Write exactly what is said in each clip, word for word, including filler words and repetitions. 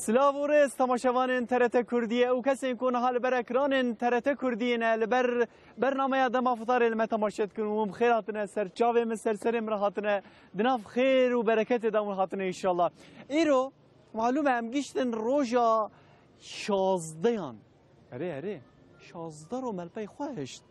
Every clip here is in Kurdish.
Silav û rêz temaşevanên T R T Kurdiyê û kesên ku niha li ber ekranên T R T Kurdiyê ne, li ber bernameya Dema Fitarê li me temaşe dikin û hûn bi xêr hatine ser çavê min, ser serê min re hatine. Di nav xêr û bereketê de hûn hatine înşallah. Îro, malûm e, em giştin roja şazdeyan. Erê, erê, şazde ro me li pey xwe hişt.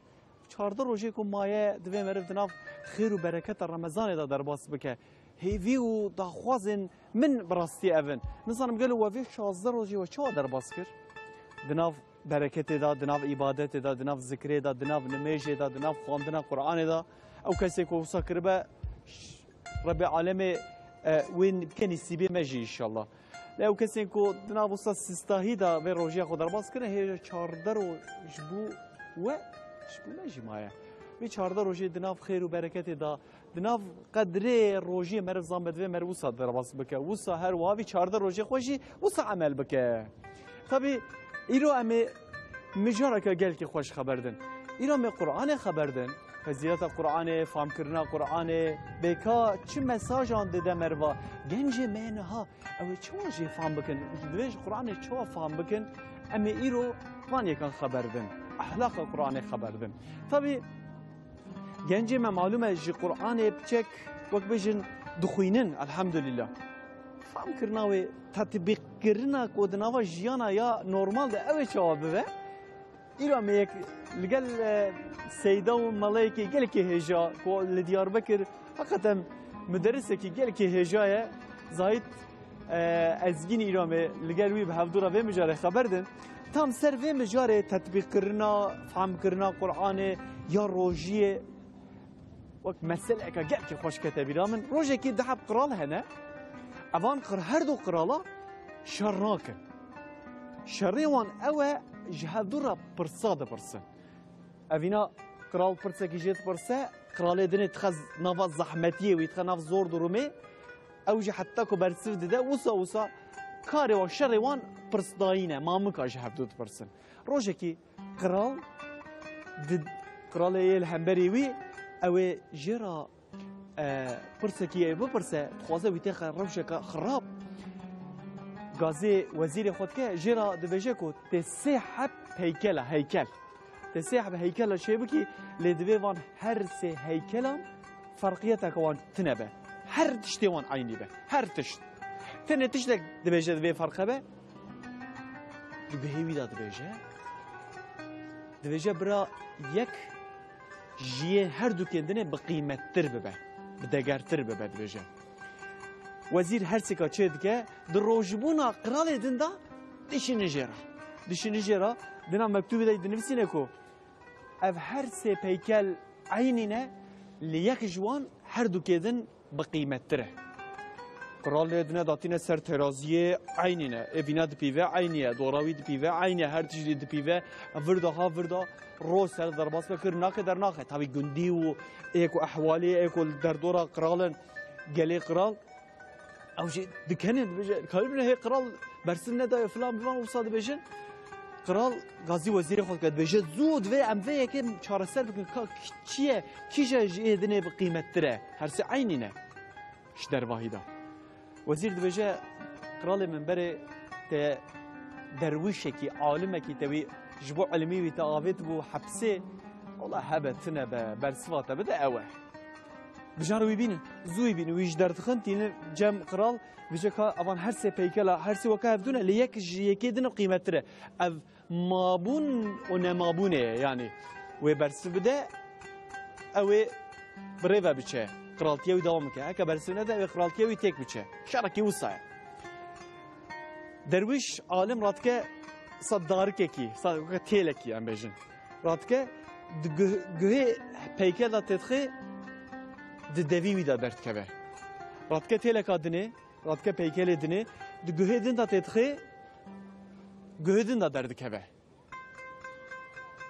Çardeh rojê ku maye, divê meriv di nav xêr û bereketa Remezanê de derbas bike. Hêvî û daxwazên min bi rastî ev in. Nizanim gelo we vê şazdeh rojê we çawa derbas kir? Di nav bereketê de, di nav îbadetê de, di nav zikrê de, di nav nimêjê de, di nav xwendina Qur'anê de. Ew kesê ku wisa kiribe, ş-, Rebê Alemê, e, wê bike nîsîbê me jî înşallah. Lê ew kesên ku di nav wisa sistahî de vê rojiya xwe derbas kirin, hêja çardeh roj ji bo we, ji bo me jî maye. Vê çardeh rojê di nav xêr û bereketê de, di nav qedrê rojiyê meriv zan be, divê meriv wisa derbas bike. Wisa her wiha vî çardeh rojê xwe jî wisa emel bike. Tabî, îro em ê mijareke gelkî xweş xeber din. Îro em ê Qur'anê xeber din. Fezîleta Qur'anê, famkirina Qur'anê, bêka çi mesajan dide meriva. Gencê me niha Ew ê çawa jê fam bikin? Divê ji Qur'anê çawa fam bikin? Em ê îro van yekan xeber din. Ehlaqa Qur'anê xeber din. Tabî, gencê me malûm e ji Qur'anê piçek, wek bêjin, dixwînin, elhamdulillah. Famkirina wê, tetbîqkirina ku di nava jiyana ya normal de ew ê çawa bibe? Îro me yek li gel, e, seyda û melayekê gelekî hêja ku li Diyarbekir, heqeten muderrisekî gelekî hêja ye. Zahît, e, Ezgîn îro me li gel wî bi hevdû re vê mijarê xeber din. Tam ser vê mijarê tetbîqkirina, fehmkirina Qur'anê ya rojiyê, wek meseleyeke gelkî xweş kete bîra min. Rojekî du heb qral hene. Evan qir-, her du qirala şer nakin. Şerê wan ew e, ji hevdû re pirsa dipirsin. Evîna qral pirsekî jê dipirse, qiralê dinê dixe nava zehmetiyê wî, dixe nav zor durumê. Ew jî heta ku bersiv dide, wisa wisa karê wan, şerê wan pirsdayî ne, mamika ji hevdû dipirsin. Rojekî Qral di, qralê yê li hemberî wî, ew ê jê re, e, pirsekî yê bipirse, dixwaze wî têxe rewşeke xirab. Gazê wezîrê xwe dike, jê re dibêje ku tê sê heb heykela, heykel. Tê sê heb heykela çêbikî, lê divê van her sê heykelan ferqiyeteke wan tune be. Her tiştê wan eynî be. Her tişt. Tenê tiştek dibêje divê ferqe be. Di guhê wî de dibêje. Dibêje bira yek ji yê her dukên dinê bi qîmettir bibe. Bi degertir bibe dibêje. Wezîr her sêka çê dike, di rojbûna qiralê din de dişînin jê re. Dişînin jê re, dina mektûbê de dinivîsîne ku ev her sê peykel eynî ne, lê yek ji wan her dukê din bi qîmettir e. Qral lê dine datîne ser teraziyê, eynî ne. Ê vîna dipîve, eynî ye. Dora wî dipîve, eynî ye. Her tiştî dipîve, vir da ha vir da, ro ser derbas be kir, nake dernaxe. Tabî gundî û ê ku ehwalê, ê ku li derdora qral in, gelê qral, ew jî dikene, dibêje, karî bine hê qral bersiv nedaye filan bivan wisa dibêjin. Qral gazî wezîrê xwe dike, dibêje, zû divê em vê yekê çareser bikin, ka çi ye, kîja ji ê dinê bi qîmettir e? Her sê eynî ne ji dervahî de. Wezîr dibêje, qralê min, berê te derwîşekî, alimekî te wî ji bo ilmî wî te avêt bû hepsê. Wela hebe tune be, bersiva te bide ew e. Bijar wî bînin, zû wî bînin, wî ji derdixin, tînin cem qral, dibêje ka evan her sê peykela, her sê weke hevdû ne, lê yek ji yekê din qîmettir e. Ev mabûn û nemabûnê ye, yanî wê bersiv bide, ew ê bi rê ve biçe, qiraltiya wî dewam bike. Heke bersiv nede, ew ê qiraltiya wî têk biçe. Şerekî wisa ye. Derwîş, alim radike sa darikekî, sa weke têlekî em bêjin. Radike, di guh-, guhê peykel de têdixê, di devî wî de derdikeve. Radike têleka dinê, radike peykelê dinê, di guhê din de têdixê, guhê din de derdikeve.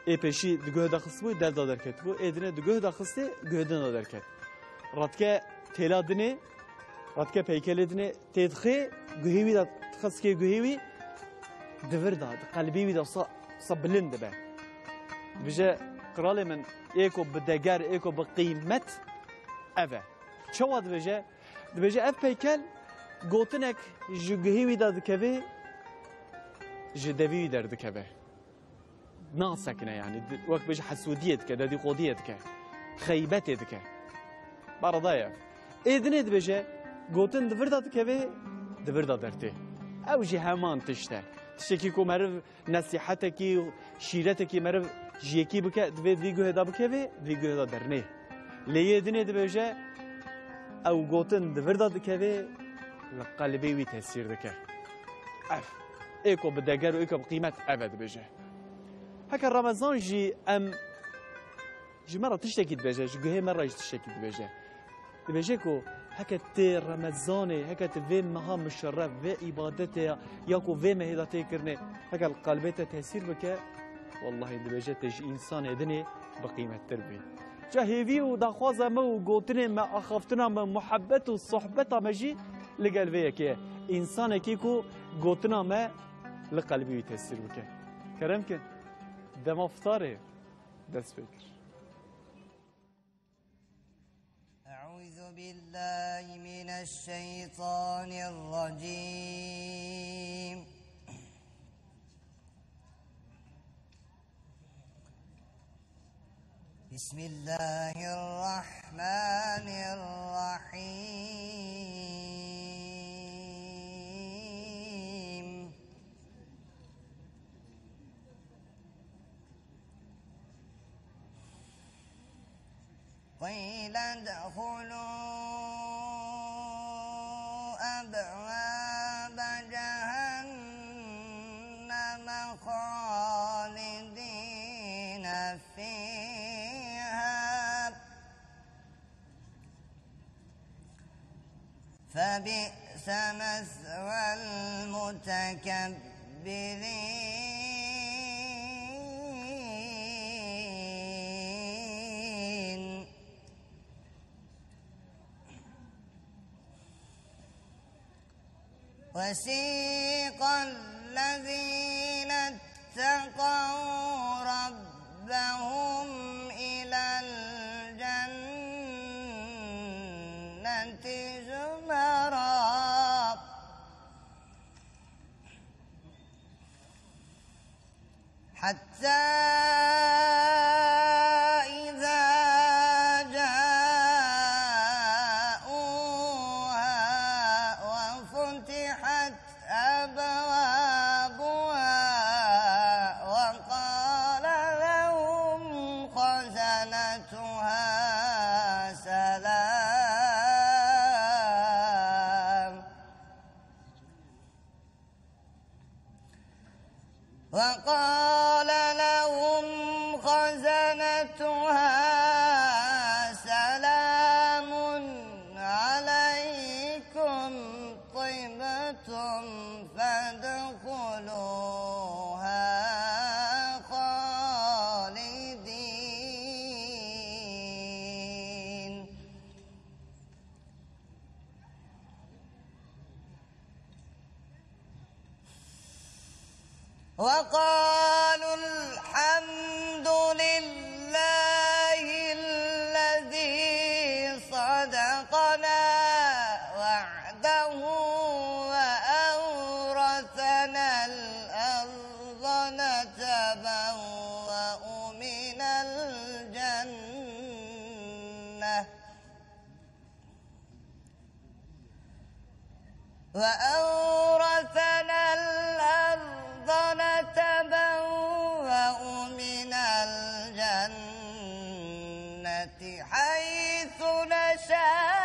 Ê pêşî di guhê de xistibû, dev de derketibû. Ê dinê di guhê de xistê, guhê din de derket. Radike têla dinê, radike peykelê dinê têdixê, guhê wî de dixistikê guhê wî, di vir de, di qelbê wî de wisa, wisa bilind dibe. Dibêje, qiralê min, ê ku bi deger, ê ku bi qîmet ev e. Çawa dibêje? Dibêje, ev peykel gotinek ji guhê wî de dikeve, ji devî wî derdikeve. Nasekine, yanî, di-, wek bêje hesûdiyê dike, dedîqodiyê dike, xeybetê dike. Barada ye. Ê dinê dibêje, gotin di vir de dikeve, di vir de dertê. Ew jî heman tişt e. Tiştekî ku meriv nesîhetekî, şîretekî meriv ji yekî bike, divê di vî guhê de bikeve, di vî guhê de dernê. Lê yê dinê dibêje, ew gotin di vir de dikeve, li qelbê wî tesîr dike. Ev, ê ku bi deger û ê ku bi qîmet, ev e dibêje. Heke Remezan jî em ji me re tiştekî dibêje, ji guhê me re jî tiştekî dibêje. Dibêje ku heke tu Remezanê, heke tu vê meha muşerref, vê îbadetê ya, ya ku vê mehê de tê kirinê, heke li qelbê te tesîr bike, wellahî dibêje tu ji însanê dinê bi qîmettir bî. Ca hêvî û daxwaza me û gotinê me, axaftina me, muhebbet û sohbeta me jî li gel vê yekê ye. Însanekî ku gotina me li qelbî wî tesîr bike. Kerem kin, dema fitarê dest pê kir. أعوذ بالله من الشيطان الرجيم. بسم الله الرحمن الرحيم. قيل ادخلوا أبواب جهنم خالدين فيها فبئس مثوى المتكبرين. وسيق الذين اتقوا ربهم إلى الجنة زمرا حتى إذا جاءوها وفتحت أبوابها وقال لهم خزنتها سلام وقال لهم خزنتها سلام عليكم طبتم فادخلوها خالدين. وقالوا الحمد لله الذي صدقنا وعده وأورثنا الأرض نتبوأ من الجنة وأورثنا الأرض نتبوأ من الجنة حيث نشاء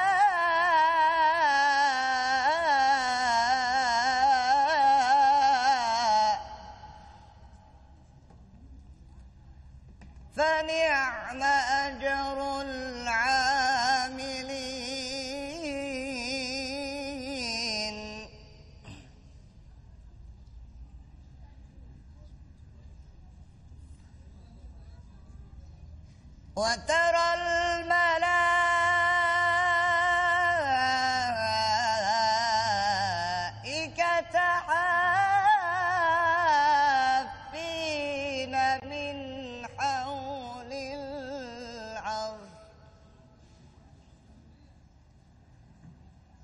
فنعم أجر العاملين. وترى الملائكة حافين من حول العرش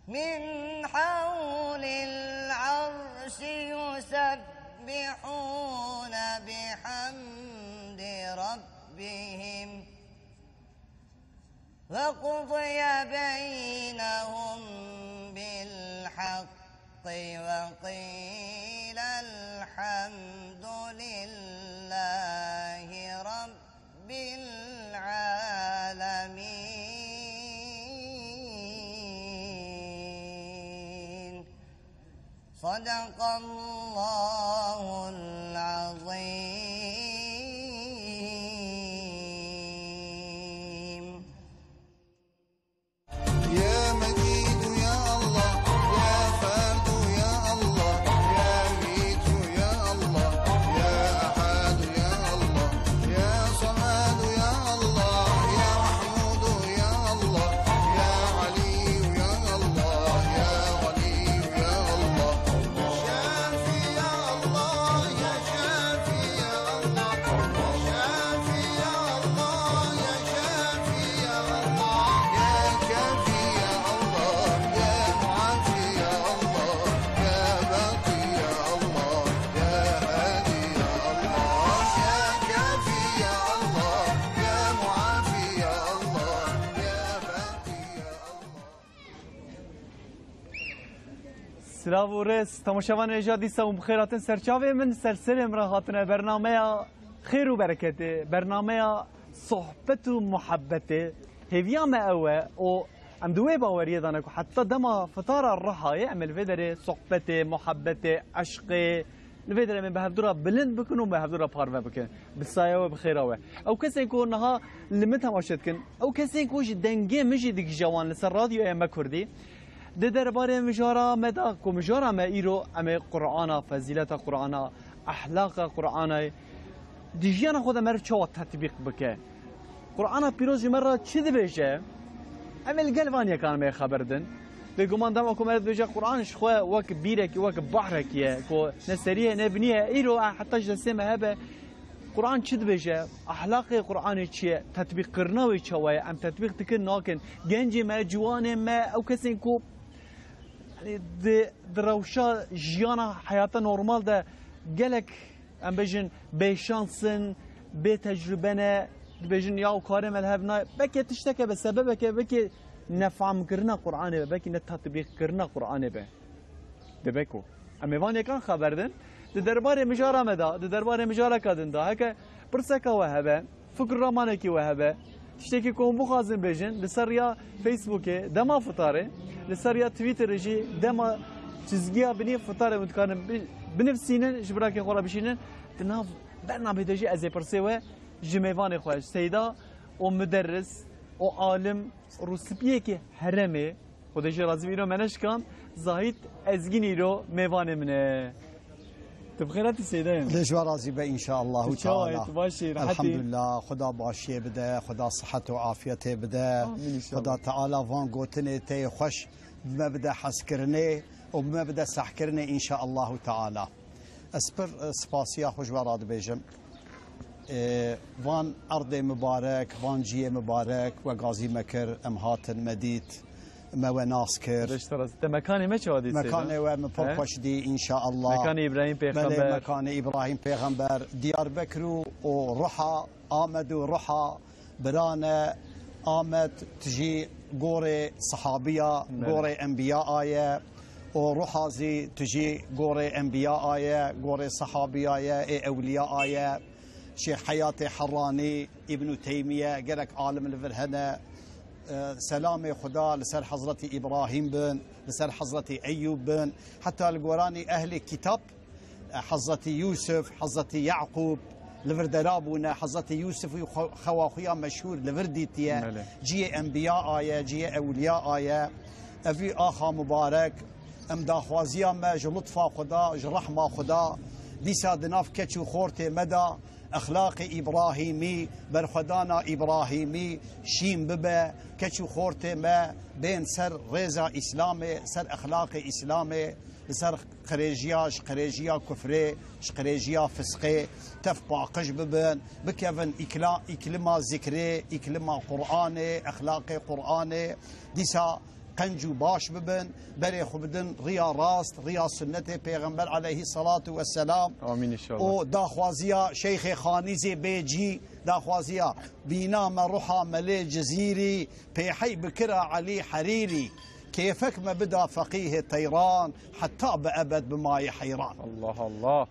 من حول العرش يسبحون يسبحون بحمد ربهم وقضي بينهم بالحق وقيل الحمد لله رب العالمين. صدق الله العظيم. يا مجيد يا الله، يا فرد يا الله، يا ميت يا الله، يا أحد يا الله، يا صمد يا الله، يا محمود يا الله، يا علي يا الله، يا غني يا الله، يا شافي يا الله، يا شافي يا الله، يا شافي يا الله، يا شافي يا الله، يا كافي يا الله، يا معافي يا الله، يا باقي يا الله، يا هادي يا الله، يا كافي يا الله، يا معافي يا الله، يا باقي يا الله. Silav û rêz, temaşevanên hêja dîsa hûn bi xêr hatin ser çavê min, ser serê min re hatine bernameya xêr û bereketê, bernameya sohbet û muhebbetê. Hêviya me ew e û em di wê baweriyê de ne ku heta dema fitara Rihayê em ê li vê derê sohbetê, muhebbetê, eşqê, li vê derê em ê bi hevdû re bilind bikin û bi hevdû re parve bikin. Bi saya we, bi xêra we. Ew kesên ku niha li min temaşe dikin, ew kesên ku ji dengê min jî digihîje wan li ser radyoya me kurdî, di derbarê mijara me de ku mijara me îro em ê Qur'ana, fezîleta Qur'ana, ehlaqa Qur'anayê, di jiyana xwe de meriv çawa tetbîq bike? Qur'ana pîroz ji me re çi dibêje? Em ê li gel van yekan me xeber din. Bêguman dema ku me dibêje Qur'an ji xwe wek bîrekî, wek bahrekî ye ku ne serî ye, ne binî ye. Îro heta ji destê me hebe. Qur'an çi dibêje? Ehlaqê Qur'anê çi ye? Tetbîqkirina wê çawa ye? Em tetbîq dikin, nakin? Gencê me, ciwanê me, ew kesên ku, yanî, di, di rewşa jiyana heyata normal de gelek, em bêjin, bêşans in, bê tecrube ne, dibêjin, ya û karê me li hev nayê. Belkê tişteke be, sebebeke, belkê nefamkirina Qur'anê be, belkê ne tetbîqkirina Qur'anê be. Dibe ku em ê van yekan xeber din, di derbarê mijara me de, di derbarê mijareka din de, heke pirseka we hebe, fikr û ramanekî we hebe, tiştekî ku hûn bixwazin bêjin, li ser riya Facebookê dema fitarê, li ser riya Twitterê jî dema çizgiya binî fitarê hûn dikarin bi-, binivîsînin, ji birakê xwe re bişînin. Di nav bernamê de jî ez ê pirsê we ji mêvanê xwe, Seyda û muderris û alim, rûspiyekî herêmê, Xwedê jê razî be, îro me neşikand, Zahît Ezgîn îro mêvanê min e. Tu bi xêr hatî Seyda Em. Xwedê ji we razî be înşaallahu teala. Tu çawa yî? Tu baş î, rehet î? Elhamdulillah, Xweda başiyê bide, Xweda sihet û afiyetê bide. Amîn înşallah. Xweda Teala van gotinê te yê xweş bi me bide hezkirinê û bi me bide sehkirinê înşaallahu teala. Ez pir, e, spasiya xwe ji we re dibêjim. E, van erdê mibarek, van ciyê mibarek we gazî me kir, em hatin, me dît, me we nas kir. Beşte rast. Te mekanê me çawa dît, Seyda? Mekanê we min pir xweş dî, înşaallah. Mekanê Îbrahîm Pêxember. Belê, mekanê Îbrahîm Pêxember. Diyarbekir û, û Riha, Amed û Riha, Birane Amed, tu jî gorê sehabiya, belê, gorê enbiya aye. Û Ruha zî tu jî gorê enbiya aye, gorê sehabiya ye, ê ewliya aye. Şêx Heyatê Herranî, Îbnû Teymiye, gelek alim li vir hene. E, selamê Xuda li ser Hezretî Îbrahîm bin, li ser Hezretî Eyûb bin, heta li goranî ehlê kitab, Hezretî Yûsif, Hezretî Yaqûb li vir dera bûne. Hezretî Yûsif û xwe-, xewa xwe ya meşhûr li vir dîtiye. Belê. Ciyê enbiya aye, ciyê ewliya aye. Evî axa mubarek, em daxwaziya me ji lutfa Xuda, ji rehma Xuda, dîsa di nav keç û xortê me de exlaqê Îbrahîmî, berxwedana Îbrahîmî şîn bibe, keç û xortê me bên ser rêza Îslamê, ser exlaqê Îslamê, li ser qirêjiya, ji qirêjiya kufrê, ji qirêjiya fisqê tev paqij bibin, bikevin îkla-, îklima zikrê, îklima Qur'anê, exlaqê Qur'anê. Dîsa qenc û baş bibin, berê xwe bidin riya rast, riya sunnetê Pêxember aleyhî salatu vesselam. Amîn inşallah. Û daxwaziya Şeyxê Xanîzê bê cî, daxwaziya bîna me ruha Melê Cizîrî, pê hey bikira Elî Herîrî, kêfek me bida feqîhê teyran, heta bi ebed bimayê heyran. Allah Allah.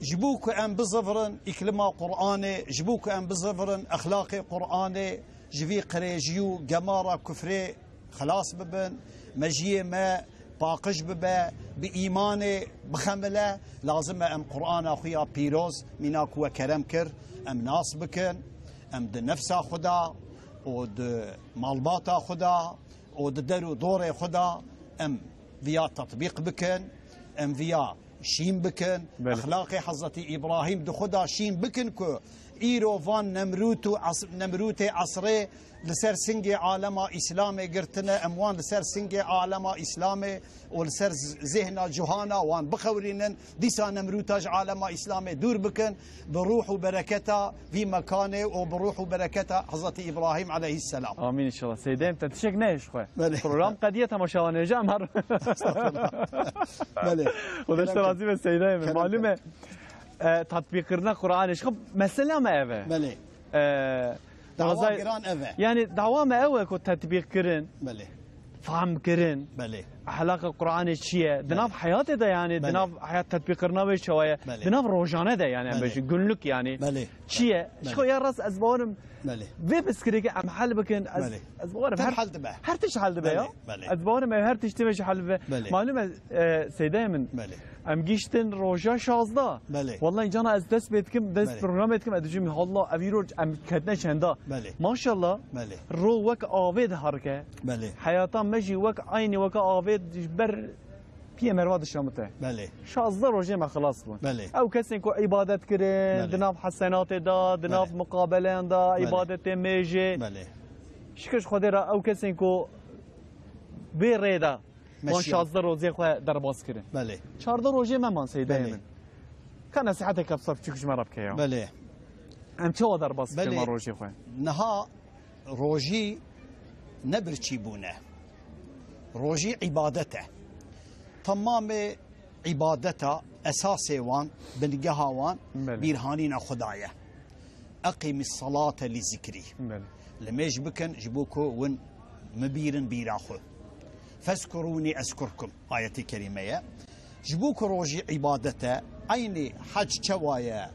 Ji bo ku em bizivirin îklima Qur'anê, ji bo ku em bizivirin exlaqê Qur'anê, ji vî qirêjî û gemara kufrê xilas bibin, mejiyê me paqij bibe, bi îmanê bixemile, lazim e em Qur'ana xwe ya pîroz, mîna ku we kerem kir, em nas bikin, em di nefsa xwe de û di malbata xwe de û di der û dorê xwe de em viya tetbîq bikin, em viya şîn bikin, Belê. Exlaqê Hezretî Îbrahîm di xwe de şîn bikin ku îro van Nemrût û es-, Nemrûtê esrê li ser singê alema Îslamê girtine, em wan li ser singê alema Îslamê û li ser z-, zêhna cihana wan bixewrînin, dîsa Nemrûta ji alema Îslamê dûr bikin, bi ruh û bereketa vî mekanê û bi ruh û bereketa Hezretî Îbrahîm aleyhisselam. Amîn inşallah. Seydê em te tiştek nehêş xwe. Belê. Program qediye temaşevanê ji em her. Estağfurullah. Belê. Xuda ji te razî be Seydê em. Kerem Malum e, e, tatbîqkirina Qur'anê ji xwe mesela me ev e. Belê. E, Dawa Razay-, giran ev e. Yani dawa me ew e ku tatbîqkirin, Belê. Fehmkirin, Belê. Ehlaqa Qur'anê çi ye? Di Belê. Nav heyatê de yani, Belê. Di nav heyat tatbîqkirina wê çawa ye? Belê. Di nav rojane de yani, em Belê. Bêjin, günlük yani. Belê. Çi ye? Belê. Ji xwe ya rast ez bawerim Belê. Vê pirsgirêkê em hel bikin, ez, Belê. Ez bawerim Tem her, hel dibe. Her tişt hel dibe ya. Belê, belê. Ez bawerim ev her tiştê me jî hel bibe. Belê. Malum e, e, Seydayê min. Belê. Em giştin roja şazdeh. Belê. Wallahi cana ez dest pê dikim, dest Belê. Programê dikim, ez dibêjim, "Allah, ev îro em ketine çenda." Belê. Maşallah. Belê. Ro wek avê diherike. Belê. Heyata me jî wek eynî weke avê ji ber piyê merva dişamite. Belê. Şazdeh rojê me xilas bûn. Belê. Ew kesên ku îbadet kirin, Belê. Di nav hesenatê de, di Belê. Nav muqabeleyan de, Belê. Îbadetê mêjê. Belê. Şikir ji Xwedê re ew kesên ku bê rê de Van Meşiya. Şazdeh rojê xwe derbas kirin. Belê. Çardeh rojê me man Seydayê Belê. Min. Ka nesiheteke qisa biçûk ji me re bike ya. Belê. Em çawa derbas bikin Belê. Van rojê xwe? Niha rojî ne birçî bûne. Rojî îbadet e. Temamê îbadeta esasê wan, bingeha wan Belê. Bîrhanîna Xuda ye. Eqîmis salate li zikrî. Belê. Limêj bikin ji bo ku win mi bîrin bîra xwe. Fezkurûnî ezkurkum. Ayetê kerîme ye. Ji bo ku rojî îbadet e, eynî hec çewa ye,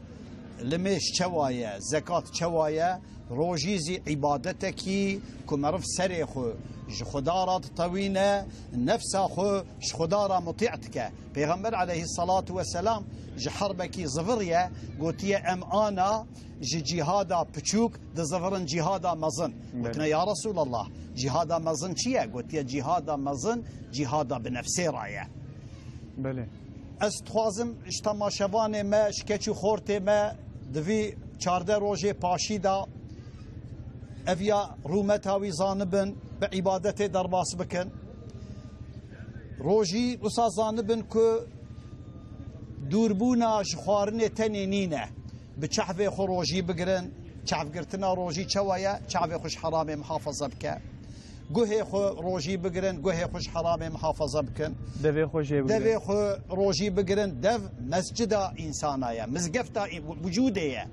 limêj çewa ye, zekat çewa ye, rojî zî îbadetekî ku meriv serê xwe ji Xuda re ditewîne, nefsa xwe ji Xuda re mutî dike. Pêxember aleyhissalatu vesselam ji herbekî ziviriye, gotiye, em ana ji cîhada piçûk dizivirin cîhada mezin. Belê. Gotine, ya Resulallah, cîhada mezin çi ye? Gotiye, cîhada mezin cîhada bi nefsê re ye. Belê. Ez dixwazim ji temaşevanê me, ji keç û xortê me di vî çardeh rojê paşî de ev ya rûmeta wî zanibin, bi îbadetê derbas bikin. Rojî wisa zanibin ku dûrbûna ji xwarinê tenê nîne. Bi çehvê xwe rojî bigirin. Çehvgirtina rojî çawa ye? Çavê xwe ji heramê mihafaza bike. Guhê xwe rojî bigirin, guhê xwe ji heramê mihafaza bikin. Devê xwe jê bigirin. Devê xwe rojî bigirin. Dev mescida însana ye, mizgefta î-, wicûdê ye.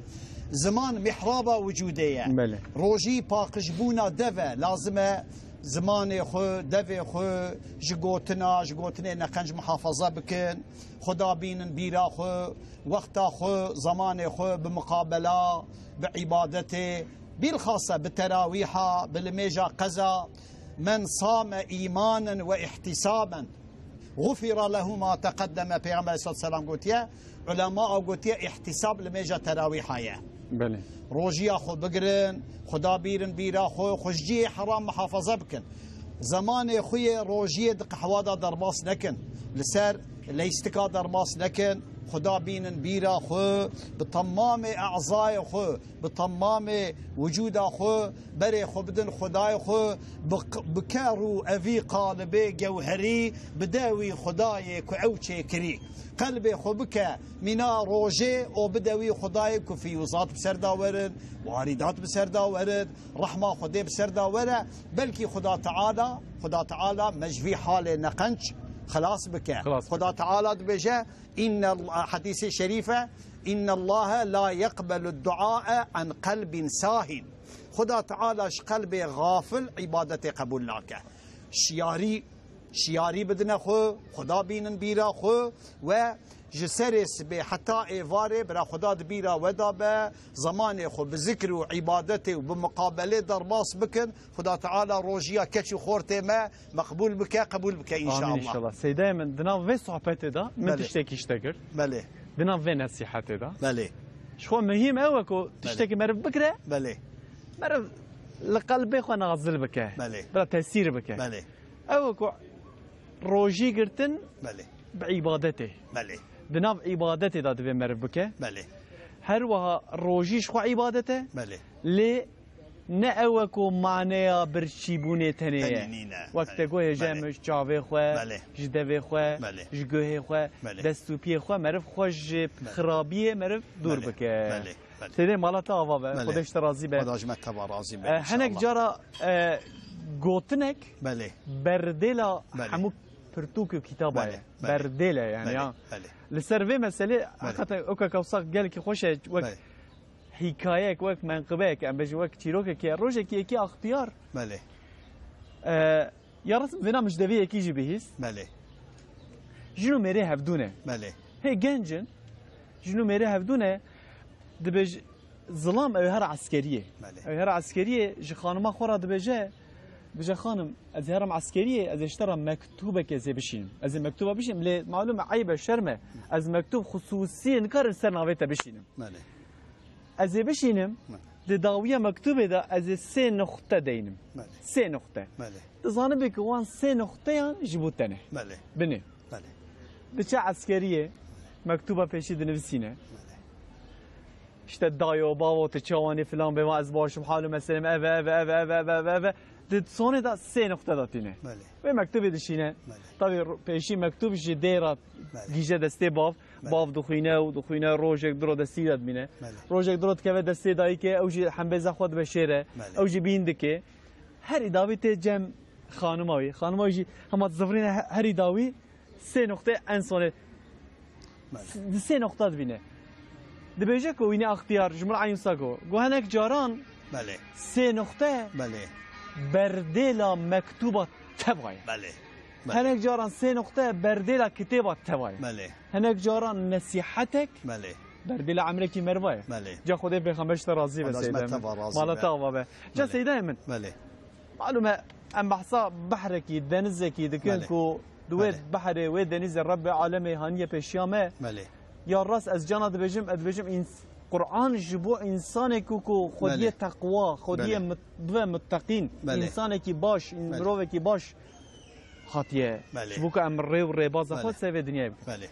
Ziman mihraba wicûdê ye. Belê. Rojî paqijbûna dev e. Lazim e zimanê xwe, devê xwe ji gotina, ji gotinê neqenc mihafaza bikin. Xuda bînin bîra xwe, wexta xwe, zemanê xwe bi muqabela, bi îbadetê, bilxasa bi terawîha, bi limêja qeza, "Men same îmanen ve ihtisaben, gufira lehu ma teqeddeme." Pêxember aleyhissalatu vesselam gotiye, ulema ew gotiye, ihtisab limêja terawîha ye. Belê. Rojiya xwe bigirin, Xuda bîrin bîra xwe, xwe ji cihê heram mihafaza bikin. Zemanê xwe yê rojiyê di qehwa de derbas nekin. Li ser leystika derbas nekin. Xuda bînin bîra xwe, bi temamê ezayê xwe, bi temamê wicûda xwe, berê xwe bidin Xwedayê xwe, bi q-, bi ker û evî qalibê gewherî bide wî Xwedayê ku ew çêkirî. Qelbê xwe bike mîna rojê û bide wî Xwedayê ku fiyûzat bi ser de werin, warîdat bi ser de werin, rehma Xwedê bi ser de were. Belkî Xuda Teala, Xuda Teala me ji vî halê neqenc xilas bike. Xilas bike. Xuda Teala dibêje, Înne, hedîsê şerîf e, "Înne Allahe la yeqbelu duae an qelbin sahin." Xuda Teala ji qelbê xafil îbadetê qebûl nake. Şiyarî, şiyarî bidine xwe, Xuda bînin bîra xwe we ji serê sibê heta êvarê bira Xuda di bîra we de be, zemanê xwe bi zikr û îbadetê û bi miqabelê derbas bikin. Xuda Teala rojiya keç û xortê me meqbûl bike, qebûl bike Amîn înşallah. Înşallah. Seydayê min, di nav vê sohbetê de min Belê. Tiştekî ji te kir. Belê. Di nav vê nesîhetê de. Belê. Ji xwe muhîm ew e ku Belê. Tiştekî meriv bikire, Belê. Meriv li qelbê xwe nazil bike. Belê. Bira tesîr bike. Belê. Ew e ku rojî girtin Belê. Bi îbadetê. Belê. Di nav îbadetê de divê meriv bike. Belê. Her wiha rojî ji xwe îbadet e. Belê. Lê ne ew e ku maneya birçîbûnê tenê ye. Tenê nîne. Wek te Belê. Goyê ji Belê. Em ji çavê xwe, Belê. Ji devê xwe, Belê. Ji guhê xwe, Belê. Dest û piyê xwe, meriv xwe ji Belê. Xirabiyê meriv dûr Belê. Bike. Belê. Belê. Seyde mala te ava be, Belê. Xwedê ji te razî be. Xweda ji me teva razî be, E, înşallah. Hinek cara, e, gotinek Belê. Berdêla Belê. Hemû pirtûk û kitaba Belê. Ye. Belê. Berdêle yani Belê. Ya. Belê. Li ser vê meselê Belê. Hakikaten o kaka wisa gelkî xweş e, wek Belê. Hikayek, wek menqibeyek, em bêjin wek çîrokekê, rojekî yekî axtiyar. Belê. E, ya resim vêna min ji devê yekî jî bihîst. Belê. Jin û mêrê hevdû ne. Belê. Hê genc in, jin û mêrê hevdû ne, dibêj-, zilam ew her eskeriyê. Belê. Ew her eskeriyê ji xanima xwe re dibêje, dibêje, "Xanim, ez herim eskeriyê, ez ê ji te re mektûbek ez ê bişînim. Ez ê mektûba bişînim, lê malûm e, eyb e, şerm e. Ez mektûb xusûsî nikarim ser navê te bişînim." Belê. Ez ê bişînim, Belê. Di dawiya mektûbê de ez ê sê nuxte deynim. Belê. Sê nuxte. Belê. Dizanibê ku wan sê nuxteyan ji bo te ne. Belê. Binê. Belê. Diçe eskeriyê, mektûba pêşî dinivîsîne. Belê. İşte dayo, bavo, tu çawanî filan bê, ez baş im, hal û meselê me ev e, ev e, ev e. Di sonê de sê nuxte de tîne. Belê. Wê mektubê dişîne. Belê. Tabii ro-, pêşî mektub ji dê re Belê. Gîje destê bav. Belê. Bav dixwîne û dixwîne, rojek diro destî de dimîne. Belê. Rojek diro dikeve destê dayikê, ew jî hembêza xwe dibe şêre. Belê. Ew jî bîn dike. Herî dawî tê cem xanima wî. Xanima wî jî hema zivirîne he-, herî dawî sê nuxtê en sonê. Belê. S-, di sê nuxta dibîne. Dibêje ku wînî axtiyar ji min re eyn wisa ku, ku hinek caran Belê. Sê nuxte Belê. Berdêla mektuba teva ye. Belê. Belê. Hinek caran sê nuxte berdêla kitêba teva ye. Belê. Hinek caran nesîhetek Belê. Berdêla emrekî meriva ye. Belê. Ca Xwedê pêxember ji te razî be Xweda ji me Seyda min. Teva razî Mala be. Te ava be. Ca Belê. Seydayê min. Belê. Malûm e, em behsa behrekî, denizekî dikin Belê. Ku di wê Belê. Behrê, wê denizê Rebbê alemê haniye pêşiya me. Belê. Ya rast ez cana dibêjim, ez dibêjim îns-, Qur'an ji bo însanekî ku xwediyê Belê. Teqwa, xwediyê Belê. Mit-, bibe mutteqîn, Belê. Însanekî baş, în-, Belê. Mirovekî baş hatiye. Belê. Ji bo ku em rê û rêbaza xwe Belê. Ser vê dinyayê bikin. Belê.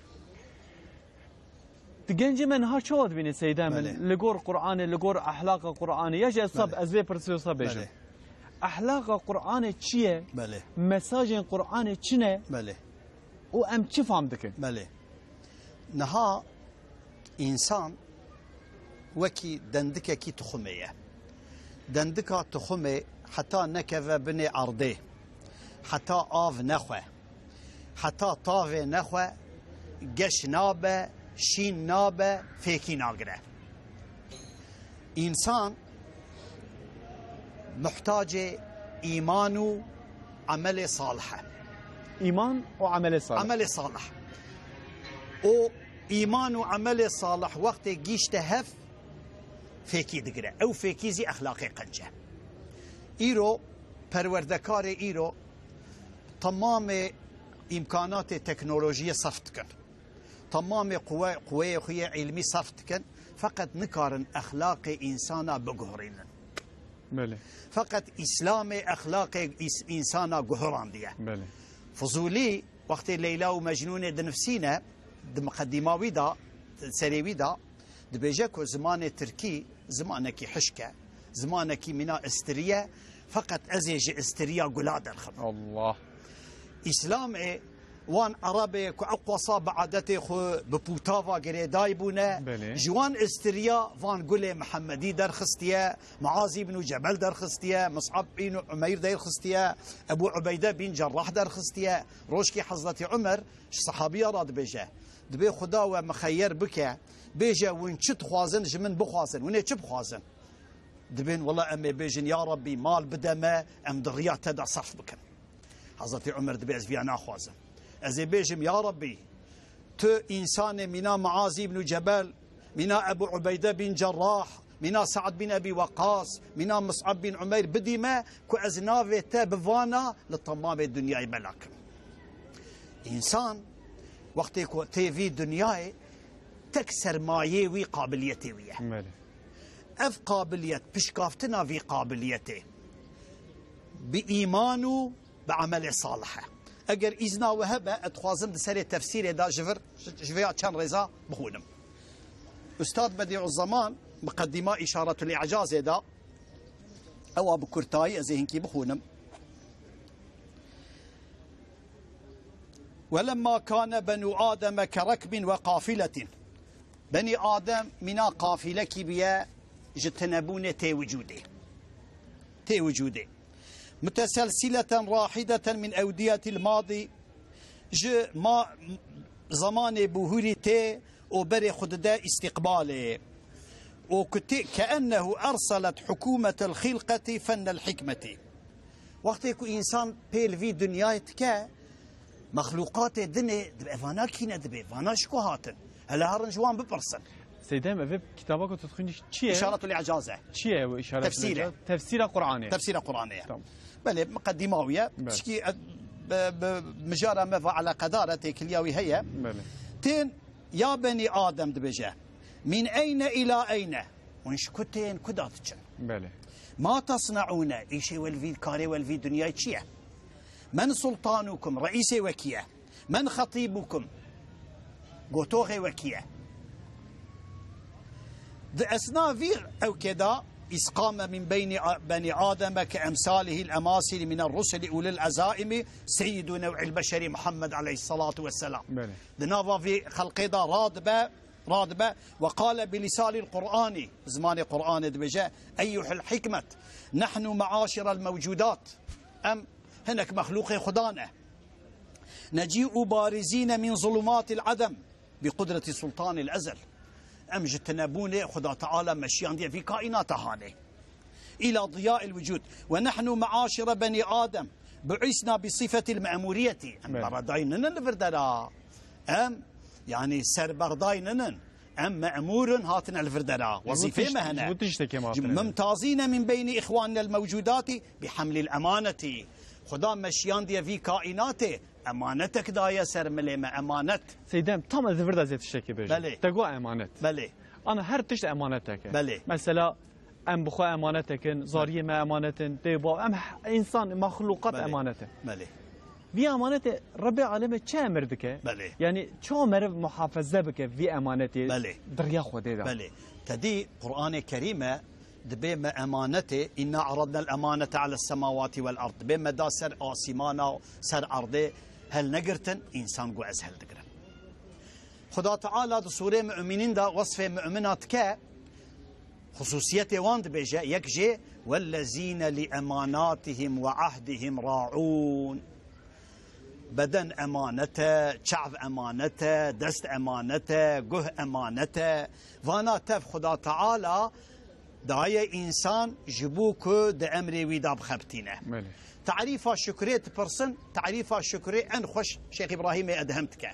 Di gencê me niha çawa dibîne Seyda min? Belê. Li gor Qur'anê, li gor ehlaqa Qur'anê, ya jî ez sab-, Belê. Ez vê pirsê wisa bêjim. Belê. Ehlaqa Qur'anê çi ye? Belê. Mesajên Qur'anê çi ne? Belê. Û em çi fam dikin? Belê. Niha însan wekî dendikekî tuxumê ye. Dendika tuxumê heta nekeve binê erdê, heta av nexwe, heta tavê nexwe, geş nabe, şîn nabe, fêkî nagire. Însan muhtacê îman û emelê salih e. Îman û emelê salih. Emelê salih. Û îman û emelê salih wextê gîşte hev fêkî digire. Ew fêkî zî exlaqê qenc e. Îro perwerdekarê îro temamê îmkanatê teknolojiyê saf dikin. Temamê quwe-, quweyê xwe yê îlmî saf dikin, feqet nikarin exlaqê însana biguherînin. Belê. Feqet Îslamê exlaqê îs-, însana guherandiye. Belê. Fizûlî wextê Leyla û Mecnûnê dinivsîne, Di miqedîma wî de, serê wî de, dibêje ku zimanê tirkî zimanekî hişk e, zimanekî mîna istirî ye, feqet ez ê ji istiriya gula derxim. Allah. Îslamê wan Erebê ku eqwasa bi adetê xwe, bi pûtava girêdayî bûne, Belê. ji wan istiriya van gulê Mihemedî derxistiye, Muaz îbnû Cebel derxistiye, Mus'ab bîn Umeyr derxistiye, Ebu Ubeyde bîn Cerrah derxistiye. Rojkî Hezretî Umer ji sehabiya re dibêje, dibê Xuda we mixeyer bike, bêje, win çi dixwazin ji min bixwazin, win ê çi bixwazin? Dibên, wela em ê bêjin, ya Rabbî, mal bide me, em di riya te de serf bikin. Hezretî Umer dibê, ez viya naxwazim. Ez ê bêjim, ya Rabbî, tu însanê mîna Muaz îbnû Cebel, mîna Ebu Ubeyde bîn Cerrah, mîna Sa'd bîn Ebî Weqqas, mîna Mus'ab bîn Umeyr bidî me ku ez navê te bi vana li temamê dinyayê bela kim. Însan wextê ku tê vî dinyayê tek sermayê wî qabiliyetê wî ye. Belê. Ev qabiliyet, pişkaftina vî qabiliyetê bi îman û bi emelê salih e. Eger îzna we hebe, ez dixwazim di serê tefsîrê de ji vir, ji vêya çend rêza bixwînim. Ustad Bedîuzzeman, miqedîma Îşaretul Î'cazê de, ewa bi kurtayî ez ê hinkî bixwînim. "Welemma kane benû Ademe kerekbin ve kafiletin." Benî Adem mîna qafîlekî bûye ji tinebûnê tê wicûdê. Tê wicûdê. "Muteselsileten rahideten min ewdiyetil madi." Ji ma-, zemanê bûhûrî tê û berê xwe dide îstîqbalê. Û ku tê, "keennehu erselet hukûmetel xilqetî fennel hikmetî." Wextê ku însan pêl vî dinyayê dike, mexlûqatê dinê dibê, vana kîne dibê, vana ji ku hatin? Hele herin ji wan bipirsin. Seydem, ev kitaba ku tu dixwînî çi ye? Îşaretul Î'caz e. Çi ye ew Îşaretul Tefsîr e. Î'caz? Tefsîra Qur'anê ye. Tefsîra Qur'anê ye. Tamam. Belê, miqedîma wî ye. Belê. Tişkî, e, bi, bi mijara me ve eleqedar e, têkiliya wî heye. Belê. Tên, ya benî Adem dibêje. "Min eyne îla eyne?" Hûn ji ku tên, ku da diçin? Belê. "Ma tasneûne?" Îşê we li vî, karê we li vî dinyayê çi ye? "Men sultanukum?" Reîsê we kî ye? "Men xetîbukum?" Gotoxê we kî ye? Di esna vî ewkê de, "Îz qame min beynî a-, benî Ademe ke emsalihîl emasîlî mine rusulî ulil ezaîmî seyyidû nev'il beşerî Muhammed aleyhissalatu vesselam." Belê. Di nava vî xelqê de radibe, radibe, "Ve qale bi lisanil Qur'anî", zimanê Qur'anê dibêje, "Eyyuhel hikmet, nehnu meaşirel mewcudat." Em hinek mexlûqê Xuda ne. "Necî'u barizîne min zulumatil adem bi qudreti sultanil ezel." Em ji tinebûnê Xuda Teala meşiyandiye vî kaînata hanê. "Îla diyail wucûd. Ve nehnu meaşire benî Adem bu'isna bi sifetil me'muriyetî." Em Belê. beredayî ninin li vir dera. Em, yanî serberdayî ninin. Em me'mûr in, hatine li vir dera. Wezîfê me hene. Ji bo tiştekê me hatine. "Mumtazîne min beynî îxwanel mewcûdatî bi hemlîl emanetî." Xuda me şiyandiye vî kaînatê, emanetek daye ser milê me, emanet. Seydem, tam ez li vir de zê tiştekê bêjim. Belê. Te got emanet. Belê. Ana her tişt emanetek e. Belê. Mesela, em bi xwe emanetek in, zariyê me emanet in, dê û bav, em h-, însan, mexlûqat Belê. emanet in. Belê. Vî emanetê Rebbê Alemê çi emir dike? Belê. Yanî çawa meriv muhafeze bike vî emanetê Belê. di riya Xwedê de? Belê. Te dî Qur'anê Kerîm e, dibê me emanetê, "Inna aradnel emanete ales semawati vel ard." Dibê me da ser asîmana û ser erdê helnegirtin, însan got, "Ez heldigirim." Xuda Teala di Sûrê Mu'minîn de wesfê mu'mina dike, Xususiyetê wan dibêje, yek jê, "Wellezîne li emanatihim ve ahdihim raûn." Beden emanet e, çav emanet e, dest emanet e, guh emanet e. Vana tev Xuda Teala daye însan ji bo ku di emrê wî de bixebitîne. Belê. Tarîfa şukrê dipirsin, tarîfa şukrê en xweş Şêx Îbrahîmê Edhem dike.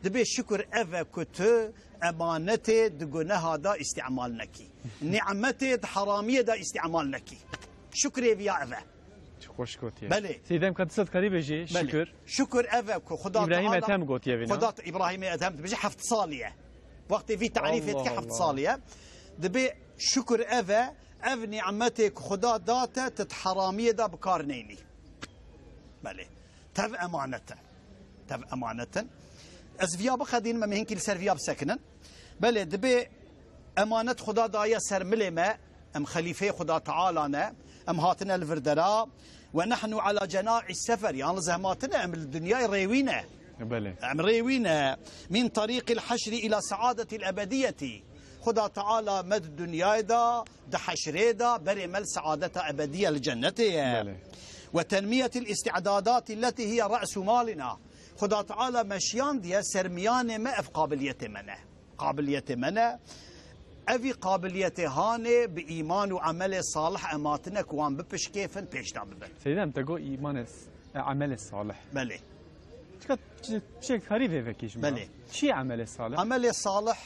Dibê şukur ev e ku tu emanetê di guneha de îstîmal nekî. Nîmetê di heramiyê de îstîmal nekî. Şukrê viya ev e. Çi xweş gotiye. Belê. Seydem, ka tu sed karî bêjî, Belê. şukur. Şukur ev e ku Xuda Îbrahîm Teala, Ethem gotiye vîna. Xuda Îbrahîm Ethem dibêje heft salî ye. Wextê vî tarîfê Allah dike heft Allah. salî ye. Dibê şukur ev e, ev nîmetê ku Xuda da te, tu di heramiyê de bi kar neynî. Belê. Tev emanet in. Tev emanet in. Ez viya bixedînim, em hinkî li ser viya bisekinin. Belê, dibê emanet Xuda daye ser milê me, em xelîfeyê Xuda Teala ne, em hatine li vir dera, "Ve nehnu ala cena'i sefer", yalnız em hatine, em li dinyayê rêwî ne. Belê. Em rêwî ne. "Min tariqil haşri ila saadetil ebediyeti." Xuda Teala me di dinyayê de, di heşrê de, berê me li saadeta ebediye li cennetê ye. Belê. "Ve tenmiyetil isti'dadati leti hiye re'su malina." Xuda Teala me şiyandiye, sermiyanê me ev qabiliyetê me ne. Qabiliyetê me ne. Evî qabiliyetê hanê bi îman û emelê salih em hatine ku wan bipişkêfin, pêş de bibin. Seyda, em te got îmanê s-, e, emelê salih. Belê. Çika, çi, çi herî vê vekî ji me? Belê. Çi ye emelê salih? Emelê salih,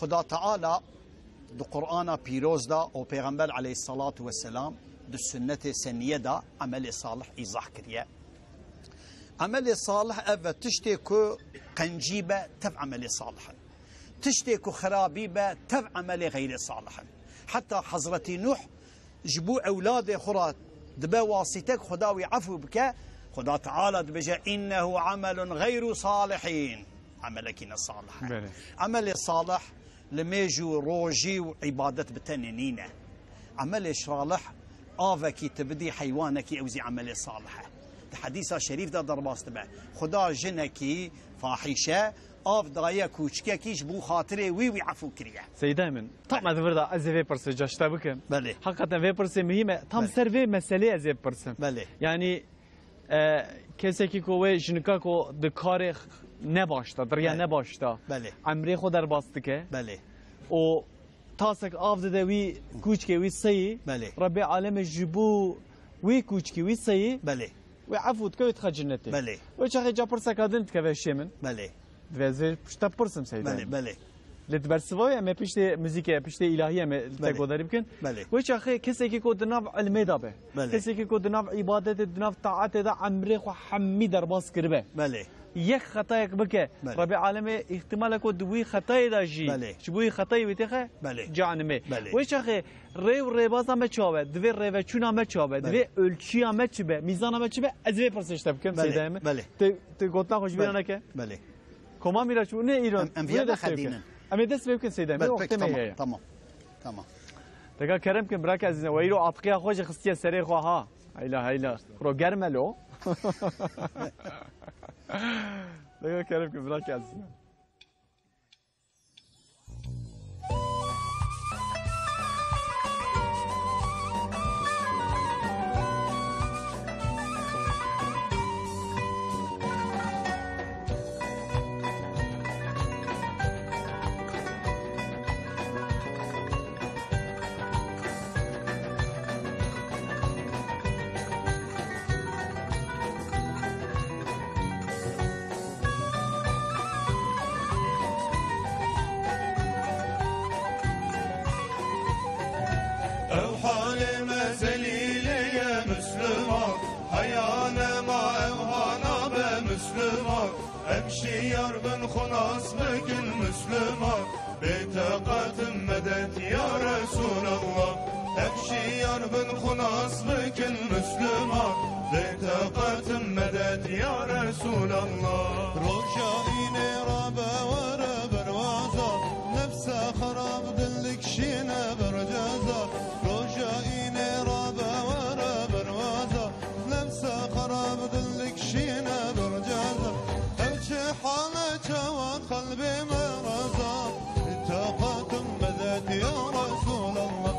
Xuda Teala di Qur'ana Pîroz de û Pêxember aleyhissalatu vesselam di sunnetê seniyê de emelê salih îzah kiriye. Emelê salih ev e, tiştê ku qencî be, tev emelê salih in. Tiştê ku xirabî be, tev emelê xeyrê salih in. Heta Hezretî Nuh ji bo ewladê xwe re dibe wasîtek, Xuda wî efû bike, Xuda Teala dibêje, "Înnehu amelun xeyru salihîn." Emelekî ne salih e. Belê. Emelê salih li mêj û rojî û îbadet bi tenê nîne. Emelê salih avekî tu bidî heywanekî, ew zî emelê salih e. Di hedîsa şerîf de derbas dibe. Xuda jinekî fahîşe av daye kûçikekî ji bo xatirê wî, wî efû kiriye. Seyda min, tam Belê. ez vir da ez ê vê pirsê caşta bikim. Belê. Heqeten vê pirsê muhîm e. Tam Belê. ser vê meselê ez ê bipirsim. Belê. Yanî, e, kesekî ku wê jinika ku di karê x-, ne baş da, di riya Belê. ne baş da, Belê. emrê xwe derbas dike. Belê. Û tasek av dide wî kûçikê wî seyî. Belê. Rebbê alemê ji bo wî kûçikî wî seyî. Belê. Wê efû dike, wê dixe cennetê. Belê. Wê çaxê ca pirseka din dikeve hişê min. Belê. Divê ez vê pişta pirsim Seyda. Belê, belê. Lê di bersiva wê em ê piştê muzîkê, piştê îlahiyê em ê li te Belê. godarî bikin. Belê. Wê çaxê kesekî ku di nav ilmê de be. Belê. Kesekî ku di nav îbadetê, di nav taetê de emrê xwe hemî derbas kiribe. Belê. Yek xetayek bike. Belê. Rebê alemê îhtimale ku di wî xetayê de jî, Belê. ji bo wî xetayê wî têxe Belê. cehenimê. Belê. Wê çaxê rê û rêbaza me çawe, divê rêveçûna me çawe, Belê. divê ölçüya me çi be, mîzana me çi be, ez vê pirsê ji te bikim, Belê, Seyda min. belê. Tu, tu gotina xwe ji bîra Belê, neke. belê. Koma Mîraç, û ne îro, Em, em û ne viya dest pê bikin. nexedînin. Em ê dest pê bikin, Seyda min. Belê, Wextê peki, me tamam, heye. tamam, tamam. Teka kerem kin, birake ezîz, we îro atiqiya xwe ji xistiye serê xwe ha. Heyla, heyla. Xuro germ e lo. Teka kerem kin, birake ezîz. Ew halê me zelîlê ye Misliman, heya nema ew hana be Misliman. Em şiyar bin xwe nas bikin Misliman, bêteqet in medet ya Resûlallah. Em şiyar bin xwe nas bikin Misliman, bêteqet in medet ya Resûlallah. Roja înê rabe were berwaza, nefse xerab dillik şîne berceza. Roja înê rabe were berwaza, nefse xerab dillik şîne berceza. Ev çi hal e çawa qelbê me raza, bêteqet in medet ya Resûlallah.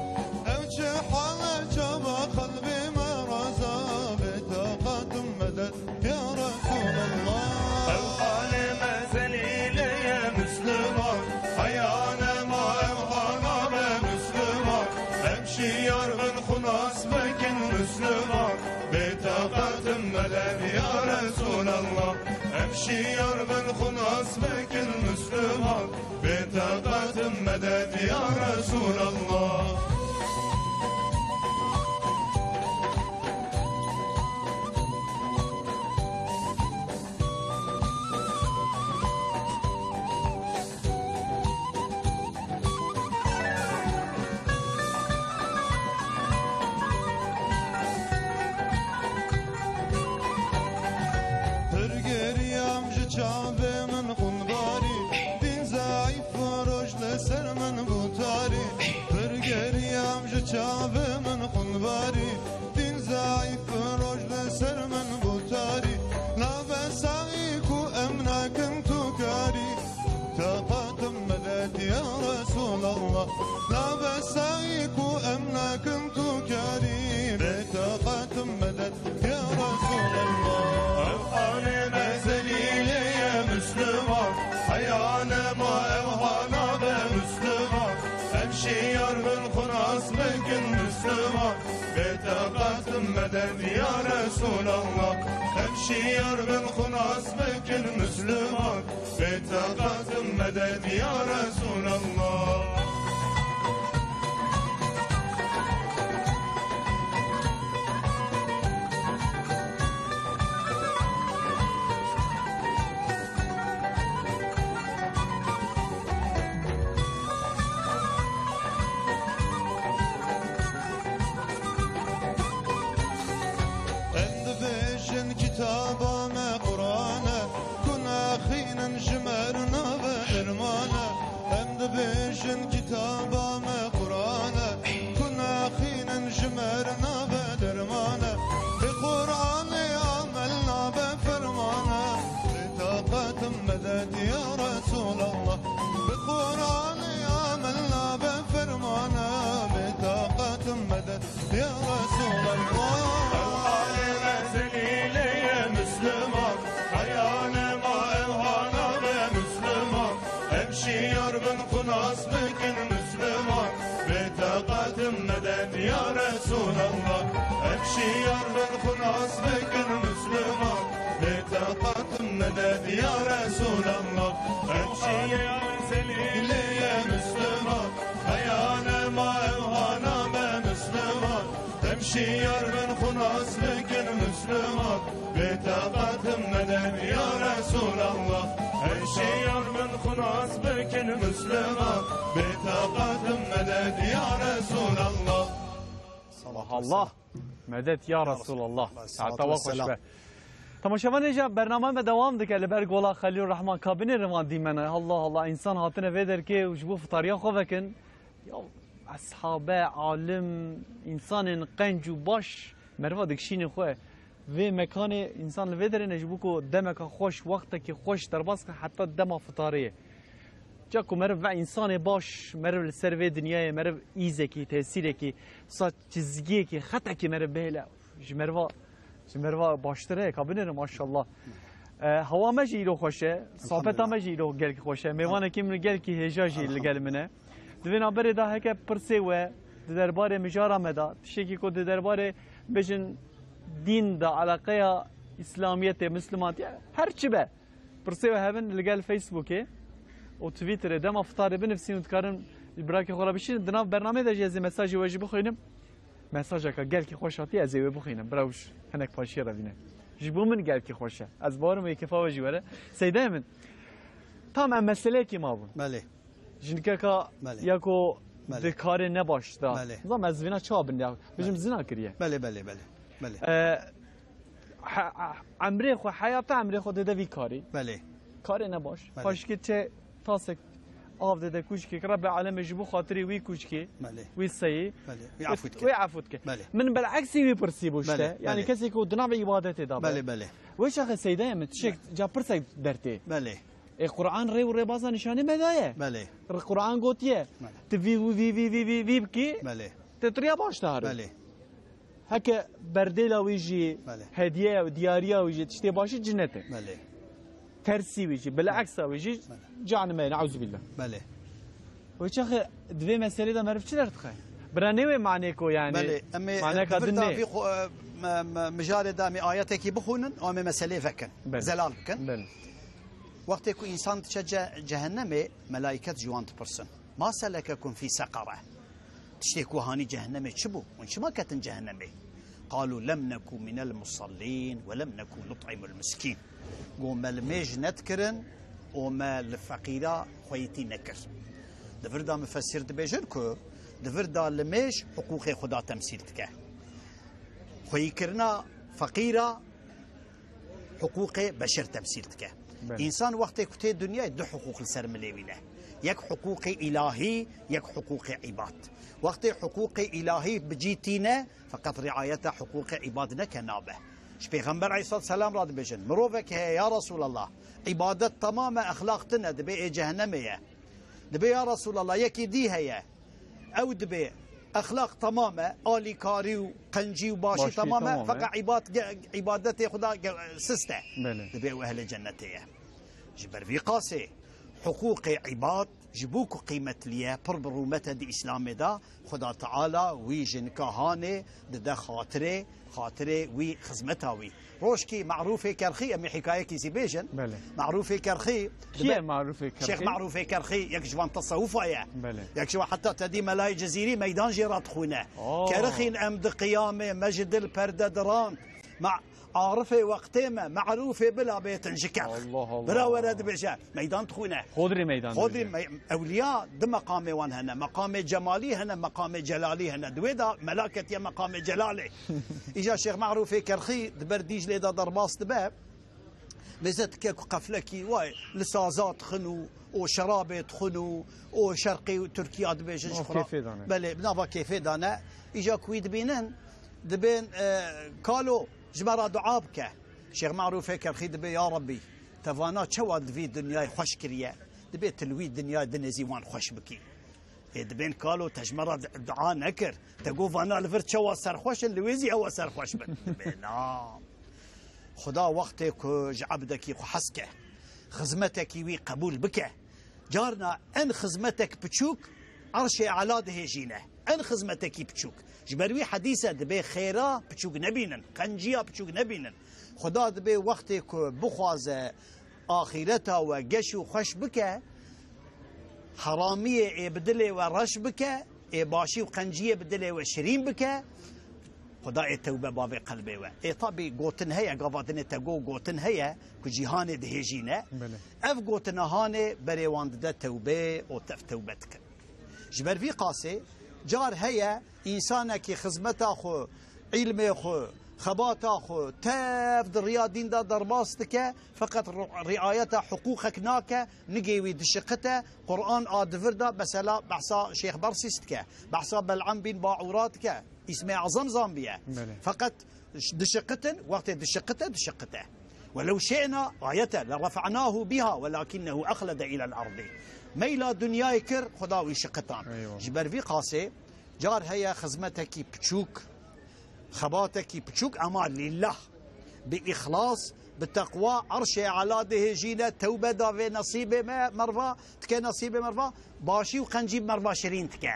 Ev çi hal e çawa qelbê me raza, bêteqet in medet ya Resûlallah. Ew halê me zelîlê ye Misliman, heya nema ew hana be Misliman. Em şiyar bin xwe nas bikin Misliman, bêteqet in medet ya Resûlallah. Em şiyar bin xwe nas bikin Misliman, bêteqet in medet ya Resûlallah. Pir geriyam ji çavê Medet ya Resulallah, em şiyar bin xunas bikin Müslüman. Bê taqatim medet ya Resulallah. Em dibêjin kitaba me Qur'an e, ku nexînin ji me re nabe derman e. Em dibêjin kitaba me Qur'an e, ku nexînin ji me re nabe derman e. Bi Qur'anê amel nabe ferman e. Bê taqatim medet ya Resulallah. Bi Qur'anê amel nabe ferman e. Bê taqatim medet ya Resulallah. Ev halê me zelîlê ye Müslüman. Heya nema ev hana be Müslüman. Em şiyar bin xunas bikin Müslüman. Bê taqatim medet ya Resulallah. Em şiyar bin xunas bikin Müslüman. Bê taqatim medet ya Resulallah. Em şiyar bin zelîlê ye Müslüman. Heya nema ev hana be Müslüman. Em şiyar bin xunas bikin Müslüman. Bê taqatim medet ya Resulallah. Em şiyar bin xunas bikin Müslüman. Bê taqatim medet ya Resulallah. Allah Allah. Medet ya Resulallah. Saeta we xweş be. Temaşevanê, ji bername me dewam dike, li ber gola Xelîl Rehman kabinê rivan dîmene. Allah Allah, însan hatine vê derkê û ji bo fitariya xwe vekin. Ya eshabe, alim, însanên qenc û baş meriva dikişînin xwe. Vê mekanê însan li vê derê ne ji bo ku demeka xweş, wextekî xweş derbas ke heta dema fitarê ye. Ca ku meriv ve însanê baş, meriv li ser vê dinyayê, meriv îzekî, tesîrekî, sa çizgiyekî, xetekî meriv bihêle, ji meriva, ji meriva baştir heye, ka binêre maşallah. E, hewa me jî îro xweş e, sohbeta me jî îro gelkî xweş e. Mêvanekî min gelkî hêja jî li gel min e. Di vê navberê de heke pirsê we di derbarê mijara me de, tiştekî ku di derbarê bêjin dîn de, eleqeya îslamiyetê, mislimantiyê, her çi be. Pirsê we hebin li gel Facebookê û Twitterê dema fitarê binivîsîn û dikarin ji birakê xwe re bişînin. Di nav bernameyê de jî ez ê mesajê we jî bixwînim. Mesajeka gelkî xweş hatiye, ez ê wê bixwînim. Bira wî hinek paşiyê re vîne. Ji bo min gelkî xweş e. Ez bawerim wê kêfa we jî were. Seydayê min, tam em meseleyekî mabûn. Belê. Jinikeka Belê. ya ku Belê. di karê nebaş de. Belê. Nizam ez vîna çawa bin ya. Bijim Belê. zina kiriye. Belê, belê, belê. Belê. E, he-, he-, emrê xwe, heyata emrê xwe dide vî karî. Belê. Karê nebaş. Belê. Paşkê çe tasek av dide kûçkê, Rebê alemê ji bo xatirê wî kûçkê, Belê. wî seyî, Belê. Wî wî, afû dike. wî afû dike. Belê. Min belaksî wî pirsî bû işte. Belê, Yani belê. kesê ku di navê îbadetê de be. Belê, belê. Wê çaxê Seydayê min tişek Belê. ca pirsek dertê. Belê. Ê Qur'an rê û rêbaza nîşanê me daye. Belê. Qur'an gotiye. Belê. Tu vî, vî, vî, vî, vî, vî bikî, Belê. tu turiya baş dihare. Belê. Heke berdêla wî jî, Belê. hediyeya wî, diyariya wî jî, tiştê başî cinnet e. Belê. Tersî wî jî, bileksa wî jî, Belê. canime, neuzubîllah. Belê. Wê çaxê di vê meselê de meriv çi derdixe? Bira nê wê manê ko yani, Belê, em ê maneka di vir din da nê. vî xwe, e, me, me, mijarê de em ê ayetekî bixwînin, em ê meselê vekin. Belê. Zelal bikin. Belê. Wextê ku însan diçe ce-, cehennemê, melayket ji wan dipirsin. Ma selekekum fî seqara. Tiştê ku hanî cehennemê çi bû? Hûn çima ketin cehennemê? Qalû lem nekû minel musallîn we lem nekû nut'imul miskîn. Got me limêj nedikirin û me li feqîra xweyîtî nekir. Di vir de mufessîr dibêjin ku di vir de limêj hiqûqê Xuda temsîl dike. Xweyîkirina feqîra hiqûqê beşer temsîl dike. Belê. Însan wextê ku tê dinyayê du hiqûq li ser milê wî ne. Yek hiqûqê îlahî, yek hiqûqê îbad. Wextê hiqûqê îlahî bi cî tîne, feqet riayeta hiqûqê îbad neke nabe. Ji Pêxember aleyhisselatu selam re dibêjin, mirovek heye ya Resulallah, îbadet temam e, exlaq tune, dibê ê cehennemê ye. Dibê ya Resulallah, yekî dî heye. Ew dibê exlaq temam e, alîkarî û qencî û başî Başî temam e, temam e. feqet îbad-, ge-, îbadetê xwe da ge-, sist e. Belê. Dibê ew ehlê cennetê ye. Ji ber vî qasê hiqûqê îbad Ji bo ku qîmetlî ye, pir bi rûmet e di Îslamê de, Xuda Teala wî ji nika hanê dide xatirê, xatirê wî xizmeta wî. Rojkî Merûfê Kerxî, em ê hikayekî zî bêjin. Belê. Merûfê Kerxî, Kî ye dibe-, Merûfê Kerxî? Şêx Merûfê Kerxî, yek ji van tesewufa ye. Belê. Yek ji van heta te dî Melayê Cizîrî meydan jê re dixwîne. Oo. Kerixîn em di qiyamê, me ji dil perde dirand. Me Arifê wextê me, merûfê bila bêtin ji kerx. Allah Allah. Bira were dibêje, meydan dixwîne. Xodrî meydan Xodrî dibêje. Me-, ewliya di meqamê wan hene. Meqamê cemalî hene, meqamê celalî hene. Di wê de mela ketiye meqamê celalê. Îja Şêx Merûfê Kerxî di ber Dîclê de derbas dibe. Mêze dike ku qeflekî way li saza dixin û, û şerabê dixin û, û şerqê Tirkiya dibêjin ji Nav xwe ra. Kêfê dane. Belê, bi nava kêfê dane. Îja ku wî dibînin, dibên, e, kalo, ji me re dua bike. Şêx Merûfê Kerxî dibê, ya Rebbî, te vana çawa di vî dinyayê xweş kiriye? Dibê tu li wî dinyayê dinê zî wan xweş bikî. Ê dibên kalo, te ji me re di-, dua nekir. Te got vana li vir çawa serxweş in, li wê zî ewa serxweş bin. Dibê na. Xuda wextê ku ji ebdekî xwe hez ke, xizmetekî wî qebûl bike, carna en xizmetek piçûk erşê ela dihêjîne. En xizmetekî piçûk. Ji ber wî hedîse dibê xêra piçûk nebînin, qenciya piçûk nebînin. Xuda dibê wextê ku bixwaze axîreta we geş û xweş bike, heramiyê ê bi dilê we reş bike, ê başî û qenciyê bi dilê we şirîn bike, Xuda ê tewbe bavê qelbê we. Ê tabî gotin heye, gava dinê te go-, gotin heye ku cîhanê dihêjîne. Belê. Ev gotina hanê berê wan dide tewbê û tev tewbe dikin. Ji ber vî qasê car heye însanekî xizmeta xwe, îlmê xwe, xebata xwe tev di riya dîn de derbas dike, feqet ri-, riayeta hiqûqek nake, nigê wî dişiqite, Quran a di vir de, mesela behsa Şêx Bersîs dike, behsa Bel'am bin Ba'ûra dike, îsmê ezem zanbiye. Belê. Feqet dişiqitin, wextê dişiqite, dişiqite. Welew şe'na ayete lerefe'nahu biha welakinnehu exlede ilel ardi. Meyla dinyayê kir, Xuda wî şiqitan. Eyvallah. Ji ber vî qasê car heye xizmetekî piçûk, xebatekî piçûk, ema lillah, bi îxlas, bi teqwa, erşê ela dihêjîne, tewbe davê nesîbê me, merva, dike nesîbê merva, başî û qencî merva şirîn dike.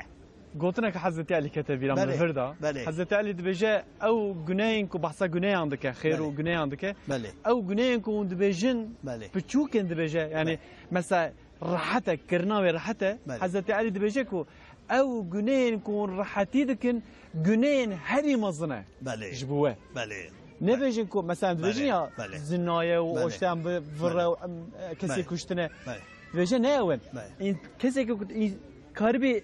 Gotineke Hezretî Elî kete bîra min Belê, vir da. Belê. Hezretî Elî dibêje, ew guneyên ku behsa guneyan dike, xêr Belê. û guneyan dike, Belê. ew guneyên ku hûn dibêjin, Belê. piçûk in dibêje. Yani Belê. mesela rehet e, kirina wê rehet e. Belê. Hezretî Elî dibêje ku ew guneyên ku hûn rehetî dikin, guneyên herî mezin e Belê. ji bo we. Belê. Nebêjin ku, mesela, dibêjin Belê, ya belê. zinaye û Belê. oşteyan bi vir e Belê. û, em, e, kesê Belê. kuştine. Belê. Dibêje ne ew in. Belê. În-, kesê ku, în-, karibî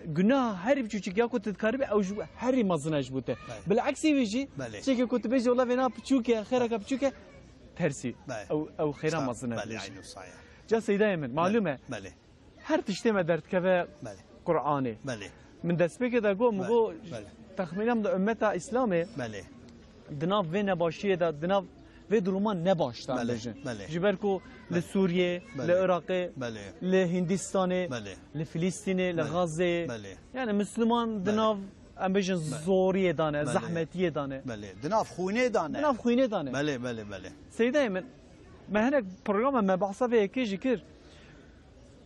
gunah herî biçûçik ya ku tu dikaribî ew ji herî mezin e ji bo te. Belê. Bileksî wî jî, Belê. tiştekê ku tu bêjî, wela vêna piçûk e, xêreke piçûk e, tersî. Belê. Ew, ew xêra Sağ, mezin e belê, dibêjî. Aynı saye. Ca Seydayê min, Belê. malûm e. Belê. Her tiştê me derdikeve Belê. Qur'anê. Belê. Min destpêkê de got, min Belê. got, Belê. texmîna min de ummeta Îslamê Belê. di nav vê nebaşiyê de, di nav vê duruma nebaş de Belê, bêjin. belê. Ji ber ku li Belê. Sûriyê, Belê. li Iraqê, Belê. li Hîndistanê, Belê. li Filîstînê, li Belê. Gazeyê. Belê. Yani Müslüman di Belê. nav, em bêjin, Belê. zoriyê de ne, Belê. zehmetiyê de ne. Belê. Di nav xwînê de ne. Di nav xwînê de ne. Belê, belê, belê. Seydayê min, me hinek programa me behsa vê yekê jî kir.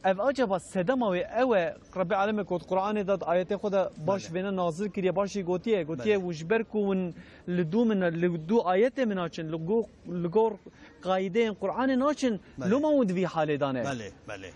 Ev acaba sedema wê ew e, Rebbê Alemê got Qur'anê de, di ayetê xwe de baş Belê. vêne nazil kiriye, baş jî gotiye, gotiye Belê. û ji ber ku hûn li dû min, li dû ayetê min naçin, li go-, li gor qaydeyên Qur'anê naçin, Belê. loma hûn di vî halê de ne. Belê, belê.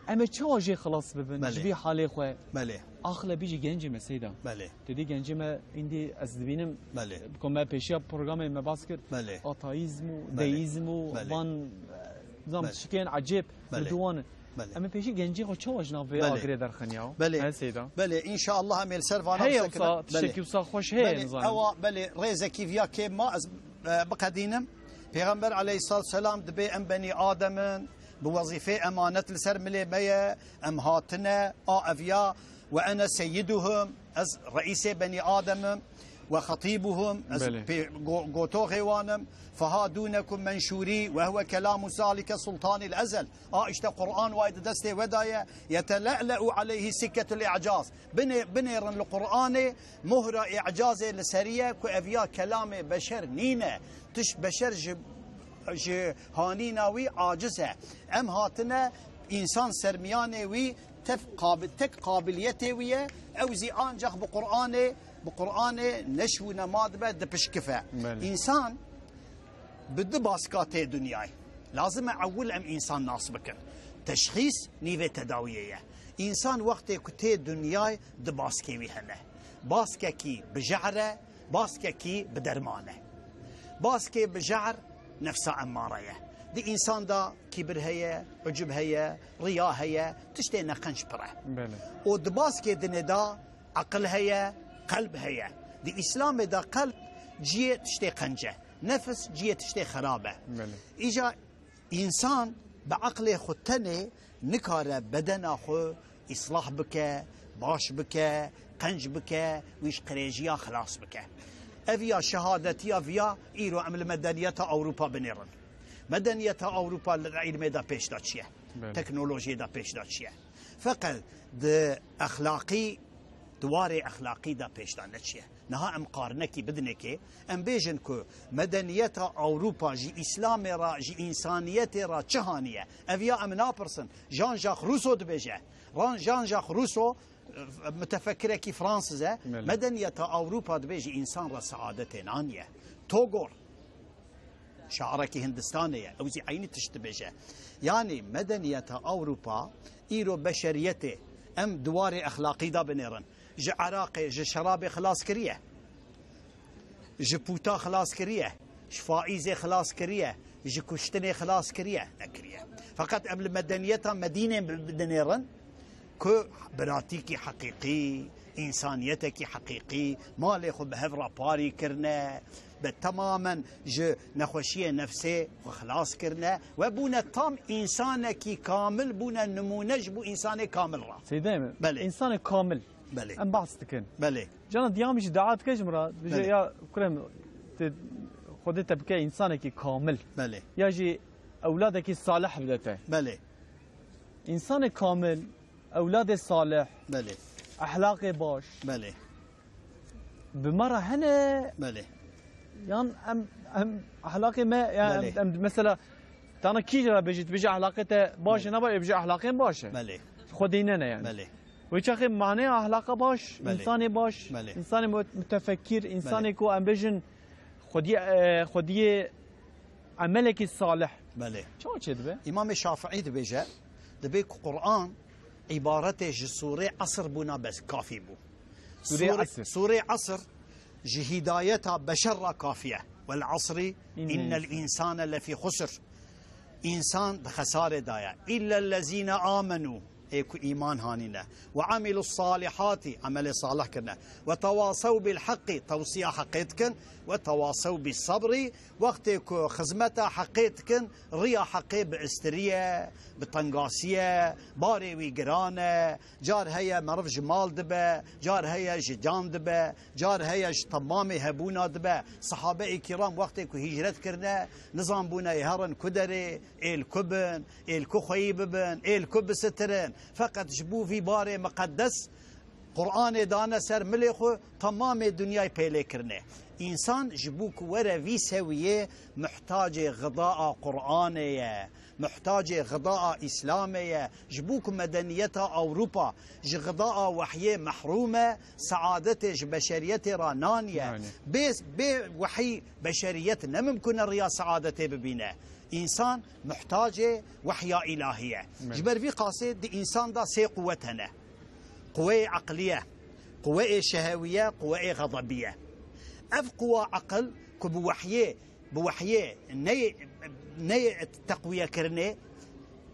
Em ê çawa jê xilas bibin Belê. ji vî halê xwe? Belê. Axle bî jî gencê me Seyda. Belê. Te dî gencê me îndî ez dibînim, Belê. ku me pêşiya programê me bas kir, Belê. ateîzm û Belê. deîzm û Belê. van, e, zam Belê. tişkên ecêb Belê. li dû wan in. Belê. Em ê pêşî gencê xwe çawa ji nav vê Belê. agirê derxin ya? Belê. He Seyda? Belê, înşallah em ê li ser vana Heye bisekinin. wisa, Belê. tiştekî wisa xweş heye Belê, nizanim. ewa, belê, rêzekî viya kêm ma ez, e, biqedînim. Pêxember aleyhissalatu selam dibê em benî Adem in, bi wezîfê emanet li ser milê me ye, em hatine, a ev ya, "Ve ene seyyiduhum", ez reîsê benî Adem im, "ve xetîbuhum", ez Belê. pê-, go-, gotoxê wan im, "feha dûnekum menşûrî ve huve kelamu zalike sultanil ezel." A işte Qur'an way di destê we de ye, "yetele'le'u aleyhi sikketul i'caz." Binê-, binêrin li Qur'anê mohra i'cazê li serî ye ku ev ya kelamê beşer nîne. Tiş beşer ji ji hanîna wî aciz e. Em hatine Însan sermiyanê wî tef qabi-, tek qabiliyetê wî ye, ew zî ancax bi Qur'anê, bi Qur'anê neşwîne ma dibe, dipişkife. Belê. Însan bi du baska tê dinyayê. Lazim e ewil em însan nas bikin. Teşxîs nîvê tedawiyê ye. Însan wextê ku tê dinyayê du baskê wî hene. Baskekî bi jehr e, baskekî bi derman e. Baskê bi jehr nefsa emmare ye. Di însan de kîbir heye, ucub heye, riya heye, tiştê neqenc pir e. Belê. Û di baskê dinê de aqil heye, qelb heye. Di Îslamê de qelb ciyê tiştê qenc e. Nefis ciyê tiştê xerab e. Belê. Îca însan bi aqlê xwe tenê nikare bedena xwe îslah bike, baş bike, qenc bike, wî ji qirêjiya xilas bike. Ev ya şehadetiya viya îro em li medeniyeta Ewropa binêrin. Medeniyeta Ewropa li ilmê de pêş de çi ye? Belê. Teknolojiyê de pêş de çi ye? Feqet di exlaqî, di warê exlaqî de pêş de neçiye. Niha em qarinekî bidinekê, em bêjin ku medeniyeta Ewropa ji Îslamê re, ji însaniyetê re çi haniye? Ev ya em napirsin. Jean-Jacques Rousseau dibêje. Ran-, Jean-Jacques Rousseau, e, mutefekirekî Fransız e. Belê. Medeniyeta Ewropa dibê ji însan re seadetê naniye. Togor, şairekî Hindistanê ye. Ew zî eynî tişt dibêje. Yanî medeniyeta Ewropa îro beşeriyetê em di warê exlaqî de binêrin. Ji eraqê, ji şerabê xilas kiriye. Ji pûta xilas kiriye. Ji faîzê xilas kiriye. Ji kuştinê xilas kiriye. Nekiriye. Feqet em li medeniyeta Medînê bi-, dinêrin ku biratîkî heqîqî, însaniyetekî heqîqî, malê xwe bi hev re parî kirine, bi temamen ji nexweşiyê nefsê xwe xilas kirine we bûne tam însanekî kamil, bûne nimûne ji bo însanê kamil re. Seyda Emîn, Belê. Însanê kamil. Belê. Em behs dikin. Belê. Cana diyamî jî dua dike ji min re, dibêje Belê. Ya kurem, te, Xwedê te bike însanekî kamil. Belê. Ya jî ewladekî salih bide te. Belê. Însanê kamil, ewladê salih, Belê. Ehlaqê baş, Belê. Bi me re hene. Belê. Yan em, em ehlaqê me, ya Belê. Em, em mesela, tana kî re bêjî, dibêje ehlaqê te baş e, Belê. Naba, ê bêje ehlaqê baş e. Belê. Xwedê ne ne yani. Belê. Wê çaxê maneya ehlaqa baş, Belê. Însanê baş, Belê. Însanê mut-, mutefekkir, Însanê Belê. Ku em bêjin xwediyê, e, xwediyê emelekî salih. Belê. Çawa çêdibe? Îmamê Şafîî dibêje, dibê ku Qur'an îbaretê ji sûrê Esr bûna bes kafî bû. Sûrê Sûrê, Esr. Sûrê Esr ji hîdayeta beşer re kafî ye. Vel asri innel insane lefî xusr. Însan di xesarê de ye. Îllellezîne amenû, ê ku îman hanîne. Ve amilus salihati, emelê salih kirine. Ve tewasew bil haqqi, tewsiya heqê dikin. Ve tewasew bis sabri, wextê ku xizmeta heqê dikin, riya heqê bi istiriye, bi tengasiye, barê wî giran e, car heye meriv ji mal dibe, car heye ji can dibe, car heye ji temamê hebûna dibe. Sehabeyê kiram wextê ku hîcret kirine, nizanbûne ê herin ku derê, ê li ku bin, ê li ku xweyî bibin, ê li ku bisitirin. Feqet ji bo vî barê miqedes Qur'anê dane ser milê xwe, temamê dinyayê pêlê kirine. Însan ji bo ku were vî sewiyê, muhtacê xidaa Qur'anê ye, muhtacê xidaa Îslamê ye. Ji bo ku medeniyeta Ewropa ji xidaa wehyê mehrûm e, seadetê ji beşeriyetê re naniye. Naniye. Bê, bê wehyî beşeriyet ne mimkun e riya seadetê bibîne. Însan muhtacê wehya îlahî ye. Belê. Ji ber vî qasê di însan de sê quwet hene. Quweyê eqlî ye, quweyê şehewî ye, quweyê xezebî ye. Ev quwa eqil ku bi wehyê, bi wehyê neyê, neyê teqwiyekirinê,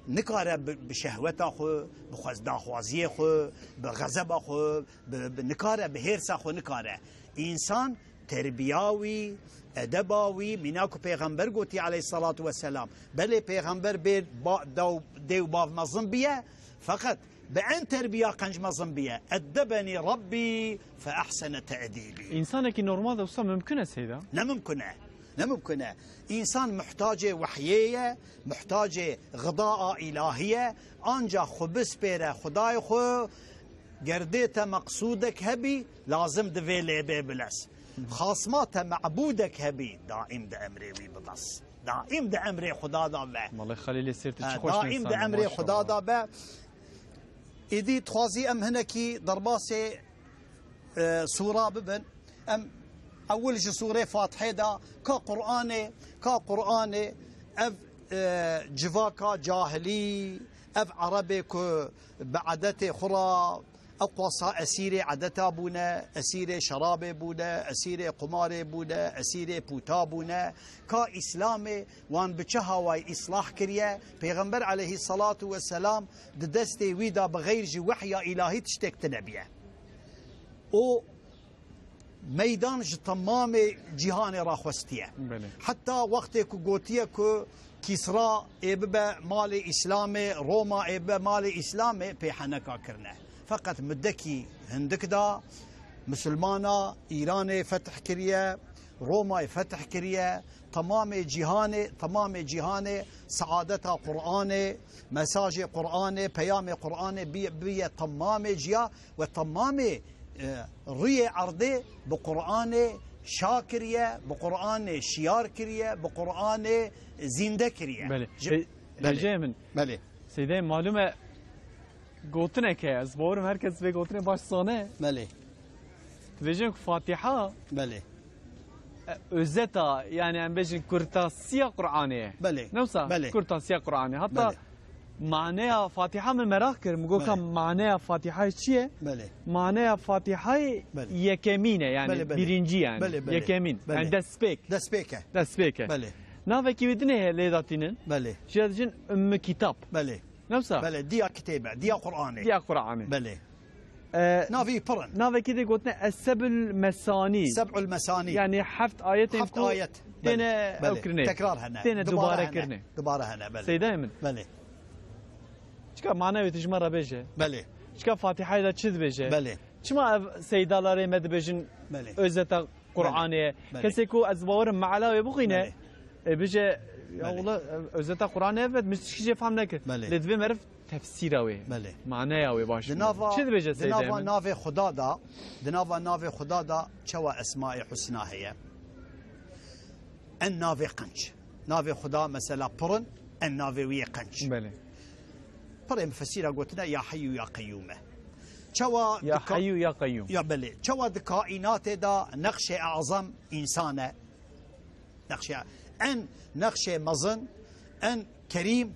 nikare bi, bi şehweta xwe, bi xwez-, daxwaziyê xwe, bi xezeba xwe, bi, bi, nikare, bi hêrsa xwe nikare. Însan terbiya wî, edeba wî, mîna ku Pêxember gotî aleyhissalatu vesselam, belê Pêxember bê ba-, daw-, dê û bav mezin biye, feqet bi en terbiya qenc mezin biye. Eddebenî Rabbî fe ehsene te'dîbî. Însanekî normal de wisa mimkun e seyda? Ne mimkun e. Ne mimkun e. Însan muhtacê wehyê ye, muhtacê xidaa îlahî ye, ancax xwe bispêre Xwedayê xwe, ger dê te meqsûdek hebî, lazim divê lê bê bilez. Xasma te mebûdek hebî, daîm di emrê wî bibes. Daîm di emrê Xuda da be. Malê Xelîlê Sêrtî çi xweş daîm di emrê Xuda da be. Êdî dixwazî em hinekî derbasê, e, sûra bibin. Em ewil ji sûrê Fatihê de ka Qur'anê, ka Qur'anê ev, e, civaka cahilî, ev Erebê ku bi edetê xwe re ew qasa esîrê edeta bûne, esîrê şerabê bûne, esîrê qumarê bûne, esîrê pûta bûne, ka Îslamê wan bi çi hawayî îslah kiriye? Pêxember aleyhisselatu vesselam di destê wî de bi xeyr ji wehya îlahî tiştek tine biye. Û meydan ji temamê cîhanê raxwestiye. Belê. Heta wextê ku gotiye ku Kîsra ê bibe malê Îslamê, Roma ê bibe malê Îslamê, pê heneka kirine. Feqet middekî hindik da, misilmana Îranê fetih kiriye, Romayê fetih kiriye, temamê cîhanê, temamê cîhanê saadeta Qur'anê, mesajê Qur'anê, peyamê Qur'anê biye, biye temamê ciya. We temamê, e, rûyê erdê bi Qur'anê şa kiriye, bi Qur'anê şiyar kiriye, bi Qur'anê zînde kiriye. Belê. Ji E, Belê. Hêjeyê min. Belê. Seydayê, malûm e, gotinek heye. Ez bawerim her kes vê gotinê baş zane. Belê. Dibêjin ku Fatiha Belê. e, özeta, yani em bêjin kurtasiya Qur'anê ye. Belê. Ne wisa? Belê. Kurtasiya Qur'anê. Hatta Belê. Maneya Fatiha min meraq kir. Min got, Belê. Ka maneya Fatihayê çi ye? Belê. Maneya Fatihayê Belê. Yekemîn e, yani Belê, belê. Birinci yani. Belê, belê. Yekemîn. Belê. Yani destpêk. Destpêk e. Destpêk e. Belê. Navekî wî dinê heye lê datînin. Belê. Jê dijin Ümmü Kitap. Belê. Ne wisa? Belê, diya kitêbe, diya Qur'anê. Diya Qur'anê. Belê. E, Navê pir in. Navekî dê gotine Es-Seb'ül Mesani. Seb'ül Mesani. Yani heft ayetên Heft ku ayet. Belê, têne belê. Ew kirine. Tekrar hene. Têne Dubare dubare hene. Kirine. Dubare hene, belê. Seydayê min. Belê. Çika mane wê tu ji me re bêje. Belê. Çika Fatihayê de çi dibêje. Belê. Çima ev seydalarê me dibêjin Belê. Özeta Qur'anê ye. Belê. Kesê ku ez bawerim me'ela wê bixwîne, Belê. E, bije, ya Belê. Wela, e, özeta Qur'anê evet, min tişkî jê fehm nekir. Belê. Lê divê meriv tefsîra wê, Belê. Maneya wê baş Di bîne. Nava, Çi dibêje di Seydê nava min? Navê Xuda da, di nava navê Xuda da çawa Esmaê Husna heye? En navê qenc. Navê Xuda mesela pir in, en navê wî yê qenc. Belê. Pirê mufesîra gotine ya Heyyu ya Qeyyûm e. Çawa Ya di ka- Heyyu ya Qeyyûm. Ya belê. Çawa di kaînatê de nexşê azam însan e. Nexşê, en nexşê mezin, en kerîm,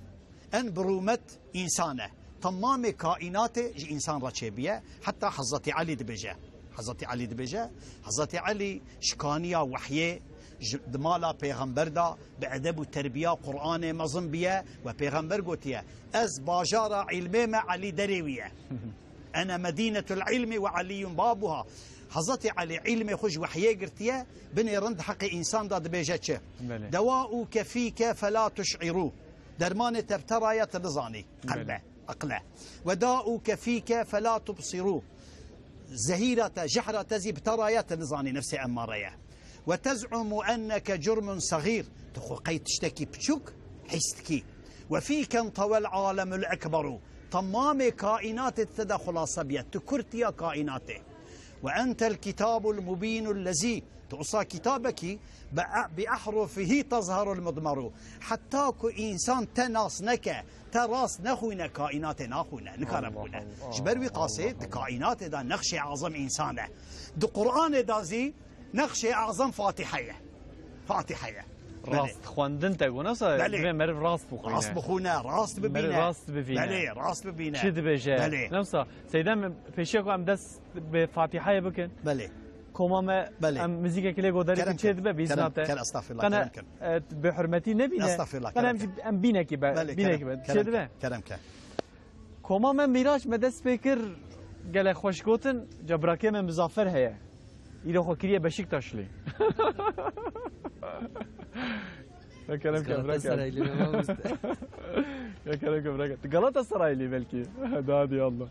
en bi rûmet însan e. Temamê kaînatê ji însan re çêbûye. Heta Hezretî Elî dibêje. Hezretî Elî dibêje. Hezretî Elî şikaniya wehyê ji, di mala pêxember de bi edeb û terbiya Qur'anê mezin bûye we pêxember gotiye, Ez bajara îlmê me, Elî derê wî ye. Ene medînetul îlmi ve Elîyun babuha. Hezretî Elî îlmê xwe ji wehyê girtiye, binê rind heqê însan da dibêje çi? Belê. Dewauke fîke felâ tuş'irû. Dermanê te bi te ra ye, tu nizanî. Qelbe, Belê. Eqle. Ve dauke fîke felâ tubsirû. Zehîra te, jehra te zî bi te ra ye, tu nizanî, nefsê emmare ye. Ve tez'umu enneke curmun segîr. Tu xwe qey tiştekî piçûk hîs dikî. Ve fîke entewel alemul ekberu. Temamê kaînatê di te de xulase biye. Tu kurtiya kaînatê. Ve entel kitabul mubînul lezî. Tu usa kitabekî bi, bi ehrufihî tezherul mudmeru. Heta ku însan te nas neke, te rast nexwîne, kaînatê naxwîne, nikare Allah bixwîne. Allah. Ji ber wî qasê Allah di Allah. Kaînatê de nexşê azam însan e. Di Qur'anê de zî nexşê azam Fatiha ye. Fatiha ye. Belê. Rast xwendin te got, nasa Belê. Divê meriv rast bixwîne. Rast bixwîne, rast Meriv bibîne. Rast bibîne. Belê, rast bibîne. Çi dibêje? Belê. Nasa, Seydem, pêşiya ku em dest bi Fatihayê bikin. Belê. Koma me Belê. Em muzîkekî lê godarî Kerem kin çê kin. Dibe, bi Kerem, îzna te. Ker, estağfirullah, Qene, kerem kin. E, bi hurmetî nebîne. Estağfirullah, Qene kerem em kin. Jî, em bînekî be, Belê, bînekî kerem, be. Kerem Çê kin. Dibe. Kerem kin. Koma me Mîraç me dest pê kir, gelek xweş gotin, ca birakê me Mizafer heye. Îro xwe kiriye Beşiktaşlî. Ya kerem ke, bırak ya. Galatasaraylî me mamoste. Ya kerem ke, bırak. Tu Galatasaraylî belkî. Hadi, hadi, Allah.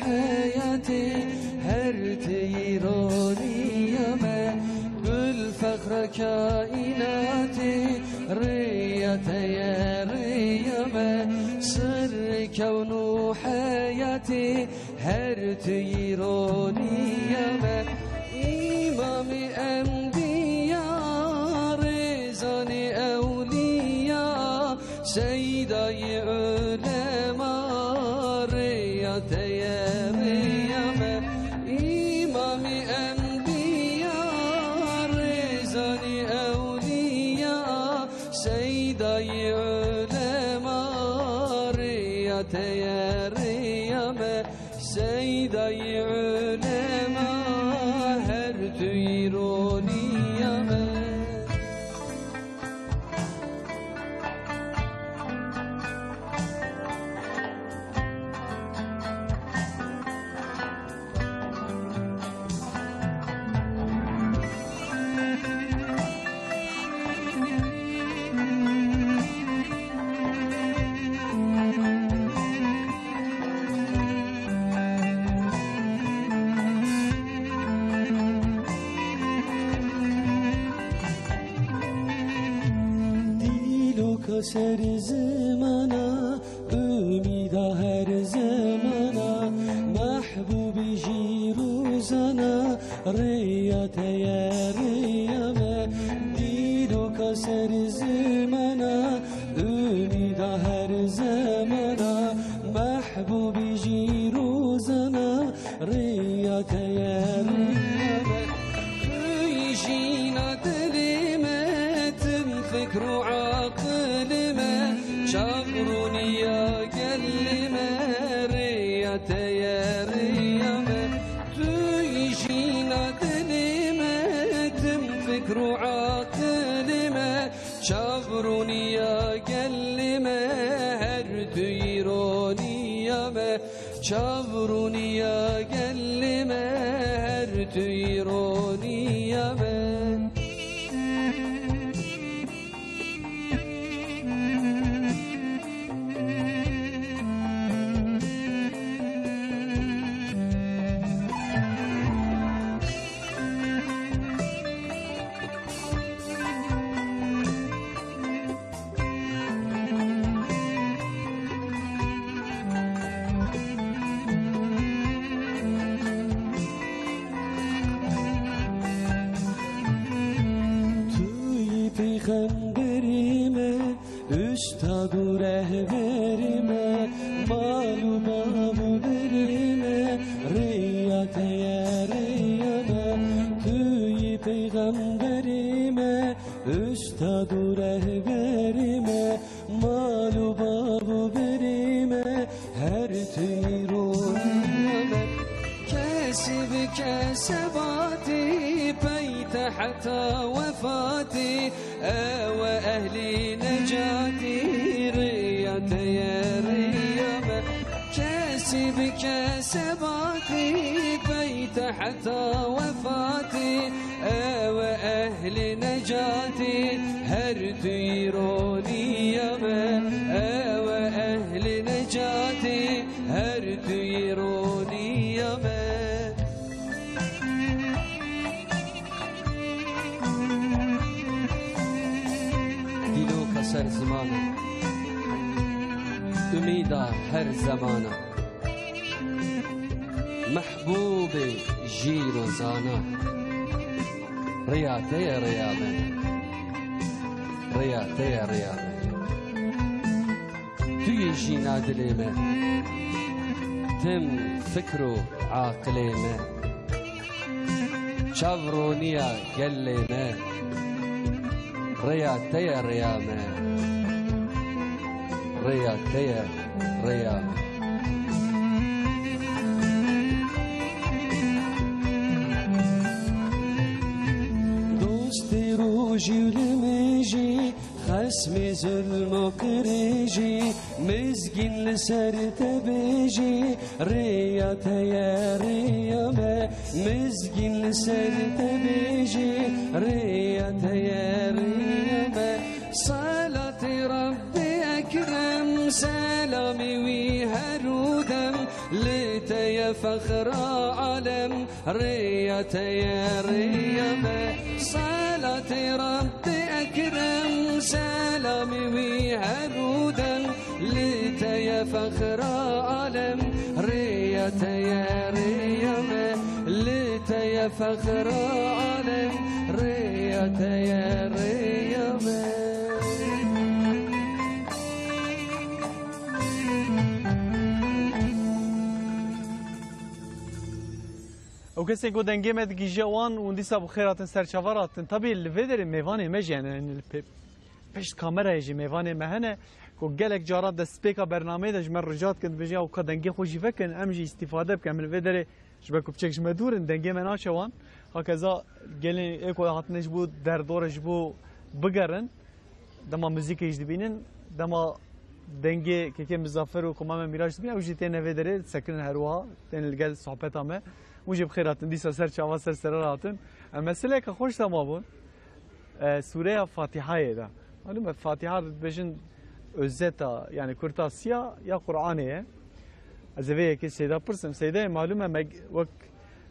heyatê, her teyî roniya me, gul fexra kaînatê, rêya te ye rêya me, sirrê kewn û heyatê, her teyî roniya me. Îmamê enbiya, rêzanê ewliya, Seydayê ulema, rêya te ye rêya me. Îmamê enbiya, rêzanê ewliya, Seydayê ulema, rêya te ye rêya me. Seydayê ulema, her teyî roniya me. Dîloka ser zimana, umîda her zimana, mehbûbê jîr û zana, rêya te ye rêya me. Dîloka ser zimana, umîda her zimana, mehbûbê jîr û zana, rêya te ye rêya me. Tu yî jîna dilê me, tim fikr û aqilê me, çav rûniya gelê me, rêya te ye rêya me. Tu yî jîna dilê me, tim fikr û aqilê me, çav rûniya gelê me, her teyî roniya me. Çav rûniya gelê me, her teyî roniya me. Tu yî pêxemberê me, ustad û rehberê me, mal û bav û birê me, rêya te ye rêya me. Tu yî pêxemberê me, ustad û rehberê me, mal û bav û birê me, her teyî roniya me. Kesê bi kesebatê, peyte heta wefatê, ew e ehlê necatê, rêya te ye rêya me. Kesê bi kesebatê, peyte heta wefatê, ew e ehlê necatê, her teyî roniya me, ew e ehlê necatê, her teyî roniya me. Dîloka ser zimana, umîda her zemana, mehbûbê jîr û zana, rêya te ye rêya me, rêya te ye rêya me. Tu yî jîna dilê me, tim fikr û aqilê me, çav roniya gelê me, rêya te ye rêya me, rêya te ye rêya me. Dostê rojî û limêjî, xesmê zulm û qirêjî, mizgîn li ser te bêjî, rêya te ye rêya me. Mizgîn li ser te bêjî, rêya te ye rêya me. Selatê Rebbê Ekrem, selamê wî her û dem, li Te ye fexra alem, rêya te ye rêya me. Selatê Rabbê Ekrem, selamê wî her û dem. Li te ye fexra alem, rêya te ye rêya me. Li te ye fexra alem, rêya te ye rêya me. Ew kesên ku dengê me digihîje wan û dîsa bi xêr hatin ser çavan hatin. Tabî li vê derê mêvanê me jî hene, yani li pê-, pişt kamerayê jî mêvanê me hene ku gelek caran destpêka bernameyê de ji me rica dikin, dibêjin, "Ya ka dengê xwe jî vekin, em jî îstîfade bikin." Em li vê derê ji ber ku piçek ji me dûr in, dengê me naçe wan. Hakeza gelên ê ku hatine ji bo derdor e, ji bo bigerin, dema muzîkê jî dibînin, dema dengê kekê Mizafir û Komame Mîraç dibînin, ew jî têne vê derê, disekinin her wiha, tên li gel sohbeta me. Hûn jî bi xêr hatin, dîsa ser çava ser sere re hatin. E, meseleyeke xweş de mabûn. E, sûreya Fatîhayê de. Malûm e, Fatîha dibêjin özeta, yani kurtasiya ya Qur'anê ye. Ez ê vê yekê Seyda pirsim. Seydayê, malûm e, me, wek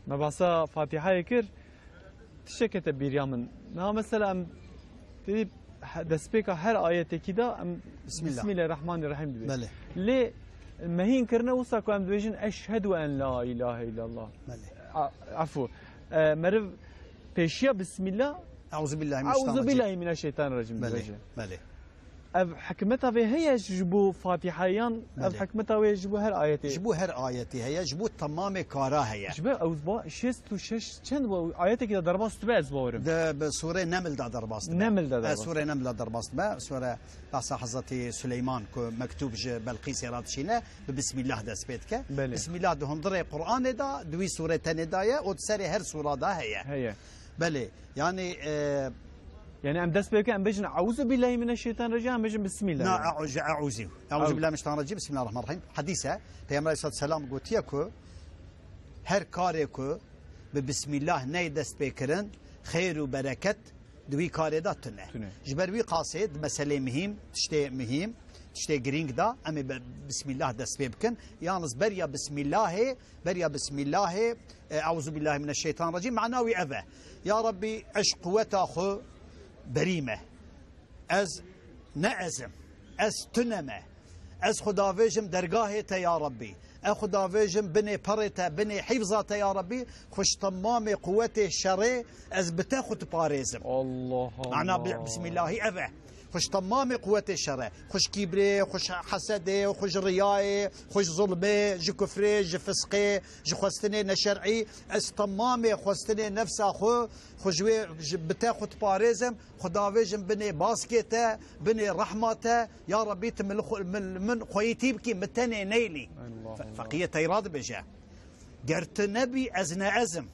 me behsa Fatîhayê kir, tiştekê te bîriya min. Niha mesela em tê he-, destpêka her ayetekî de em Bismillah. Bismillahirrahmanirrahim dibê. Belê. Lê me hîn kirine wisa ku em dibêjin, "Eşhedû en la ilahe illallah." Belê. A-, efû. E, meriv pêşiya Bismillah, Euzu billahi mineşşeytanirracim. Euzu billahi mineşşeytanirracim Belê, dibêje. Belê. Ev hikmeta vê heye ji bo Fatihayan, ev Belê. Hikmeta wê ji bo her ayetê. Ji bo her ayetê heye, ji bo temamê kara heye. Ji bo ew ba-, şêst û şeş çend bu ayetekî de derbas dibe ez bawerim. De bi Sûrê Neml de derbas dibe. Neml de E, derbas. Sûrê Neml de derbas dibe. Sûre behsa Hezretî Suleyman ku mektûb ji Belqîsê re dişîne, bi Bismillah dest pê dike. Belê. Bismillah di hundirê Qur'anê de, di wî sûrê tenê de ye û di serê her sûra de heye. Heye. Belê. Yani, e, Yani em dest pê bikin, em bêjin, "Euzu billahi mineşşeytanirracim", em bêjin, "Bismillah." Na, e'uzu, e'uzu. E'uzu Ew. billahi mineşşeytanirracim, bismillahirrahmanirrahim. Hadîs e, Peygamber aleyhissalatu vesselam gotiye ku her karê ku bi Bismillah neyê dest pê kirin, xêr û bereket di wî karê de tune. Tune. Ji ber wî qasê di meselê mihîm, tiştê mihîm, tiştê girîng de em ê bi Bismillah dest pê bikin. Yalnız beriya Bismillahê Beriya Bismillahê, e, Euzu billahi mineşşeytanirracim, mana wî ev e. Ya Rabbî, ez quweta xwe berî me. Ez ne ez im. Ez tune me. Ez xwe davêjim dergahê te ya Rabbî. Ez xwe davêjim binê perê te, binê hîfza te ya Rabbî. Xwe ji temamê quwetê şerê ez bi te xwe diparêzim. Allah Allah. Mana bi-, Bismillahî ev e. Xwe ji temamê quwetê şerê, xwe ji kîbrê, xwe ji hesedê, xwe ji riyayê, xwe ji zulmê, ji kufrê, ji fisqê, ji xwestinê neşer'î, ez temamê xwestinê nefsa xwe, xwe ji wê, ji, bi te xwe diparêzim, xwe davêjim binê baskê te, binê rehma te, ya Rabbî tu min, min, min xweyîtî bikî, min tenê neylî. Allah Fe-, Allah. Feqiyê Teyra dibêje, ger tu nebî ez ne ez im.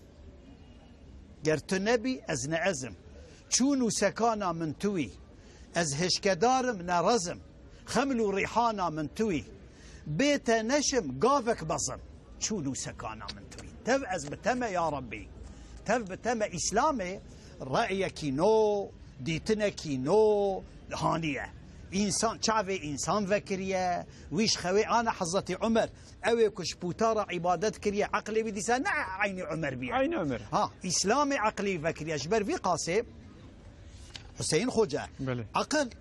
Ger tu nebî, ez ne ez im. Çûn û sekana min tu î. Ez hêşkedar im, ne rez im. Xeml û rîhana min tu î. Bê te neşim, gavek bez im. Çûn û sekana min tu î. Tev ez bi te me ya Rabbî. Tev bi te me. Îslamê re'yekî no, dîtinekî no haniye. Însan, çavê însan vekiriye, wî ji xewê ana Hezretî Umer. Ew ê ku ji pûta re îbadet kiriye, eqlê wî dîsa ne eynî Umer bîye. Eynî Umer. Ha, Îslamê eqlê wî vekiriye. Ji ber vî qasê Hüseyin Xoce, Belê. Eqil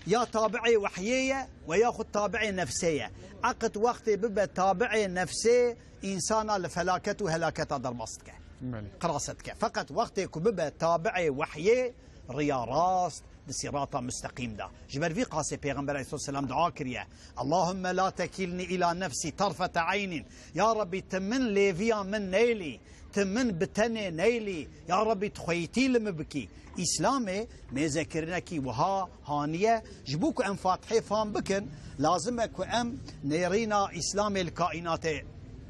ya tabi'ê wehyê ye we yaxud tabi'ê nefsê ye. Eqil wextê bibe tabi'ê nefsê, însana li felaket û helaketa derbas dike. Belê. Qirase dike. Feqet wextê ku bibe tabi'ê wehyê, riya rast, di sîrata musteqîm de. Ji ber vî qasê Pêxember aleyhisselam dua kiriye, "Allahümme la tekilni ila nefsi tarfete eynin." Ya Rabbî, tu min lêviya min neylî, tu min bi tenê neylî. Ya Rabbî, tu xweyîtî li min bikî. Îslamê mêzekirinekî wiha haniye. Ji bo ku em Fatihê fam bikin, lazim e ku em nêrîna Îslamê li kaînatê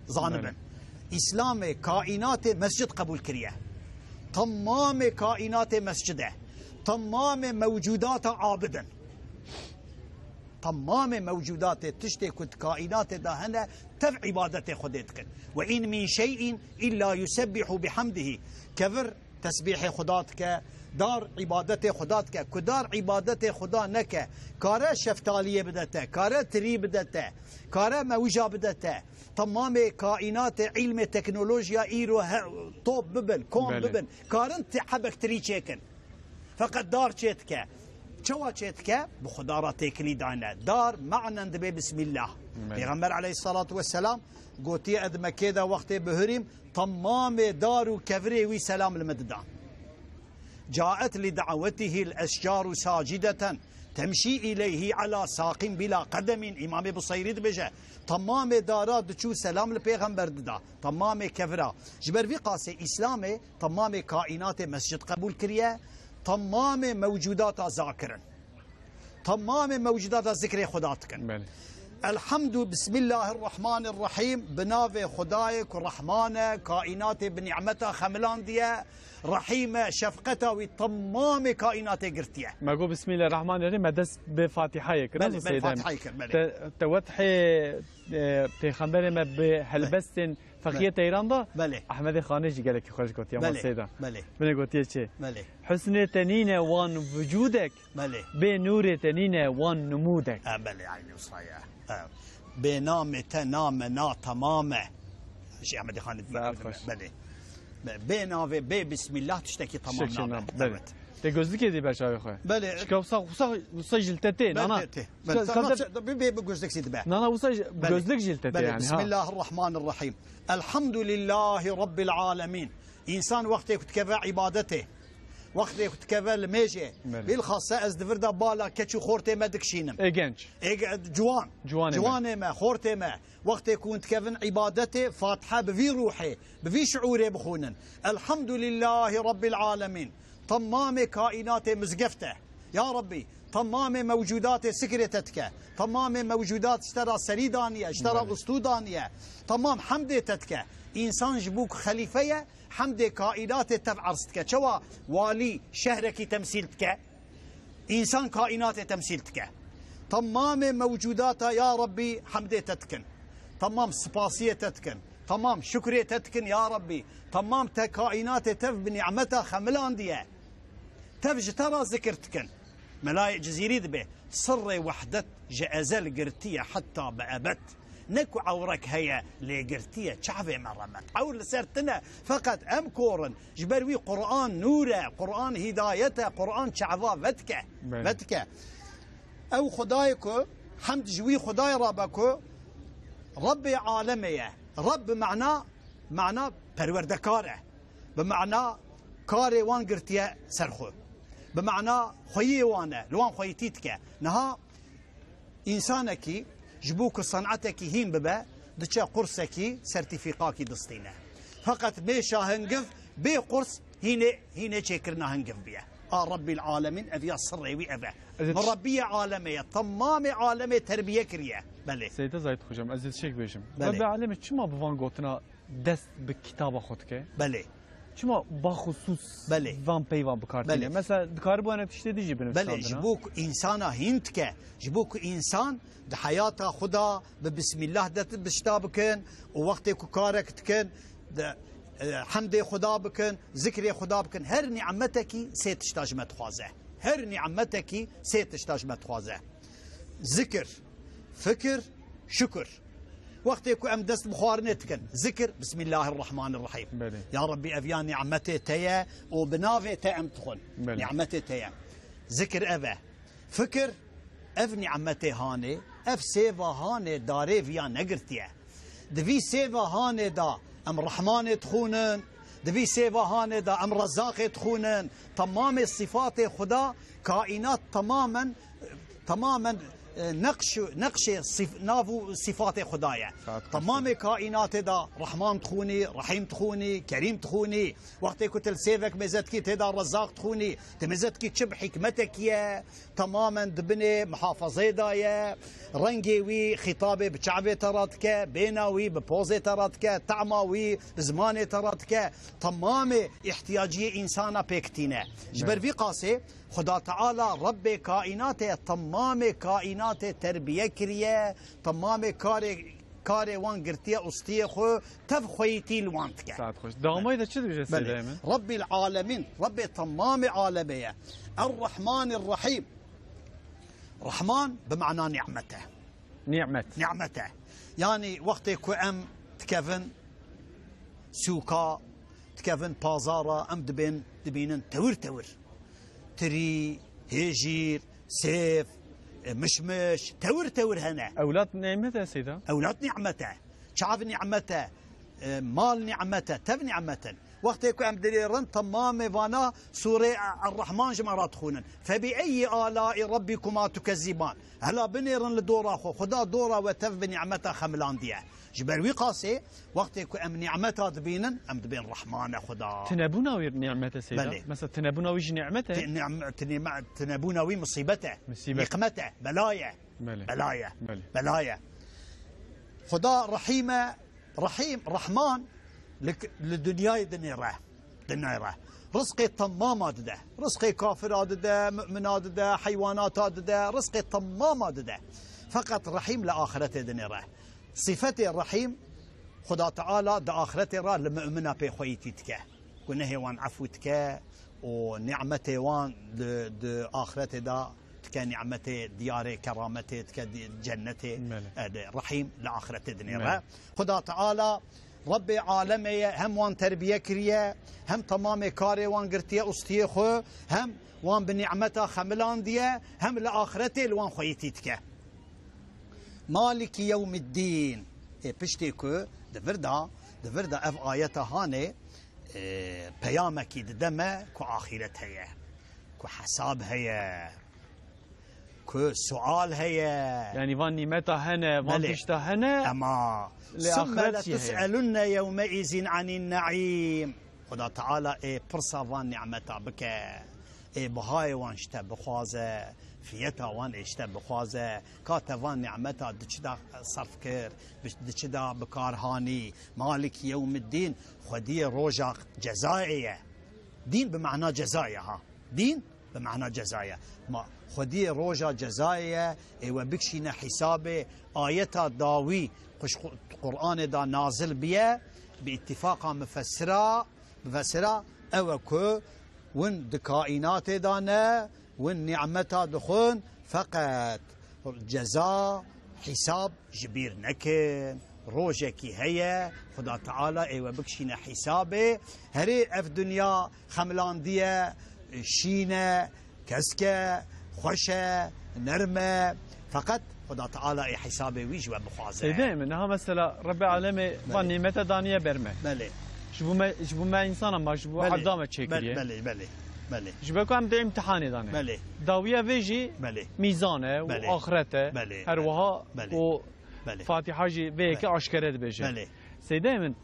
zanibin. Belê. Îslamê kaînatê mescid qebûl kiriye. Temamê kaînatê mescid e. Temamê mewcûdata abid in. Temamê mewcûdatê, tiştê ku di kaînatê de hene, tev îbadetê Xwedê dikin. "Ve in min şey'in illa yusebbihu bihamdihi." Kevir tesbîhê Xuda dike, dar îbadetê Xuda dike. Ku dar îbadetê Xuda neke, kare şeftaliyê bide te, kare tirî bide te, kare mewija bide te. Temamê kaînatê îlmê teknolojiya îro he-, top bibin, kom Belê. bibin. Karin ti hebek tirî çêkin. Feqet dar çêdike. Çawa çêdike? Bi Xuda re têkilî dane. Dar manen dibe bismillah. Belê. Pêxember aleyhissalatu vesselam gotiye, ez di Mekkê de wextê bihurîm, temamê dar û kevirê wî selam li min didan. Caet li da'wetihil eşcaru sacideten temşî ileyhi ala saqin bila qedemîn. Îmamê Buseyrî dibêje, temamê dara diçû selam li pêxember dida. Temamê kevira. Ji ber vî qasê Îslamê temamê kaînatê mescid qebûl kiriye. Temamê mewcûdata zakirin. Temamê mewcûdata zikrê Xuda dikin. Belê. Elhamdu, Bismillahirrahmanirrahîm, bi navê Xudayê ku Rehman e, kaînatê bi nîmeta xemilandiye, Rehîm e, şefqeta wî temamê kaînatê girtiye. Me got, Bismillahirrahmanirrahîm, me dest bi Fatîhayê kir, Belê, nasıl belê, Seyda Emin? Fatîhayê kir, belê. Te, te wet hê, e, Pêxemberê me bi helbestên Fexiyê Teyran da Belê. Ehmedê Xanê jî gelekî xweş gotiye, ma Belê, Seyda. belê. Binê gotiye çi? Belê. Husnê te nîne wan vücudek, Belê. bê nûrê te nîne wan numûdek. Ha, belê, aynî wisa ye. Ha. Bê namê te name na temam e. Ji Ehmedê Xanê Saet xweş. Belê. Be-, bê navê, bê bismillah tiştekî temam Tiştekî nabe. nam, belê. Evet. Te gözlükê dî ber çavê xwe. Belê. Şika wisa, wisa, wisa jiltetê, Belê, nana. tê. Belê, Şika tamam, kadar sen, bir, bir, bir gözlük zî dibe. Nana wisa j-, Belê. gözlük jiltetê Belê, yani, ha. Bismillahirrahmanirrahim. Elhamdülillahi Rabbil alemin. Însan wextê ku dikeve îbadetê, wextê ku dikeve limêjê, Belê. bilxase ez di vir de bala keç û xortê me dikişînim. Ê genç. Ê ge-, ciwan. Ciwanê me. Ciwanê me, xortê me. Wextê ku hûn dikevin îbadetê, Fatiha bi vî ruhê, bi vî şiûrê bixwînin. Elhamdülillahi Rabbil alemin. Temamê kaînatê mizgeft e. Ya Rabbî, temamê mewcûdatê sikrê te dike. Temamê mewcûdat ji te re serî daniye, ji te re Belê. ustû daniye. Temam hemdê te dike. Însan ji bo ku xelîfe ye, hemdê kaînatê tev erz dike. Çawa walî şehrekî temsîl dike? Însan kaînatê temsîl dike. Temamê mewcûdata ya Rabbî hemdê te dikin. Temam spasiyê te dikin. Temam şukrê te dikin ya Rabbî. Temam te kaînatê tev bi nîmeta xemilandiye. Tev ji te re zikir dikin. Melayê Cizîrî dibe, sirrê wehdet ji ezel girtiye heta bi ebed. Ne ku ewrek heye, lê girtiye çavê me remet. Ewr li ser tine, feqet em kor in. Ji ber wî Quran nûr e, Quran hîdayet e, Quran çava vedike. Belê. Vedike. Ew Xwedayê ku hemd ji wî Xwedayê rabe ku Rebbê alemê ye. Reb bi mana, mana perwerdekar e. Bi mana karê wan girtiye ser xwe. Bi mana xweyiyê wan e, li wan xweyîtî dike. Niha Însanekî ji bo ku senatekî hîn bibe, diçe qursekî, sertîfîkakî distîne. Feqet mêşa hingiv bê qurs hînê, hînê çêkirina hingiv bûye. A Rebbîl Alemîn, ev ya sirrê wî ev e. Ez ê tiş- Murabbiyê alemê ye, temamê alemê terbiye kiriye. Belê. Seyda Zahid Hocam, ez ê tiştek bêjim. Belê. Rebbê Alemê çima bi van gotina dest bi kitaba xwe dike? Belê. Çima baxusus Belê. van peyva bi kar tîne? Belê. Mesela, dikaribû ene tiştê dî jî binivîsandina. Belê, ji bo ku însana hîn dike, ji bo ku însan di heyata xwe de bi bismillah de tişta bikin û wextê ku karek dikin, de, e, hemdê Xuda bikin, zikrê Xuda bikin. Her nîmetekî sê tişta ji me dixwaze. Her nîmetekî sê tişta ji me dixwaze. Zikir, fikir, şukir. Wextê ku em dest bi xwarinê dikin, zikir, Bismillahirrahmanirrahîm. Belê. Ya Rabbî, ev ya nîmetê te ye û bi navê te em dixwin. Belê. Nîmetê te ye. Zikir ev e. Fikir, ev nîmetê hanê, ev sêva hanê darê viya negirtiye. Di vî sêva hanê de em Rehmanê dixwînin, di vî sêva hanê de em Rezzaqê dixwînin. Temamê sifatê Xuda, kaînat temamen, temamen, e, neqş, neqşê sif-, nav û sifatê Xuda ye. Saet xweş. Temamê kaînatê de Rehman dixwînî, Rehîm dixwînî, Kerîm dixwînî. Wextê ku tu li sêvek mêze dikî, tê de Rezzaq dixwînî, tu mêze dikî çi bi hikmetekî ye. Temamen di binê muhafazeyê de ye. Rengê wî xîtabê bi çavê te re dike, bêhna wî bi pozê te re dike, tema wî bi zimanê te re dike. Temamê îhtiyaciyê însana pêk tîne. Ji ber Evet. vî qasê Xuda Teala Rebbê kaînatê ye, temamê kaînatê terbiye kiriye, temamê karê, karê wan girtiye û stiyê xwe tev xweyîtî li wan dike. Saet xweş. Dawamê de çi dibêje Belê. Seyda Emin? Rebbîl Alemîn, Rebbê temamê alemê ye. Er-Rehmanir Rehîm. Rehman bi mana nîmet e. Nîmet. Nîmet e. Yanî wextê ku em Dikevin sûka, dikevin pazara, em dibên, dibînin tewir tewir. Tirî, hêjîr, sêv, e, mişmiş, tewir tewir hene. Ewlad nîmet e, Seyda? Ewlad nîmet e. Çav nîmet e. E, mal nîmet e. Tev nîmet in. Wextê ku em dinêrin, temamê vana sûrê Er-Rehman ji me re dixwînin. Febi eyyi alai rabbikuma tukezziban. Hela binêrin li dora xwe. Xuda dora we tev bi nîmeta xemilandiye. Ji ber wî qasê, wextê ku em nîmeta dibînin, em dibên Rehmane Xuda. Tinebûna wî nîmet e, Seyda? Belê. Mesela tinebûna wî jî nîmet e? Ti-, nîm-, tinîme-, tinebûna wî misîbet e. Misîbet. Nîqmet e. Bela ye. Belê. Bela ye. Belê. Bela ye. Xuda Rehîm e. Rehîm, Rehman li, li dinyayê dinêre. Dinêre. Rizqê temama dide. Rizqê kafira dide, mumina dide, heywanata dide, rizqê temama dide. Feqet Rehîm li axiretê dinêre. Sifetê Rehîm, Xuda Teala di axiretê re li mumina pêxweyîtî dike. Gunehê wan efû dike û nîmetê wan di, di axiretê de dike nîmetê diyarê kerametê, dike di-, cennetê, Belê. e, de, Rehîm li axiretê dinêre. Belê. Xuda Teala Rebbê alemê ye, hem wan terbiye kiriye, hem temamê karê wan girtiye ustiyê xwe, hem wan bi nîmeta xemilandiye, hem li axiretê li wan xweyîtî dike. Maliki yewmiddîn. Ê piştê ku di vir de, di vir de ev ayeta hanê, e, peyamekî dide me ku axîret heye, ku hesab heye, ku sual heye. Yanî van nîmeta hene, van Belê. tişta hene. Ema Lê summe axiret jî heye. Letus'elunne yewmeizin anin naîm. Xuda Teala ê pirsa van nîmeta bike. Ê bihayê wan ji te bixwaze, fiyeta wan ê ji te bixwaze. Ka te van nîmeta di çi de serf kir, bi-, di çi de bi kar hanî. Malik yewmiddîn, xwediyê roja cezayê ye. Dîn bi mehna cezayê ha. Dîn bi mehna cezayê. Ma xwediyê roja cezayê ye, ê we bikişîne hîsabê. Ayeta dawî ku ji Qu-, Qur'anê de nazil biye, bi îtîfaqa mufessira, mufessira ew e ku win di kaînatê de ne, win nîmeta dixwin, feqet ceza, hîsab ji bîr nekin. Rojekî heye, Xuda Teala ê we bikişîne hîsabê. Herê ev dinya xemilandiye, şîn e, kesk e, xweş e, nerm e. Feqet Xuda Teala ê hîsabê wî ji we bixwaze. Seyda Emin, niha mesela Rebbê alemê van Belê. nîmete daniye ber me. Belê. Ji bo me, ji bo me însan ama ji bo Belê. evda me çêkiriye. Belê, belê, belê. Ji ber ku em di îmtihanê de ne. Belê. Dawiya vê jî Belê. mîzan e û Belê. axiret e. Belê, Her belê. wiha Belê. û Belê. Fatiha jî vê yekê Belê. aşkere dibêje. Belê. Seyda Emin,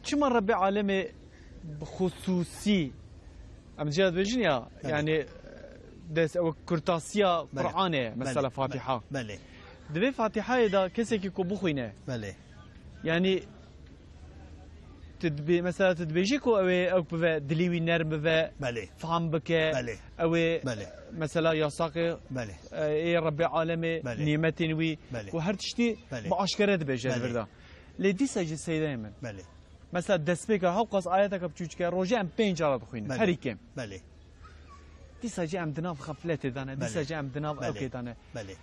çima Rebbê alemê bi xusûsî, em jê dibêjin ya, Belê. yanî, des-, ew kurtasiya Belê. Qur'anê, mesela Belê. Fatiha. Belê. Di vê Fatihayê de kesekî ku bixwîne, Belê. yanî, tu dibê-, mesela tu dibêjî ku ew ê, ew bive, dilî wî nerm bive, Belê. fam bike, Belê. ew ê, Belê. mesela yasaqê, Belê. e, ê Rebbê alemê, Belê. nîmetên wî, Belê. ku her tiştî Belê. bi aşkere dibêje Belê. li vir de. Lê dîsa jî Seyda Emin. Belê. Mesela destpêka hewqas ayeteke biçûçike, rojê em pênc cara dixwînin. Belê. Herî kêm. Belê. Dîsa jî em di nav xefletê de ne, dîsa Belê. jî em di nav Belê. ewkê de ne. Belê.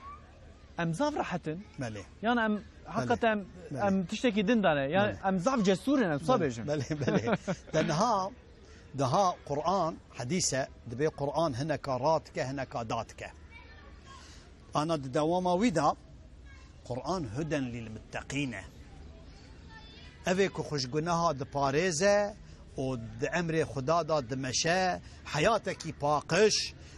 Em zaf rehet in. Belê. Yan em Belê. heqeten em, Belê. em tiştekî din de ne. Yan Belê. em zaf cesûr in, em wisa Belê. bêjin. Belê, belê. Te niha, daha Qur'an, hedîs e, dibê Qur'an hineka radike, hineka dadike. Ana di dewama wî de, Qur'an huden lil mutteqîn e. Ev ê ku xwe ji guneha diparêze û di emrê Xuda de dimeşe, heyatekî paqij,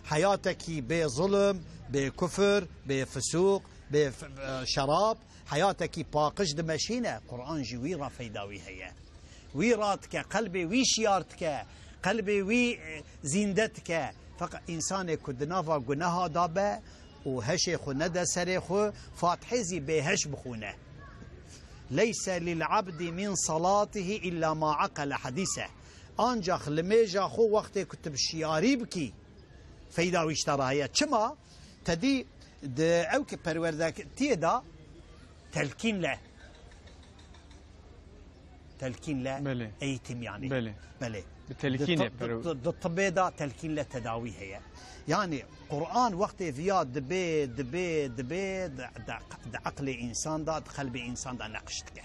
heyatekî bê zulm, bê kufir, bê fisûq, bê f-, e, şerab, heyatekî paqij dimeşîne, Qur'an ji wî re feyda wî heye. Wî radike, qelbê wî şiyar dike, qelbê wî, e, zînde dike. Feqet însanê ku di nava guneha de be û heşê xwe nede serê xwe, Fatihê zî bêheş bixwîne. Leyse lil abdi min salatihi illa ma aqele hedîs e. Ancax limêja xwe wextê ku tu bi şiyarî bikî, feyda wî ji te re heye. Çima? Te dî di ew ki perwerdetiyê de telkîn le. Telkîn le Belê. eğitim yani. Belê. Belê. Bi telkînê Di ti-, perew- di, di tibê de telkîn le tedawî heye. Yani Qur'an wextê viya dibê, dibê, dibê, di, di, di eqlê însan de, di qelbê însan de neqiş dike.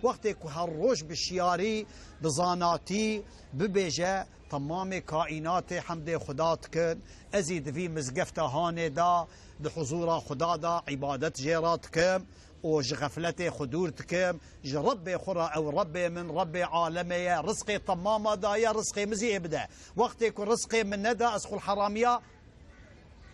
Wextê ku her roj bi şiyarî, bi zanatî bibêje, temamê kaînatê hemdê Xuda dikin, ez î di vî mizgefta hanê de di huzûra Xuda de îbadet jê re dikim û ji xefletê xwe dûr dikim, ji Rebbê xwe re, ew Rebbê min, Rebbê alemê ye, rizqê temama daye, rizqê min zî ê bide. Wextê ku rizqê min neda, ez xwe li heramiya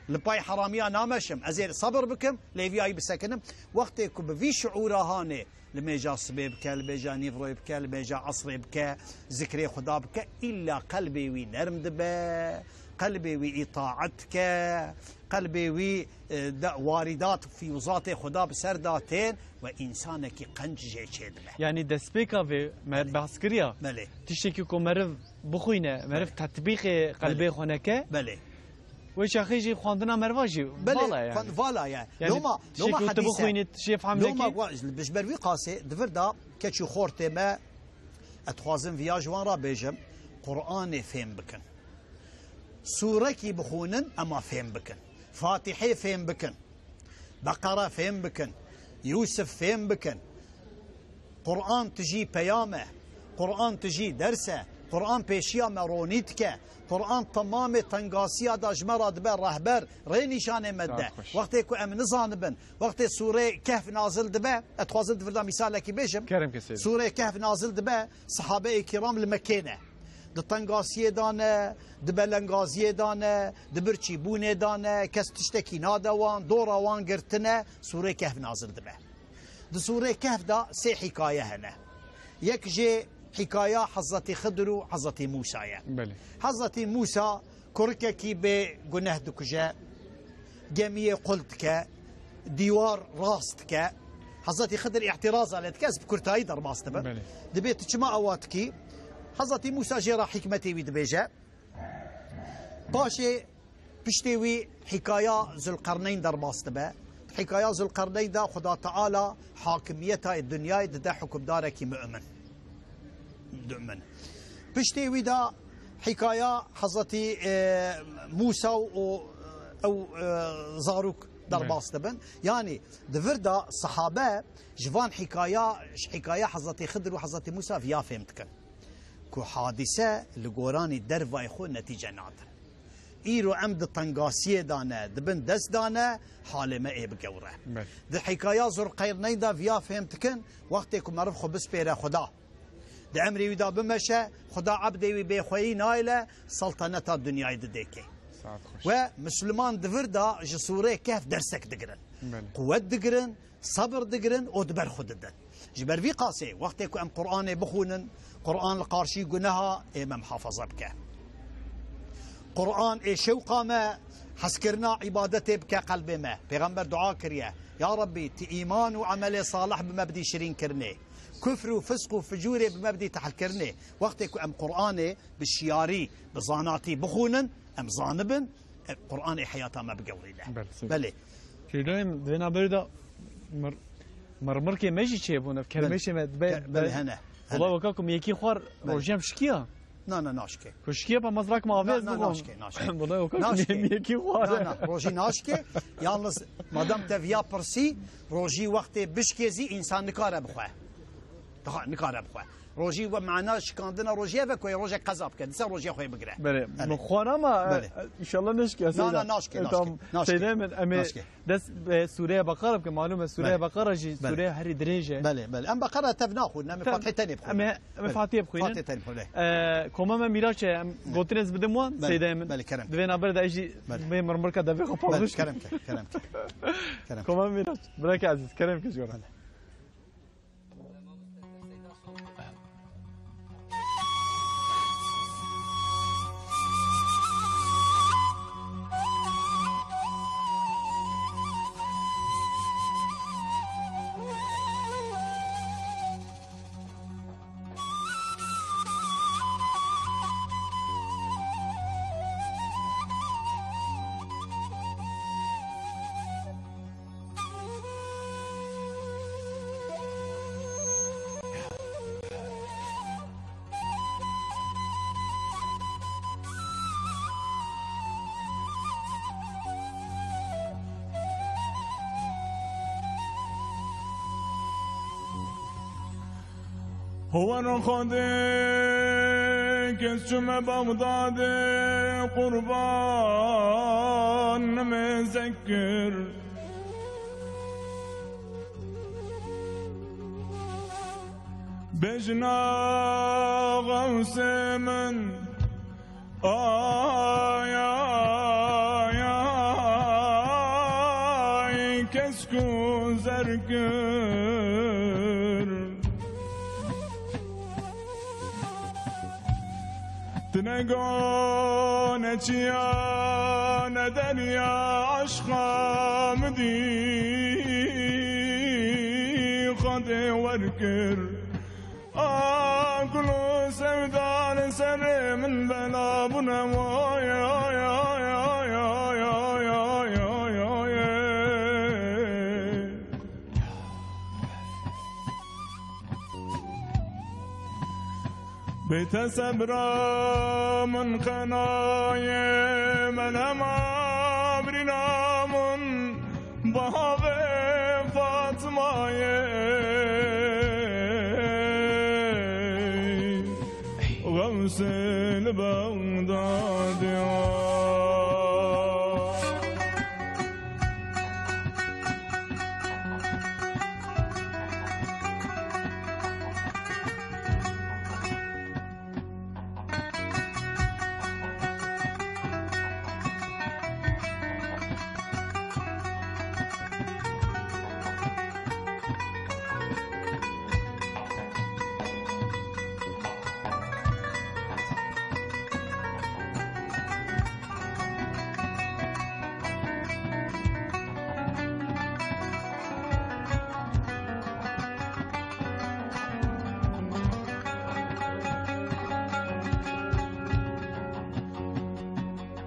Li pay heramiya nameşim. Ez ê sebir bikim, lê viyayî bisekinim. Wextê ku bi vî şiûra hanê, li mêja sibê bike, li mêja nîvroyê bike, li mêja esrê bike, zikrê Xuda bike, îlla qelbê wî nerm dibe, qelbê wî îtaet dike, qelbê wî, e, de, warîdat, fiyûzatê Xuda bi ser de tên we însanekî qenc jê çêdibe. Yanî destpêka vê me Belê. behs kiriya. Belê. Tiştekî ku meriv bixwîne, meriv Belê. tetbîqê Belê. qelbê xwe neke. Belê. Wê çaxê jî xwendina meriva jî Belê, vala ye yani. xwend-, vala ye. Yani Loma, tiştekî loma ku tu hedîse. bixwînî, tu jê fehm Loma nekî. gwa-, ji, ji ber vî qasê, di vir de keç û xortê me, ez dixwazim viya ji wan re bêjim, Qur'anê fêm bikin. Sûrekî bixwînin, ema fêm bikin. Fatîhê fêm bikin. Beqere fêm bikin. Yûsif fêm bikin. Quran tijî peyam e. Quran tijî ders e. Quran pêşiya me ronî dike. Quran temamê tengasiya da ji me re dibe rehber, rê nîşanê me dide. Saet xweş. Wextê ku em nizanibin, wextê sûrê Kehf nazil dibe, ez dixwazim di vir de mîsalekî bêjim. Kerem ke seyîd. Sûrê Kehf nazil dibe, sahabeyê kiram li Mekkê ne. Di tengasiyê de ne, di belengaziyê de ne, di birçîbûnê de ne, kes tiştekî nade wan, dora wan girtine, Sûrê Kehf nazil dibe. Di Sûrê Kehf de sê hîkaye hene. Yek jê hîkaya Hezretî Xidir û Hezretî Mûsa ye. Belê. Hezretî Mûsa kurikekî bê guneh dikuje, gemiyê qul dike, dîwar rast dike. Hezretî Xidir îtîraza lê dike, ez bi kurtayî derbas dibim. Belê. Dibê tu çima ewa dikî? Hezretî Mûsa jê re hikmetê wî dibêje. Paşê piştê wî hîkaya Zulqerneyn derbas dibe. Hîkaya Zulqerneyn de Xuda Teala hakimiyeta dinyayê dide hukimdarekî mu'min. Mu'min. Piştê wî de hîkaya Hezretî, e, Mûsa û ew, e, zarok derbas dibin. Yanî di vir de sahabe ji van hîkaya, ji hîkaya Hezretî Xidir û Hezretî Mûsa viya fêm dikin ku hadîse li goranî dervayê xwe netîce nadin. Îro em di tengasiyê de ne, di bin dest de ne, halê me ê bigewre. Belê. Di hîkaya Zulqerneyn de viya fêm dikin, wextê ku meriv xwe bispêre Xuda, di emrê wî de bimeşe, Xuda ebdê wî bêxweyî nayêle, selteneta dinyayê didêkê. Saet xweş. We Misliman di vir de ji Sûrê Kehf dersek digirin. Belê. Quwet digirin, sebir digirin û di ber xwe didin. Ji ber vî qasê, wextê ku em Qur'anê bixwînin, Qur'an li qarşî guneha ê me muhafaza bike. Qur'an ê şewqa me, hezkirina îbadetê bike qelbê me. Pêxember dua kiriye, Ya Rebbî, tu îman û emelê salih bi me bidî şirînkirinê. Kufr û fisq û ficûrê bi me bidî tehlkirinê. Wextê ku em Qur'anê bi şiyarî, bi zanatî bixwînin, em zanibin, e, Qur'anê heyata me bigewrîne. Belê, seyda. Belê. Seyda, em di vê navberê de mir-, mirmirkê me jî çêbûn, ev Belê. kermêşê me dibe, Ke-, belê, be-, hene, hene. Wela weka ku miyekî xwar Belê. rojî em şikiya. Na, na, naşke. Ku şikiya pa mezrak me avê Na, ez na, bixwim. naşke, naşke. Wela weka ku Naşke. miyekî xwar Na, e. na, rojî naşke. Yalnız madem te viya pirsî, rojî wextê bişkê zî însan nikare bixwe. Daha nikare bixwe. Rojî we mana şikandina rojî ev e ku ê rojek qeza bike, dîsa rojiya xwe bigire. Belê, Belê. min xwar ama, Belê. e, e, înşallah neşke, Na, Seyda. na, naşke, E, naşke, tamam. naşke. Seyda min, em ê Naşke. dest, e, Sûreya Beqara bike, malum e, Sûreya Belê. Beqara jî Belê. Sûreya herî dirêj e. Belê, belê. Em Beqara tev naxwînin, em ê Te-, Fatihê tenê bixwînin. em ê, em ê Belê. Fatihê bixwînin. Fatihê tenê bixwînin. E, koma me mîraç e, em Belê. gotinê ez bidim wan, Belê. Seyda min. Belê, kerem. Di vê navberê de ez jî Belê. bê mirmirka devê xwe Belê, pavliş. kerem ke, kerem ke. Kerem ke. Koma me mîraç. Bireke ezîz, kerem ke ji we re. Belê. Howar Xwedê kes çûme Bexdadê qurban nimêzek kir. Bêjina Xewsê min, ay, ay, ay, kes ku zer kir. Tu ne go ne çiya ne derya eşqa min dî Xwedê wer kir. A gul û sevda li serê min bela bûne, way, ay, ay. Bête sebra min qenayê, melema birîna min bahavê Fatmayê. Xewsê li Bexdadê.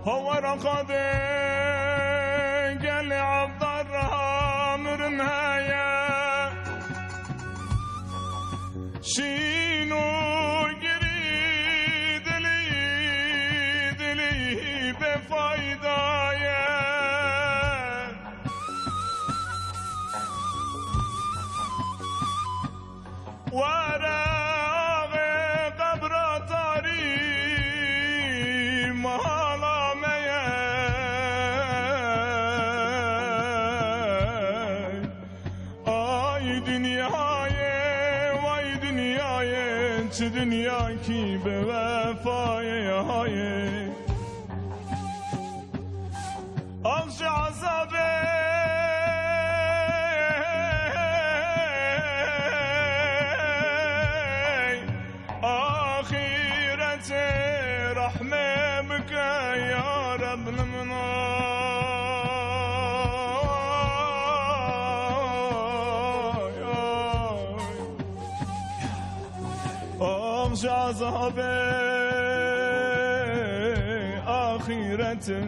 Hawara Xwedê gelê Evdar ra mirin heye. Şîn û girî dilî, dilî bêfayda ye. Were axê qebra tarî mala me ye. Ay dinyayê, vay dinyayê, çi dinyakî bêwefa ye, hayê. Ax ji ezabê axîretê rehmê bike ya Reb li min. Ax ji ezabê axîretê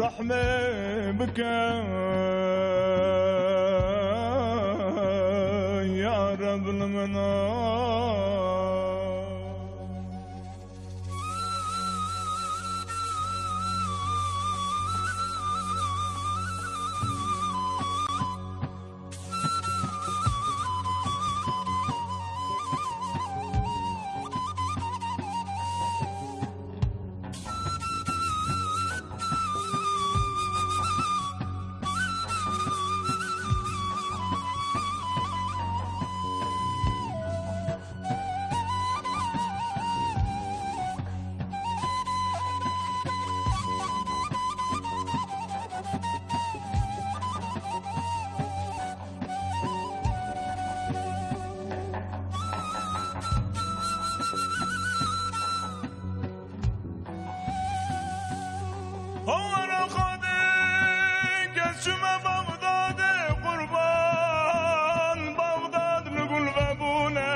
rehmê bike ya Reb li min. Hawara Xwedê kes çûme Bexdadê qurban, Bexdad li gul vebûne.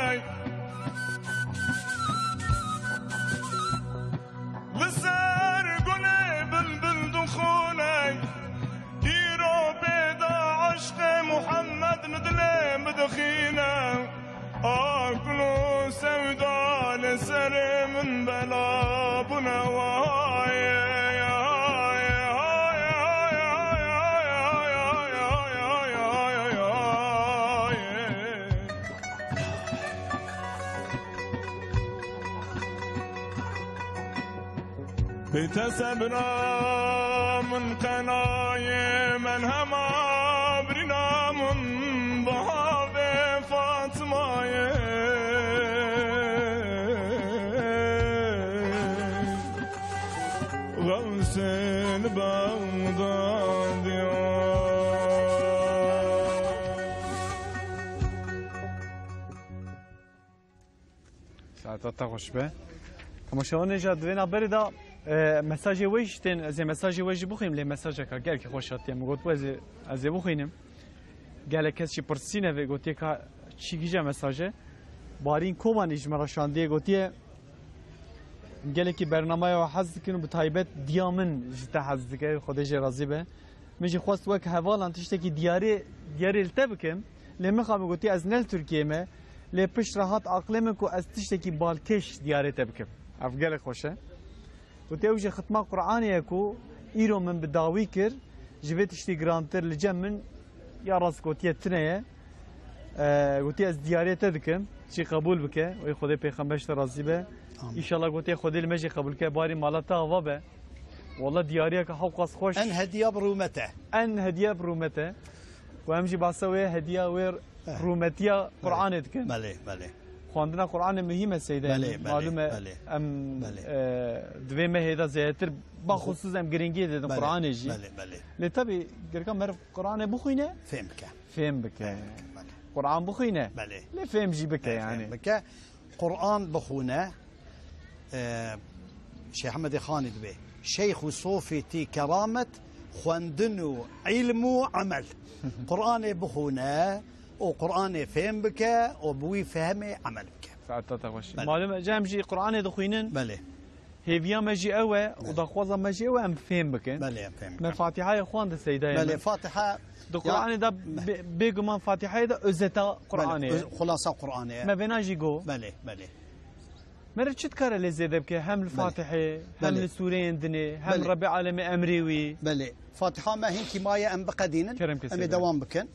Li ser gulê bilbil dixûne, îro pêda eşqê Muhammed li dilê min dixîne. Aqil û sewda li serê min bela bûne, wayê. Pê te sebra min qenayê, melhema birîna min bahavê Fatmayê. Xewsê li Bexdadê. Saeta te xweş be. Temaşevanê jî di vê navberê de, e, mesajê we jî tên, ez ê mesajê we jî bixwînim, lê mesajeka gelkî xweş hatiye. Min got, ez ê, ez ê bixwînim. Gelek kes jî pirsîne vê, gotiye ka çi gîje mesaje. Barîn Kobanî ji me re şandiye, gotiye, gelekî bernameya we hez dikin û bi taybet diya min ji te hez dike, Xwedê jê razî be. Min jî xwest wek hevalan tiştekî diyarê, diyarê li te bikim. Lê mixabin gotî ez ne li Tirkiyeyê me. Lê pişt re hat aqilê min ku ez tiştekî balkêş diyarê te bikim. Ev gelek xweş e. Gotî ew jî xitma Qur'anê ye ku îro min bi dawî kir. Ji vê tiştî girantir li cem min ya rast gotiye tune ye. E, gotî ez diyarê te dikim. Jî qebûl bike. Wê Xwedê Pêxember ji te razî be. Amin. Înşallah gotê Xwedê li me jî qebûl ke, barî mala te ava be. Walla diyariyeke hewqas xweş. En hediya bi rûmet e. En hediya bi rûmet e. Û em jî bahsa wê hediya wê Eh. rûmetiya Belê. Qur'anê dikin. Belê, belê. Xwendina Qur'anê muhîm e seyde. Belê, belê, Malûm e belê. em, Belê. e, di vê mehê de zêdetir Bixwe- baxusûs em girîngiyê didin Belê, Qur'anê jî. belê, belê. Lê tabii gereka meriv Qur'anê bixwîne, Fêm bike. fêm bike. Fêm bike, belê. Qur'an bixwîne. Belê. Lê fêm jî bike Belê, yani. fêm bike. Qur'an bixwîne, e, Şêx Ehmedê Xanî dibê, Şeyx û sofê tî keramet, xwendin û îlm û emel. Qur'anê bixwîne û Qur'anê fêm bike û bi wî fehmê emel bike. Saeta te xweş. Belê. Malum e, em jî Qur'anê dixwînin. Belê. Hêviya me jî ew e û Belê. daxwaza me jî ew e, em fêm bikin. Belê, em fêm Me bikin. Fatihayê xwendin seydayê Belê, min. Fatiha Di Ya, Qur'anê de me- bê-, bêguman Fatihayê de özeta Qur'anê Belê, ye. öz-, xulasa Qur'anê ye. Me vêna jî got. Belê, belê. Meriv çi dikare lê zêde bike? Hem li Belê. Fatihê, hem Belê. li sûreyên dinê, hem Belê. Rebbê Alemê emrê wî. Belê. Fatiha me hinkî maye em biqedînin. Kerem ke Em ê seyda. dewam bikin.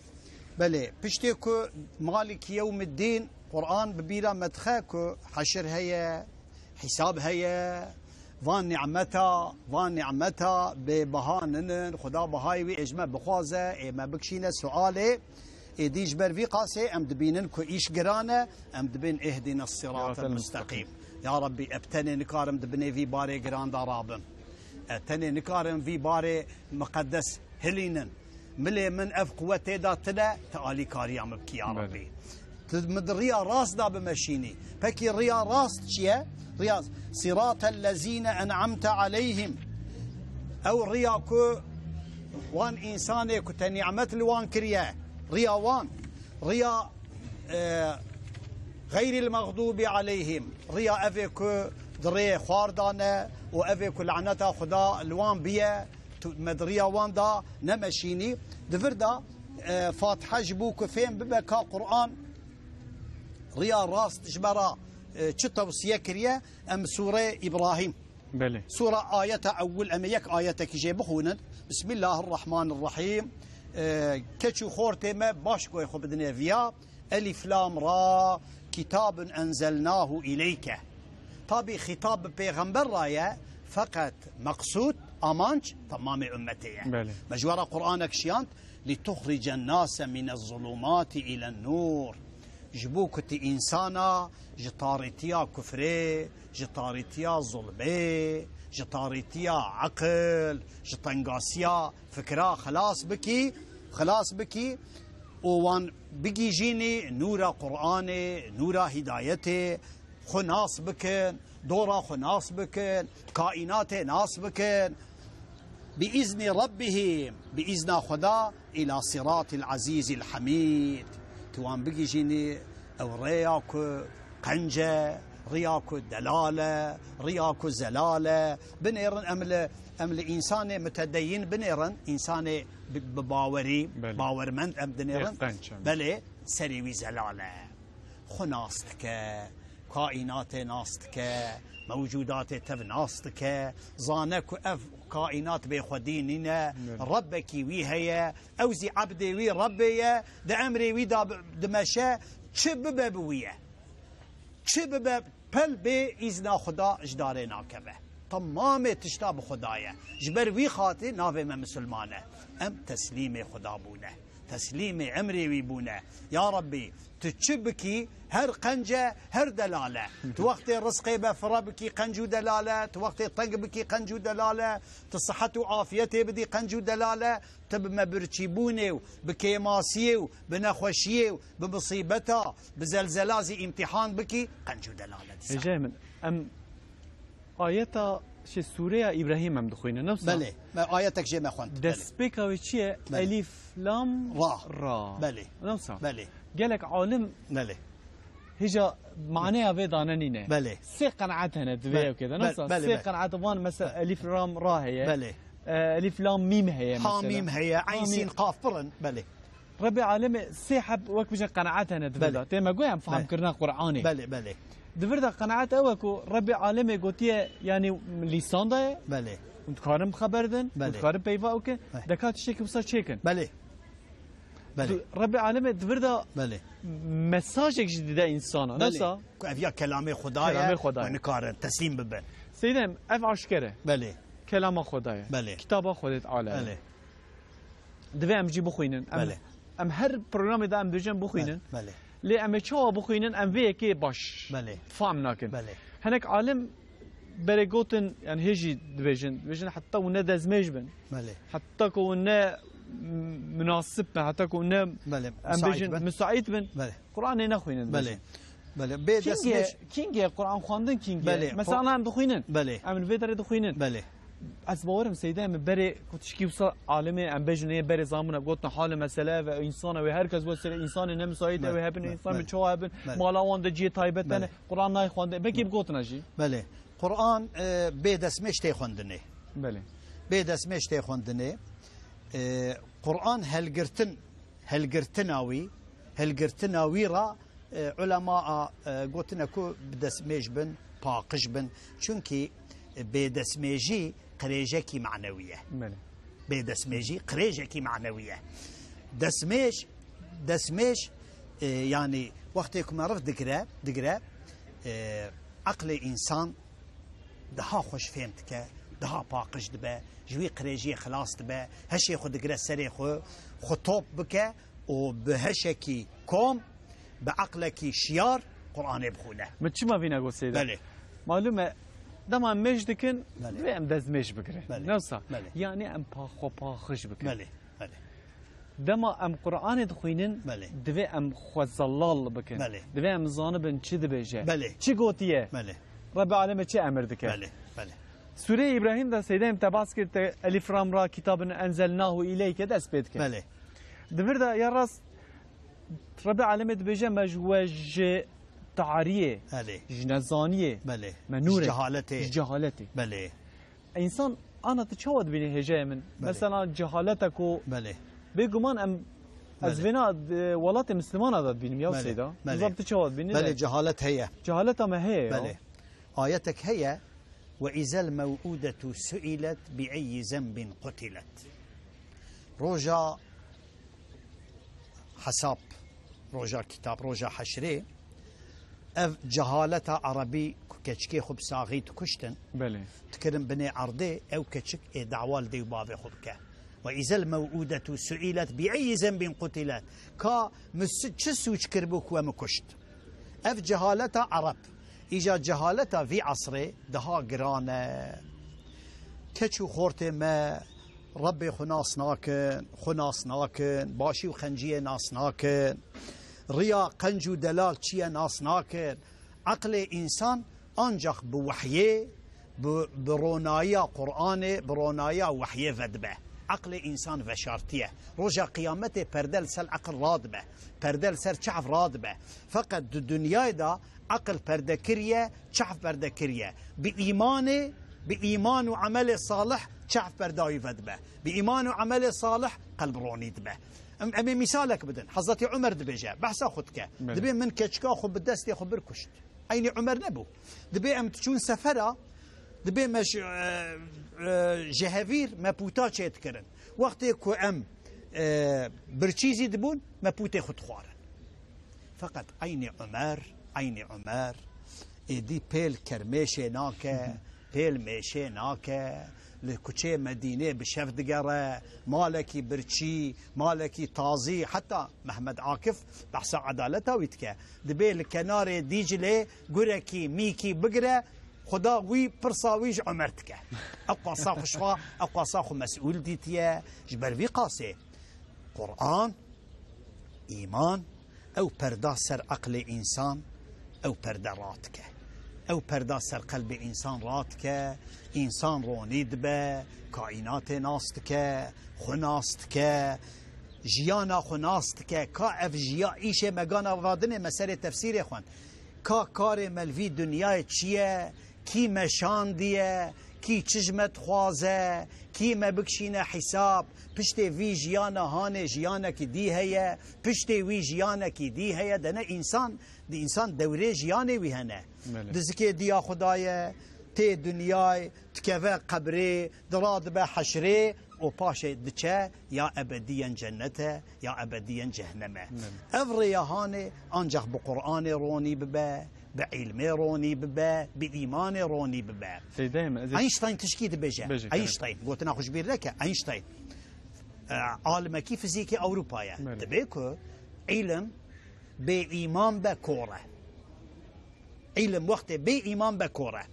Belê. Piştê ku Maliki Yewmiddin Qur'an bi bîra me dixe ku heşir heye, hîsab heye, van nîmeta, van nîmeta bê biha ninin, Xuda bihayê wî ê ji me bixwaze, ê me bikişîne sualê, êdî ji ber vî qasê em dibînin ku îş giran e, em dibên ihdine siratel Siratel musteqîm. musteqîm. Ya Rabbî, ez tenê nikarim di binê vî barê giran de rabim. Ez tenê nikarim vî barê miqedes hilînin. Milê min ev quwetê da tine, tu alîkariya min bikî ya Belê. Rabbî. Tu min di riya rast da bimeşînî. Pekî riya rast çi ye? Riya siratel lezîne en'amte aleyhim. Ew riya ku wan însanê ku te nîmet li wan kiriye. Riya wan. Riya, e, xeyrîl mexdûbî aleyhim. Riya evê ku di rêyê xwar dane û evê ku laneta Xuda li wan biye. Tu me di riya wan da nemeşînî. Di vir de, e, Fatiha ji bo ku fêm bibe ka Qur'an riya rast ji me re, e, çi tewsiye kiriye, em sûreyê Îbrahîm. Belê. Sûra ayeta ewil, em ê yek ayetekî jê bixwînin. Bismillahirrahmanirrahîm. E, keç û xortê me baş goy xwe bidinê viya. Elif Lam Ra, kitabun enzelnahu ileyke. Tabî xîtab bi pêxember ra ye, feqet meqsûd, amanc, temamê ummetê ye. Belê. Me ji we re Qur'anek şiyand, lituxricen nase mine zulumati ilen nur. Ji bo ku tu însana ji tarîtiya kufrê, ji tarîtiya zulmê, ji tarîtiya eqil, ji tengasiya fikra xilas bikî, xilas bikî û wan bigihîjînî nûra Qur'anê, nûra hîdayetê, xwe nas bikin, dora xwe nas bikin, kaînatê nas bikin. Bi îznî Rabbihim, bi îzna Xweda, îla siratil azîzil hamîd. Tu wan bigihîjînî ew rêya ku qenc e, riya ku delal e, riya ku zelal e. Binêrin em li, em li însanê mutedeyyin binêrin, însanê bi, bi bawerî, Belê. bawermend em dinêrin. Yê qenc em. Belê, serê wî zelal e. Xwe nas dike, kaînatê nas dike, mewcûdatê tev nas dike. Zane ku ev kaînat bê xwedî nîne, Belê. Rebbekî wî heye, ew zî ebdê wî Rebbê ye, di emrê wî de bi-, dimeşe, çi bibe bi wî ye. Çi bibe, pel bê îzna Xuda ji darê nakeve. Temamê tişta bi Xuda ye. Ji ber wî xatir navê me misilman e. Em teslîmê Xuda bûne. Teslîmê emrê wî bûne. Ya Rabbî, tu çi bikî, her qenc e, her delal e. Tu wextê rizqê be fire bikî, qenc û delal e. Tu wextê teng bikî, qenc û delal e. Tu sihet û afiyetê bidî, qenc û delal e. Tu bi mebirçîbûnê û bi kêmasiyê û bi nexweşiyê û bi misîbeta, bi zelzela zî îmtîhan bikî, qenc û delal e dîsa. Hêjayê min, em ayeta, şey, sûreya Îbrahîm em dixwînin, ne wisa? Belê, me ayetek jê me xwend. Belê. Destpêka wê çi ye? Belê. Elîf, lam, Ra. Ra. Belê. Ne wisa? Belê. Gelek alim Belê. hêja maneya vê dane nîne. Belê. Sê qenaet hene di vê Belê. yekê de, ne Belê. wisa? Belê, Sê belê. qenaet van, mesela, Belê. elîf, lam, ra heye. Belê. E, elîf, lam, mîm heye, mesela. Hamîm heye, eyn, Hamîm. sîn, qaf, pir in. Belê. Rebê Alemê sê heb wek bije qenaet hene di vir de. Belê. Tê me goya em fehmkirina Qur'anê. Belê, belê. Di vir de qenaet ew e ku Rebê Alemê gotiye, yanî lîsan de ye. Belê. Hûn dikarin xeber din, hûn Belê. dikarin peyva ew kin. Belê. Deka tiştekî wisa çêkin. Belê. Belê. Tu, Rebê Alemê di vir de Belê. mesajek jî dide însana. Belê. Nesa? Ku ev ya kelamê Xuda ye, Kelamê Xuda ye. we nikarin teslîm bibin. Seydem, ev aşker e. Belê. Kelama Xuda ye. Belê. Kitaba Xwedê Teala ye. Belê. Divê em jî bixwînin. Em, Belê. em her programê de em dibêjin bixwînin. Belê, belê. Lê em ê çawa bixwînin, em vê yekê baş Belê. fam nakin. Belê. Hinek alim berê gotin, yani hê jî dibêjin, dibêjin heta hûn ne dezmêj bin. Belê. Heta ku hûn ne munasib bin, heta ku hûn ne Belê, em müsait bêjin bin. müsait bin. Belê. Qur'anê nexwînin Belê. dibêjin. Belê. Bê Kîngê, destmêj- kîngê Qur'an xwendin kîngê? Belê. Mesela em dixwînin. Belê. Em li vê derê dixwînin. Belê. Ez bawerim Seydê em berê ku tişkî wisa alimê em bêjin ê berê zamûn e, gotin halê mesele ev e, însan e, wê her kes wê serê însanê ne müsait e, Belê. wê hebin Belê. însan Belê. bi çawa hebin, Belê. mala wan de cihê taybet Belê. hene, Qur'an nayê xwendin. Belkî Belê. bi gotina jî. Belê. Qur'an, e, bê destmêj tê xwendinê. Belê. Bê destmêj tê xwendinê. E, Qur'an helgirtin, helgirtina wî, helgirtina wî ra E, ulema, e, gotine ku bi destmêj bin, paqij bin. Çunkî, e, bêdestmêjî qirêjekî manewî ye. Belê. Bêdestmêjî qirêjekî manewî ye. Destmêj, destmêj, e, yanî wextê ku meriv digire, digire, e, eqlê însan daha xweş fêm dike, daha paqij dibe, ji wî qirêjiyê xilas dibe, heşê xwe digire serê xwe, xwe top bike û bi heşekî kom, bi eqlekî şiyar Qur'anê bixwîne. Min çima vîna got Seyda? Belê. Malûm e, dema em mêj dikin, Belê. divê em destmêj bigirin. Belê. Ne wisa? Belê. Yani em pa-, xwe paqij bikin. Belê. Belê. Dema em Qur'anê dixwînin, Belê. divê em xwe zelal bikin. Belê. Divê em zanibin çi dibêje. Belê. Çi gotiye? Belê. Rebbi Alemê çi emir dike? Belê. Belê. Sûreyê Îbrahîm de Seydê em te bas kir te Elif Ram Ra kitabun enzelnahu ileyke dest pê dike. Belê. Di vir de ya rast Rebbi Alemê dibêje me ji we ji tariyê, Belê. ji nezaniyê, Belê. me nûrê, Ji cehaletê. ji cehaletê. Belê. Însan ana tu çawa dibînî hêjayê min? Belê. Mesela cehaleta ku Belê. bêguman em, ez Belê. vêna, e, welatê Mislimana de dibînim ya Belê. Seyda. Belê. Nizam tu çawa dibînî Belê, de? cehalet heye. Cehaleta me heye ya. Belê. Ayetek heye, "Ve izel mev'udetu su'ilet bi eyyi zenbin qutilet." Roja hesab, roja kitab, roja heşrê, ev cehaleta erebî ku keçikê xwe bi saxî dikuştin, Belê. dikirin binê erdê, ew keçik ê dawa li dê û bavê xwe bike. "Ve izel mev'udetu su'ilet bi eyyi zenbin qutilet." Ka min si-, çi sûc kiribû ku we min kuşt? Ev cehaleta ereb. Îja cehaleta vî esrê daha giran e. Keç û xortê me Rebbê xwe nas nakin, xwe nas nakin, başî û xenciyê nas nakin, riya qenc û delal çi ye nas nakin. Eqlê însan ancax bi wehyê, bi, bi ronayiya Qur'anê, bi ronayiya wehyê vedibe. Eqlê însan veşartiye. Roja qiyametê perde li ser eqil radibe, perde li ser çav radibe. Feqet di dinyayê de eqil perde kiriye, çav perde kiriye. Bi îmanê, bi îman û emelê salih çav perda wî vedibe. Bi îman û emelê salih qelb ronî dibe. Em, em ê mîsalek bidin. Hezretî Umer dibêje, behsa xwe dike. Belê. Dibê min keçika xwe bi destê xwe bir kuşt. Eynî Umer nebû. Dibê em diçûn sefera, dibê me ji, e, e, ji hevîr me pûta çêdikirin. Wextê ku em, e, birçî zî dibûn, me pûtê xwe dixwarin. Feqet eynî Umer, eynî Umer, êdî pêl kermêşê nake, Hı hı. Pêl mêşê nake, li kuçê Medînê bi şev digere, malekî birçî, malekî tazî, heta Mehmed Akif behsa edaleta wî dike. Dibê li kenarê Dîclê gurekî, mîkî bigire, xuda wî pirsa wî ji Omer dike. Ew qasa xwe ji xwe, ew qasa xwe mesûl dîtiye. Ji ber vî qasê Quran, îman, ew perda ser eqlê însan, ew perde radike. Ew perda ser qelbê însan radike, însan ronî dibe, kaînatê nas dike, xwe nas dike, jiyana xwe nas dike, ka ev jiya îşê me gana vadinê me serê tefsîrê xwend. Ka karê me li vî dinyayê çi ye, kî me şandiye, kî çi ji me dixwaze, kî me bikişîne hîsab, piştê vî jiyana hanê jiyanekî dî heye, piştê wî jiyanekî dî heye, dene însan, di însan dewrê jiyanê wî hene. Belê. Di zikê diya xwe daye, tê dinyayê, dikeve qebrê, diradibe heşrê, û paşê diçe ya ebediyen cennete, ya ebediyen cehenneme. Belê. Ev rêya hanê ancak bi Qur'anê ronî bibe, bi îlmê ronî bibe, bi îmanê ronî bibe. Seydayê min, ez ê Einstein tişkî dibêje. Bêje, Einstein, gotina xwe ji bîr neke, Einstein. E, alimekî fizîkê Ewropa ye. Belê. Dibê ku îlim bê îman be kor e. Îlim wextê bê îman be kor e.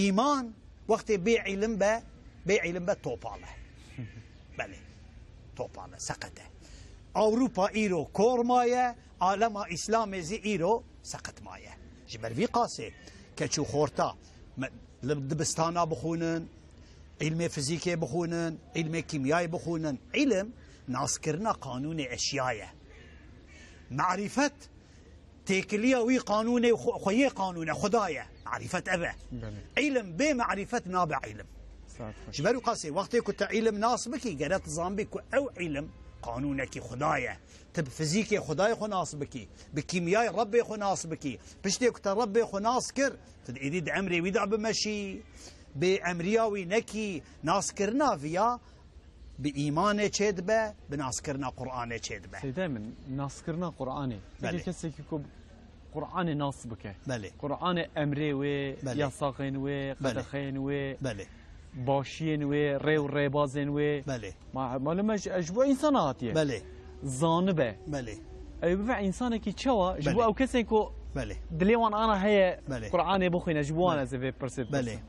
Îman wextê bê îlim be, bê îlim be topal e. Belê. Topal e, seqet e. Ewropa îro kor maye, alema Îslamê zî îro seqet maye. Ji ber vî qasê keç û xorta me, li dibistana bixwînin, îlmê fizîkê bixwînin, îlmê kîmyayê bixwînin. Îlim naskirina qanûnê eşya ye. Marîfet têkiliya wî qanûnê xwe-, xweyê qanûne, Xuda ye. Marîfet ev e. Belê. Îlim bê marîfet nabe îlim. Saet xweş. Ji ber wî qasê wextê ku te îlim nas bikî, gere tu zanbî ku ew îlim qanûnekî Xuda ye. Tu bi fizîkê Xudayê xwe nas bikî, bi kîmyayê Rebbê xwe nas bikî. Piştê ku te Rebbê xwe nas kir, tu di êdî di emrê wî de bimeşî, bê emriya wî nekî, naskirina viya bi îmanê çêdibe, bi naskirina Qur'anê çêdibe. Seyde min, naskirina Qur'anê. Belê. Peki kesekî ku Qur'anê nas bike. Belê. Qur'anê emrê wê, Belê. yasaxên wê, Belê. qedexeyên wê, Belê. başiyên wê, rê û rêbazên wê. Belê. Ma, malum e ji, ji bo însana hatiye. Belê. Zanibe. Belê. Ew bibe însanekî çawa? Ji bo Belê. ew kesên ku Belê. dilê wan ana heye Belê. Qur'anê bixwîne, ji bo wan Belê. ez ê vê pirsê Belê. bipirsim.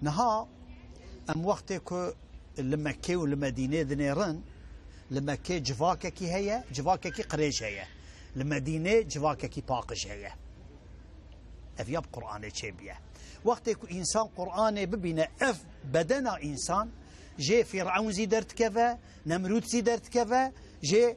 Niha em wextê ku li Mekkê û li Medînê dinêrin, li Mekkê civakekî heye, civakekî qirêj heye. Li Medînê civakekî paqij heye. Ev ya bi Qur'anê çêbûye. Wextê ku însan Qur'anê bibîne, ev bedena însan jê Fîr'ewn zî derdikeve, Nemrûd zî derdikeve, jê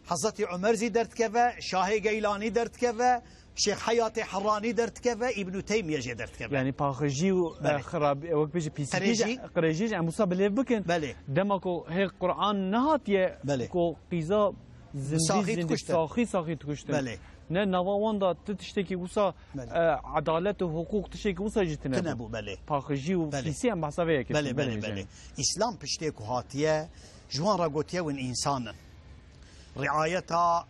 Hezretî Omer zî derdikeve, Şahê Geylanî derdikeve, Şêx Heyatê Heranî derdikeve, Îbnû Teymiye jê derdikeve. Yani paxijî û, Belê. e, xirab-, e, wek bêjî pîsîkî Qirêjî. jî, qirêjî jî em wisa bi lêv bikin. Belê. Dema ku hê Qur'an nehatiye, Belê. ku qîza zindî, Saxî zindî, dikuştin. saxî, saxî dikuştin. Belê. Ne nava wan da tu tiştekî wisa, Belê. e, edalet û hiqûq tiştekî wisa jî tine Tine bû. bû, belê. Paxijî û Belê. pîsî em behsa vê yekê Belê, dikin, belê, belê, belê. belê. Îslam piştê ku hatiye, ji wan re gotiye win însan in. Riayeta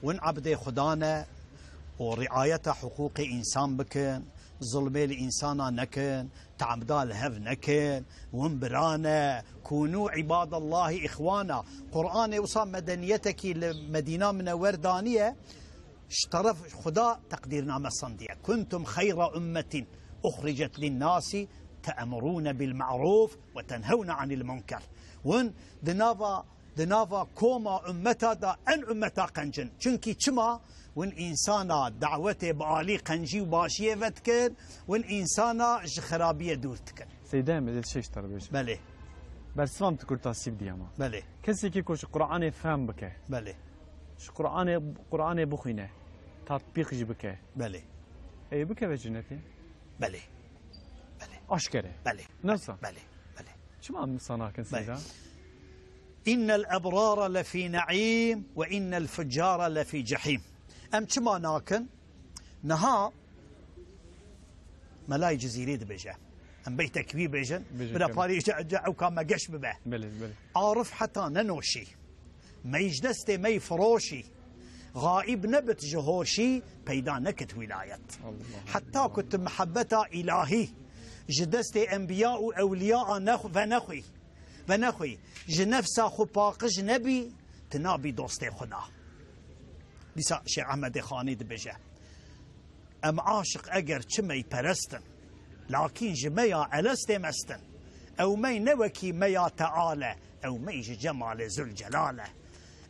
win ebdê Xuda ne û riayeta hiqûqê însan bikin, zulmê li însana nekin, te'mda li hev nekin, win bira ne, kûnû îbadallahî îxwana. Qur'anê wisa medeniyetekî li Medîna Minewer daniye, ji teref Xuda teqdîrname sendiye. Kuntum xeyra ummetin uxricet linnasi te'murûne bil ma'rûf ve tenhewne anil munker. Win di nava Di nava koma ummeta de en ummeta qenc in. Çunkî çima? Win însana dawetê bi alî qencî û başiyê ve dikin, win însana ji xirabiyê dûr dikin. Seyda, em ê tiştek ji te re bêjim. Belê. Bersiva min tu kurtasî bidî ama. Belê. Kesekî ku ji Qur'anê fehm bike. Belê. Ji Qur'anê, Qur'anê bixwîne. Tatbîq jî bike. Belê. Ê bikeve cennetê? Belê. Belê. Aşkere. Belê. Nasıl? Belê. Belê. Çima em wisa nakin Belê. Seyda? İnnel ebrara lefî ne'îm ve innel fuccara lefî cehîm. Em çima nakin? Niha Melayê Cizîrî dibêje. Em beytek wî bêjin. Bêjin, Bira tabii. parî ce, ce ewka me geş bibe. Belê, belê. Arif heta nenoşî. Meyjdestê mey firoşî, xaîb nebit ji hoşî, peyda nekit wîlayet. Allah. Heta ku tu mihebeta îlahî Ji destê enbiya û ewliya a nexw-, venexwî, venexwî, ji nefsa xwe paqij nebî, tu nabî dostê Xuda. Dîsa Şêx Ehmedê Xanî dibêje, Em aşiq eger çi mey perestin, lakîn ji meya Elestê mestin. Ew mey ne wekî meya Teal e, ew mey ji Cemalê Zülcelal e.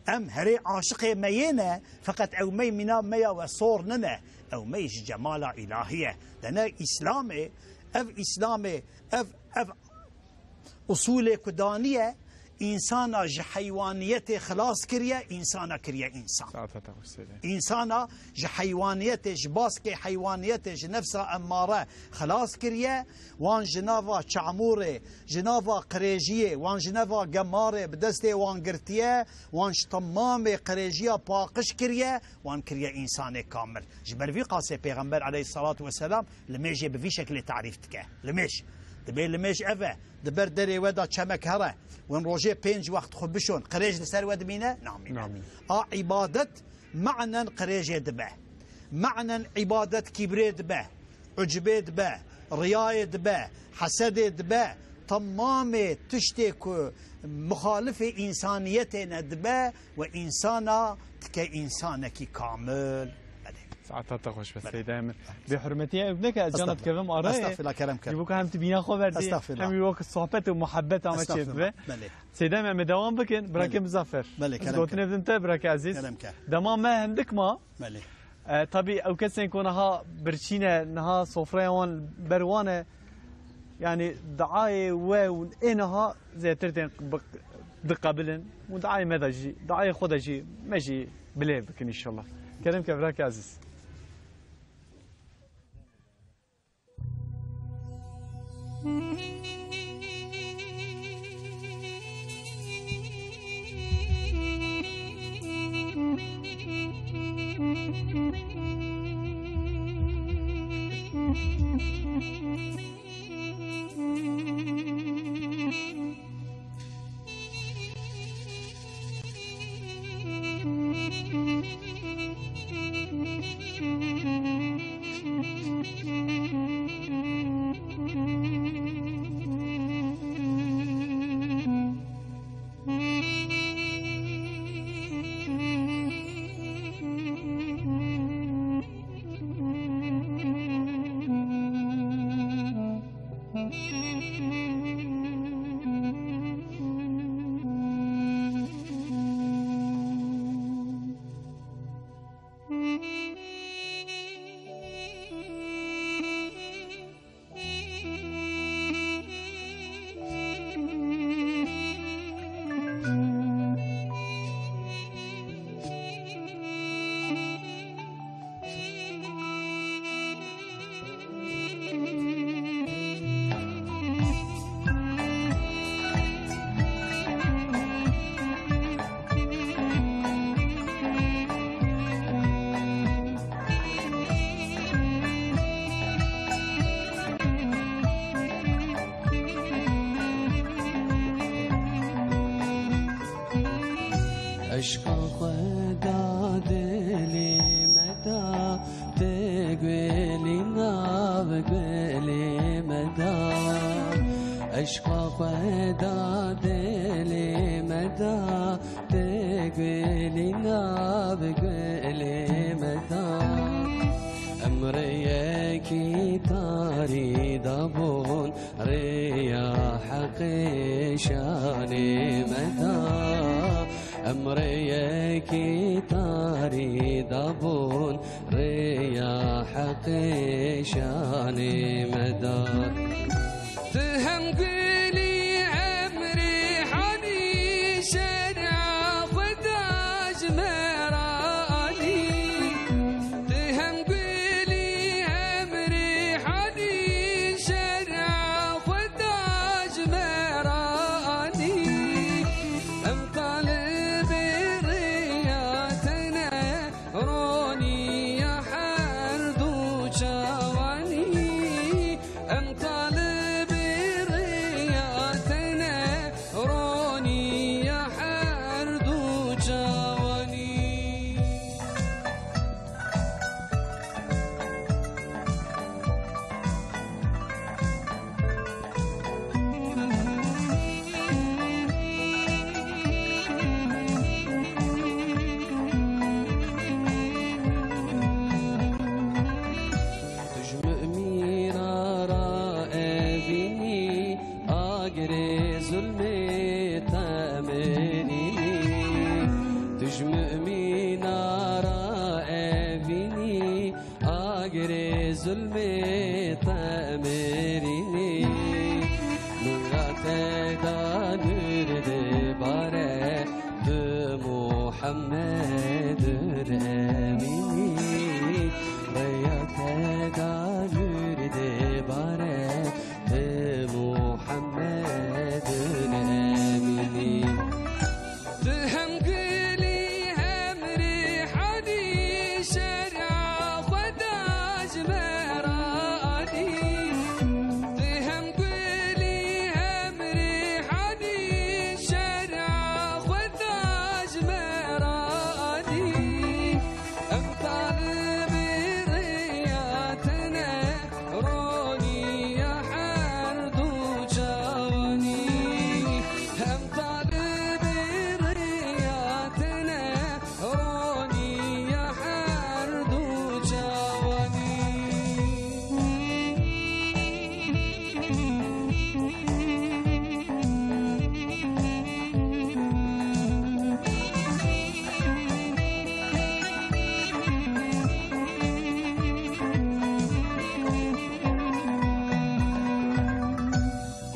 Em herê aşiqê meyê ne, feqet ew mey mîna meya we sor nine, ew mey ji cemala îlahî ye. Dene Îslamê, ev Îslamê, ev, ev usulê ku daniye, însana ji heywaniyetê xilas kiriye, însana kiriye însan. Saeta te xweş seyde. Însana ji heywaniyetê, ji baskê heywaniyetê, ji nefsa emmare xilas kiriye, wan ji nava çamûrê, ji nava qirêjiyê, wan ji nava gemarê bi destê wan girtiye, wan ji temamê qirêjiya paqij kiriye, wan kiriye însanê kamil. Ji ber vî qasê Pêxember aleyhissalatu vesselam limêjê bi vî şekilê tarîf dike. Limêj. Dibê limêj ev e. Di ber derê we de çemek here. Wan rojê pênc wext xwe bişon. Qirêj li ser we dimîne? Namîne. Namîne. A îbadet manen qirêjê dibe. Manen îbadet kîbrê dibe. Ucbê dibe. Riyayê dibe. Hesedê dibe. Temamê tiştê ku muxalifê însaniyetê ne dibe, we însana dike însanekî kamil. Belê. Saeta te xweş be, Belê. Seyda Emir. Bê hurmetiya ew neke, ez cana Estağfirullah. Dikevim arayê. Estağfirullah, kerem ke. Ji bo ku hem tu bîna xwe verdî, Estağfirullah. Hem wî wek sohbet û muhabbet ama çê Estağfirullah. Dibe. Belê. Seyda Emir, em ê dewam bikin, birakê Belê. Muzaffer. Belê, Ez kerem gotinê ke. Bidim te, birakê ezîz. Kerem ke. Dema me hindik ma. Belê. E, tabî ew kesên ku niha birçî ne, niha sofreya wan ber wan e, yanî diayê we û ê niha zêtir tên bi-, diqebilin û diayê me de jî, diayê xwe de jî me jî bilêv bikin înşallah. Kerem ke, birake ezîz. Eşqa xwe da dilê me da, tê gulî nav gulê me da. Eşqa xwe da dilê me da, tê gulî nav gulê me da. Em rêyekî tarî dabûn, rêya heqê şanê me da. Em rêyekî tarî dabûn, rêya heqê şanê me da. Tu hem gulî, hem rîhanî, şer'a Xweda ji me re anî. Tu hem gulî, hem rîhanî, şer'a Xweda ji me re anî. Em talibê rêya te ne, ronî ya her du çawanî. Em Zulmê te mêrînî, nûra te da nûr dê bare, tu Muhammedur Emînî. Rêya te da nûr dê bare, tu Muhammedur Emînî. Tu hem gulî hem rîhanî, şer'a Xweda ji me re anî. Tu hem gulî hem rîhanî, şer'a Xweda ji me re anî. Em talibê rêya te ne, ronî ya her du çawanî. Em talibê rêya te ne, ronî ya her du çawanî.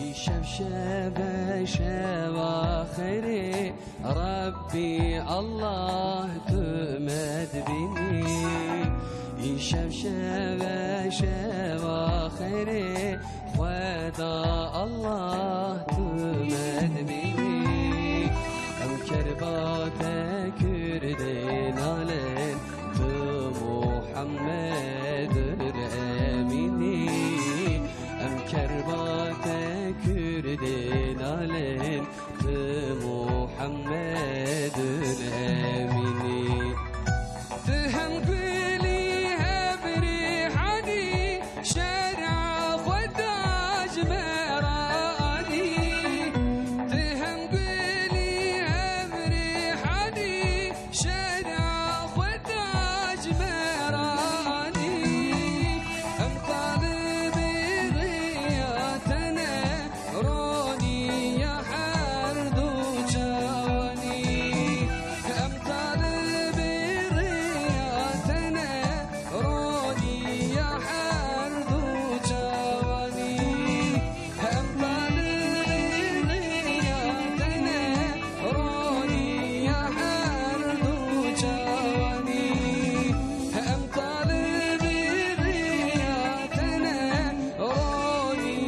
Îşev şeve şeva xeyrê, Rabbî Allah tu me dibînî. Îşev şeve şeva xeyrê, Xweda Allah tu me dibînî. Em kerba te Kurdê nalên, tu Muhammedur Emînî. Em kerba te Kurdê nalên, tu Muhammedur Emînî. Tu hem gulî hem rîhanî, şer'a Xweda ji me re anî. Tu hem gulî hem rîhanî, şer'a Xweda ji me re anî. Em talibê rêya te ne, ronî ya her du çawanî. Em talibê rêya te ne, ronî ya her du çawanî. Em talibê rêya te ne, ronî ya her du çawanî. Em talibê rêya te ne, ronî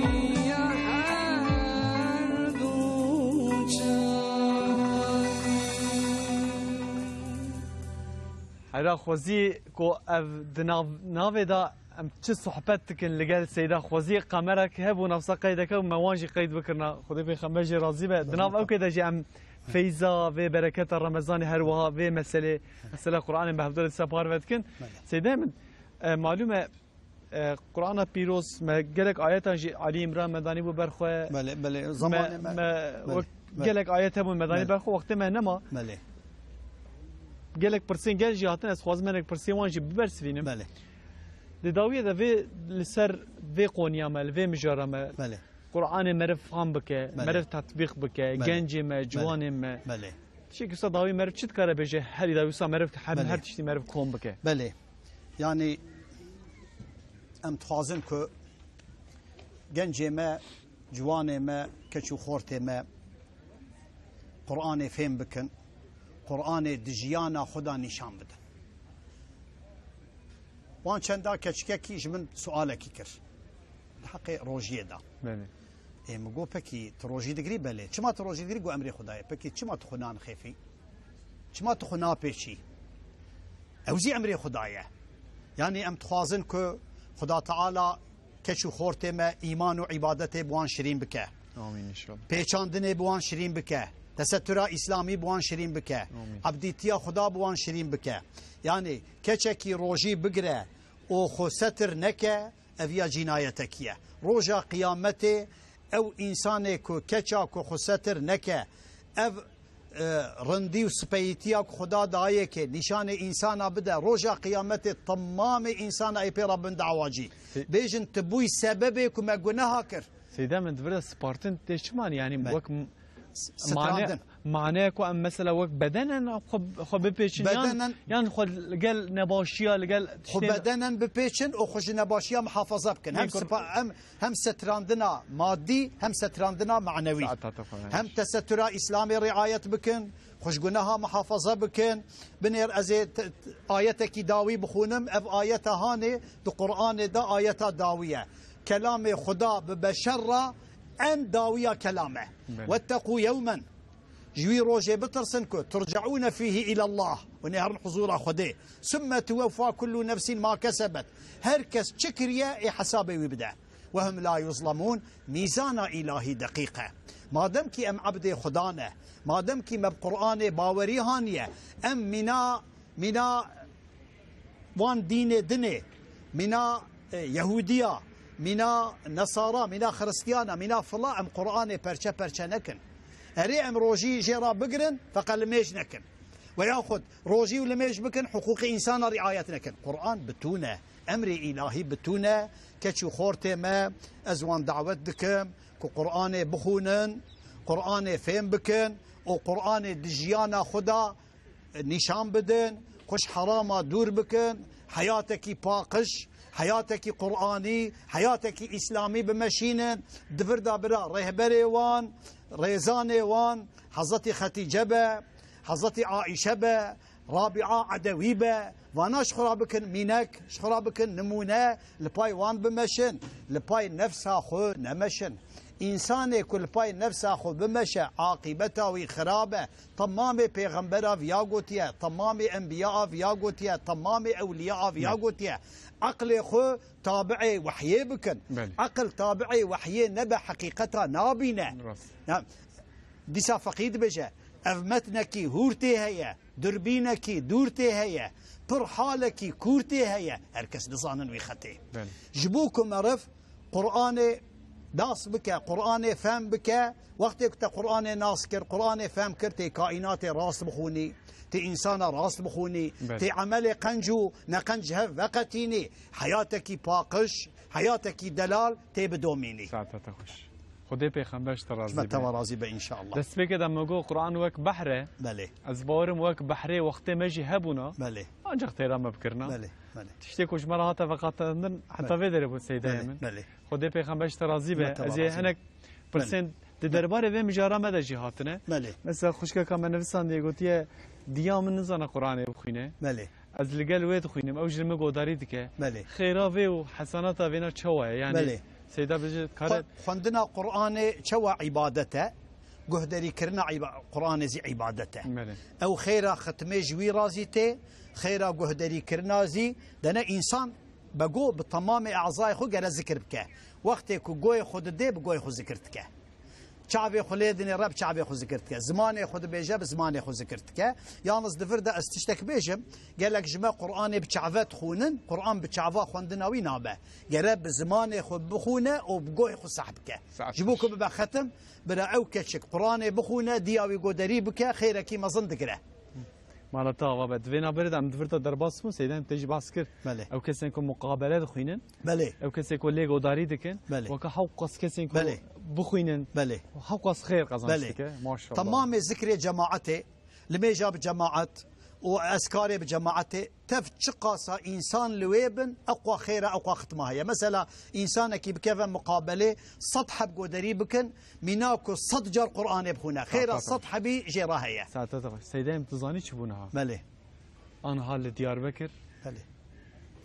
ya her du çawanî. Hera xwezî ku ev di nav, navê de em çi sohbet dikin li gel Seyda, xwezî kamerek hebû navsa qeydeke û me wan jî qeyd bikirina. Xwedê pêxember jê razî be. Di nav ew kê de jî em feyza vê bereketa Remezanê her wiha vê meselê, mesela Qur'anê me hevdû dîsa parve dikin. Belê. Seyda min, e, malûm e, e, Qur'ana Pîroz me gelek ayetan jî Alî Îmran me danîbû ber xwe. Belê, belê. Me, Zamanê me, me belê, wek belê. Gelek ayet hebûn me danî Belê. Ber xwe, wextê me nema. Belê. Gelek pirsên gel jî hatin, ez xwazim hinek pirsên wan jî bibersivînim. Belê. Di dawiyê de vê, li ser vê qoniya me, li vê mijara me, Belê. Qur'anê meriv fam bike, Belê. Meriv tetbîq bike, Belê. Gencê me, Belê. Ciwanê me. Belê. Tiştekî wisa dawî meriv çi dikare bêje, herî dawî wisa meriv her, Belê. Her tiştî meriv kom bike? Belê. Yanî em dixwazin ku gencê me, ciwanê me, keç û xortê me Qur'anê fêm bikin, Qur'anê di jiyana xwe de nîşan bidin. Wan çenda keçikekî ji min sualekî kir. Di heqê rojiyê de. Belê. Ê, min got, pekî tu rojî digirî? Belê. Çima tu rojî digirî? Got, emrê Xwedayê. Pekî çima tu xwe nanixêfî? Çima tu xwe napêçî? Ew zî emrê Xwedayê. Yanî em dixwazin ku Xuda Teala keç û xortê me îman û îbadetê bi wan şirîn bike. Amîn inşallah. Pêçandinê bi wan şirîn bike. Tesettura îslamî bi wan şirîn bike. Amîn. Ebdîtiya Xuda bi wan şirîn bike. Yanî keçekî rojî bigire û xwe setir neke, ev ya cînayetekî ye. Roja qiyametê ew însanê ku keça ku xwe setir neke, ev, e, rindî û sipeyîtiya ku Xuda dayê ke nîşanê însana bide, roja qiyametê temamê însana ê pê re bin dawacî. Sê- Bêjin, tu bûyî sebebê ku me guneha kir. Seyda min, di vir de spartin tê çiman, yanî Belê. Wek m-, S-, mane-, strandin. Maneya ku em mesela wek bedenen xwe, xwe bipêçin, yan, Bedenen yan xwe li gel nebaşiya, li gel Xwe tiştên bedenen bipêçin û xwe ji nebaşiya muhafaza bikin. Hem Bêkur- sipa-, hem, hem setirandina madî, hem setirandina manewî. Saeta te xweş. Hem tesetura Îslamê riayet bikin, xwe ji guneha muhafaza bikin. Binêr ez ê te-, te-, ayetekî dawî bixwînim. Ev ayeta hanê di Qur'anê de ayeta dawî ye. Kelamê Xuda bi beşer re en dawiya kelam e. Belê. "Wetteqû yewmen." Ji wî rojê bitirsin ku "turceûne fîhî îlallah", hûn ê herin huzûra Xwedê. "Summe tuweffa kullu nefsin ma kesebet." Her kes çi kiriye ê hesabê wî bide. "Ve hum la yuzlemûn", mîzana îlahî deqîq e. Madem kî em ebdê Xuda ne, madem kî me bi Qur'anê bawerî haniye, em mîna, mîna van dînê dinê, mîna, e, Yehûdiya, mîna Nesara, mîna Xiristiyana, mîna fila, em Qur'anê perçe perçe nekin. Erê, em rojî jê re bigirin, feqet limêj nekin. Ve yaxud rojî û limêj bikin, hiqûqê însana riayet nekin. Qur'an bitûn e, emrê îlahî bitûn e. Keç û xortê me, ez wan dawet dikim ku Qur'anê bixwînin, Qur'anê fêm bikin û Qur'anê di jiyana xwe de nîşan bidin, xwe ji herama dûr bikin, heyatekî paqij, heyatekî Qur'anî, heyatekî Îslamî bimeşînin, di vir de bira rêhberê wan, rêzanê wan, Hezretî Xetîce be, Hezretî Aîşe be, Rabîa Edewî be, vana ji xwe re bikin mînek, ji xwe re bikin nimûne, li pay wan bimeşin, li pay nefsa xwe nemeşin. Însanê ku li pay nefsa xwe bimeşe, aqîbeta wî xirab e. Temamê pêxembera viya gotiye, temamê enbiyaa viya gotiye, temamê ewliyaa viya Belê. gotiye. Eqlê xwe tabi'ê wehyê bikin. Belê. Eqil tabi'ê wehyê nebe, heqîqeta nabîne. Rast. Ya, dîsa feqî dibêje, ev metnekî hûr tê heye, durbînekî dûr tê heye, pir halekî kûr tê heye. Her kes dizanin wî xetê. Belê. Ji bo ku meriv Qur'anê nas bike, Qur'anê fehm bike. Wextê ku te Qur'anê nas kir, Qur'anê fehm kir, tê kaînatê rast bixwînî, tê însana rast bixwînî, Belê. tê emelê qenc û neqenc ji hev veqetînî, heyatekî paqij, heyatekî delal tê bidomînî. Saeta te xweş. Xwedê pêxember ji te razî Ji me be. Te ve razî be înşallah. Destpêkê de me got Qur'an wek behr e. Belê. Ez bawerim wek behrê wextê me jî hebûna. Belê. Ancaq têra me bikirina. Belê, belê. Tiştê ku ji me re hate veqetandin, heta Belê. vê derê bû seydayê Belê, min. belê. Xwedê pêxember ji te razî be. Me te Ez ê razî hinek be. pirsên Belê. di derbarê vê mijara me de jî hatine. Belê. Mesela xwişkeka me nivisandiye, gotiye, "Diya min nizane Qur'anê bixwîne. Belê. Ez li gel wê dixwînim, ew ji min godarî dike." Belê. Xêra vê û hesanata vêna çawa ye? Yani Belê. Seyda bêje, kare Xwe-, xwendina Qur'anê çawa îbadet e? Guhderîkirina îba-, Qur'anê zî îbadet e. Belê. Ew xêra xitmê ji wî razî tê, xêra guhderîkirina zî, dene însan be go bi temamê ezayê xwe gere zikir bike. Wextê ku goyê xwe didê, bi goyê xwe zikir dike. Çavê xwe lê dinê re bi çavê xwe zikir dike. Zimanê xwe dibêje, bi zimanê xwe zikir dike. Yalnız di vir de ez tiştek bêjim, gelek ji me Qur'anê bi çave dixwînin, Qur'an bi çava xwendina wî nabe. Gere bi zimanê xwe bixwîne û bi goyê xwe seh bike. Saet Ji bo ku bibe xetim, bira ew keçik Qur'anê bixwîne, diya wî goderî bike, xêrekî mezin digire. Mala te ava be. Di vê naberê de em di vir de derbas bûn, Seyda em tê jî behs kir. Belê. Ew kesên ku muqabele dixwînin, Belê. ew kesên ku lê godarî dikin, Belê. weke hewqas kesên ku Belê. bixwînin, Belê. hewqas xêr qazanç Belê. dike. Maşallah. Temamê zikrê cemaetê, limêja bi cemaet û eskarê bi cemaetê, tev çiqasa însan li wê bin, eqwa xêra, eqwa xitma heye. Mesela, însanekî bikeve muqabelê, sed heb goderî bikin, mîna ku sed car Qur'anê bixwîne. Xêra Tabii. sed hebî jê re heye. Saeta te xweş. Seyda em tu zanî çi bû niha? Belê. Anha li Diyarbekir Belê.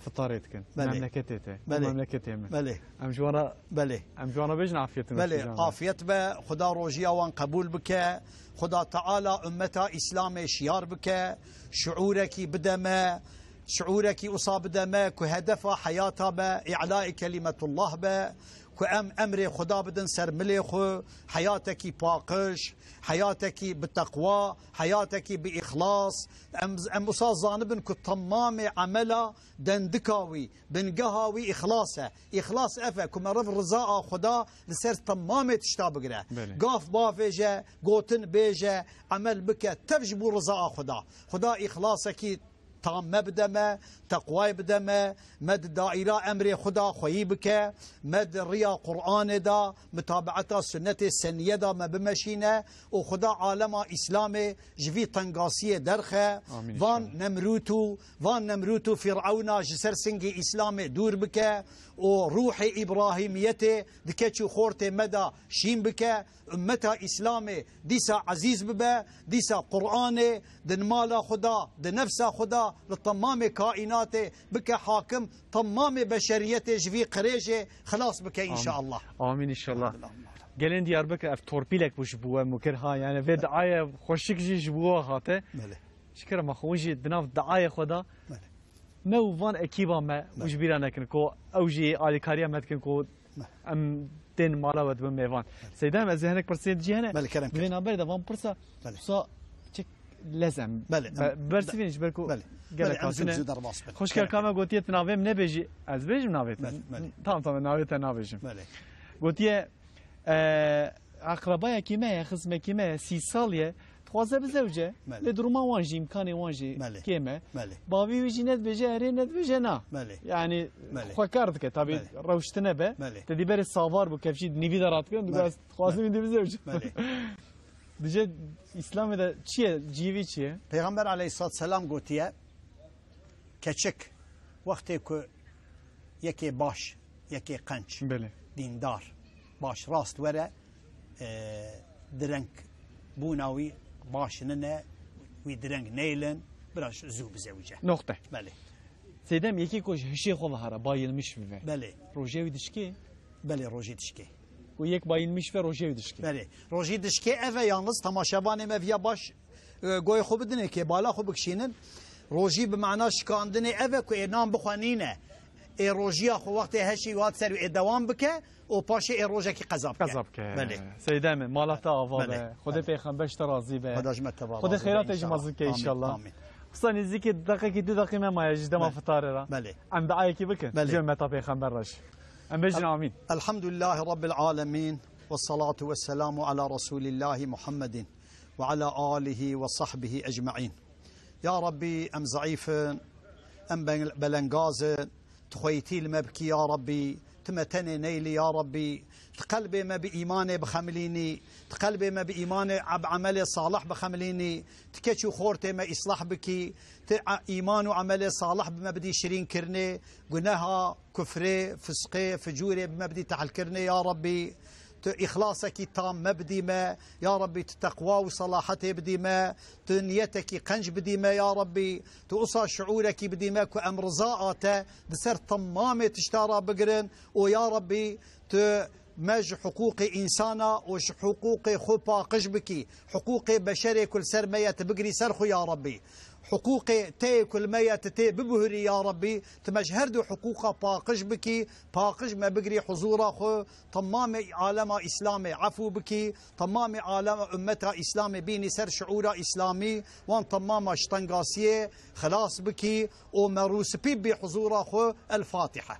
fitarê dikin. Belê. Memleketê te. Belê. Memleketê min. Belê. Em ji wan re, Belê. em ji wan re bêjin afiyet Belê, Afiyet be, Xuda rojiya wan qebûl bike, Xuda Teala ummeta Îslamê şiyar bike, şiûrekî bide me, şiûrekî usa bide me ku hedefa heyata be, î'layê kelimetullah be, ku em emrê Xuda bidin ser milê xwe, heyatekî paqij, heyatekî bi teqwa, heyatekî bi îxlas. Em, em usa zanibin ku temamê emela dendika wî, bingeha wî îxlas e. Îxlas ev e ku meriv rizaa Xuda li ser temamê tişta bigire. Belê. Gaf bavêje, gotin bêje, emel bike, tev ji bo rizaa Xuda. Xuda îxlasekî tam me bide me, teqwayê bide me, me di daîra emrê xwe de xweyî bike, me di riya Qur'anê de, mutabeeta sunnetê seniyê de me bimeşîne û Xuda alema Îslamê ji vî tengasiyê derxe, Amîn van inşallah. Nemrût û, van Nemrût û Fîr'ewna ji ser singê Îslamê dûr bike û ruhê Îbrahîmiyetê di keç û xortê me de şîn bike, ummeta Îslamê dîsa ezîz bibe, dîsa Qur'anê di mala xwe de, di nefsa xwe de, li temamê kaînatê bike hakim, temamê beşeriyetê ji vî qirêjê xilas bike Amîn. İnşallah. Amîn inşallah. Elhamdülillah. Gelên Diyarbekir ev torpîlek bû ji bo we mukir ha, yani vê diaye xweşik jî ji bo we hate. Belê. Ji kerema xwe, hûn jî di nav diayê xwe de Belê. Me û van ekîba me Belê. Û ji bîra nekin ku ew jî alîkariya me dikin ku Belê. Em tên mala we dibin mêvan. Belê. Seyda, em ez ê hinek pirsê cî hene. Belê, kerem, Di vê kerem. Navberê de van pirsa Belê. Wisa çek lez em Belê, be- em- bersivînin ji ber ku Belê. Gelek Belê, em zû, hatine. Zû derbas bin. Xweşka Kerem. Ka me gotiye tu navê min nebêjî, ez bêjim navê te. Belê, belê. Tamam, tamam, navê te nabêjim. Belê. Gotiye, e, eqrebayekî me ye, xizmekî me ye, sî sal ye, dixwaze bizewce. Belê. Lê duruma wan jî, îmkanê wan jî Belê. Kêm e. Belê. Bavî wî jî ne dibêje erê, ne dibêje na. Belê. Yani Belê. Xwe kar dike, tabî Belê. Rewştine be. Belê. Te dî berê savar bû, kevçî nîvî de radikirin, Belê. Dixwazim îndî bizewce. Belê. Dije Îslamê de çi ye, cîvî çi ye? Peyxamber aleyhissalatu selam gotiye, keçik wextê ku yekê baş, yekê qenc, Belê. Dîndar, baş rast were, e, direng bûna wî baş nine, wî direng neylin, biraz zû bizewice. Noxte. Belê. Seydem, yekê ku ji hişê xwe ve here, bayılmış bibe. Belê. Rojê wî dişkê? Belê, rojê dişkê. Ku yek bayılmış ve rojê wî dişkê. Belê. Rojî dişkê ev e, yalnız temaşevanê me viya baş, e, goyê xwe bidinê kê, bala xwe bikişînin. Rojî bi mana şikandinê ev e ku ê nan bixwe nîne. Ê rojiya xwe wextê heşî hat ser wî ê dewam bike û paşê ê rojekî qeza bike. Qeza bike. Belê. Seyda min, mala te ava Belê. Be. Xwedê Belê. Pêxember ji te razî be. Xweda ji me te razî be, Xwedê xeyratê ji inşallah. Mezin ke Amîn, inşallah. Amîn. Qisa nêzîkê deqekî du deqî me maye ji dema Belê. Fitarê re. Belê. Em diayekî bikin. Belê. Ji me ta Pêxember re jî. Em bêjin El- amîn. Elhamdülillahi Rabbil alemin. Ve salatu ve selamu ala Resulillahi Muhammedin ve ala alihi ve sahbihi ecmaîn. Ya Rabbî, em zeîf in, em bel-, belengaz in, tu xweyîtî li me bikî ya Rabbî, tu me tenê neylî ya Rabbî, tu qelbê me bi îmanê bixemilînî, tu qelbê me bi îmanê, bi emelê salih bixemilînî, tu keç û xortê me îslah bikî, tu e-, îman û emelê salih bi me bidî şirînkirinê, guneha, kufrê, fisqê, ficûrê bi me bidî tehlkirinê ya Rabbî. Tu îxlasekî tam me bidî me, ya Rabbî, tu teqwa û selahetê bidî me, tu niyetekî qenc bidî me, ya Rabbî, tu usa şiûrekî bidî me ku em riza a te di ser temamê tişta re bigirin û ya Rabbî, tu me ji hiqûqê însana û ji hiqûqê xwe paqij bikî, hiqûqê beşerê ku li ser me ye tu bigirî ser xwe ya Rabbî. Hiqûqê te yê ku li me ye tu tê bibuhirî ya Rabbî, tu me ji her du hiqûqa paqij bikî, paqij me bigirî huzûra xwe, temamê alema Îslamê efû bikî, temamê alema ummeta Îslamê bînî ser şiûra Îslamî, wan temama ji tengasiyê xilas bikî û me rûspî bî huzûra xwe. El Fatiha.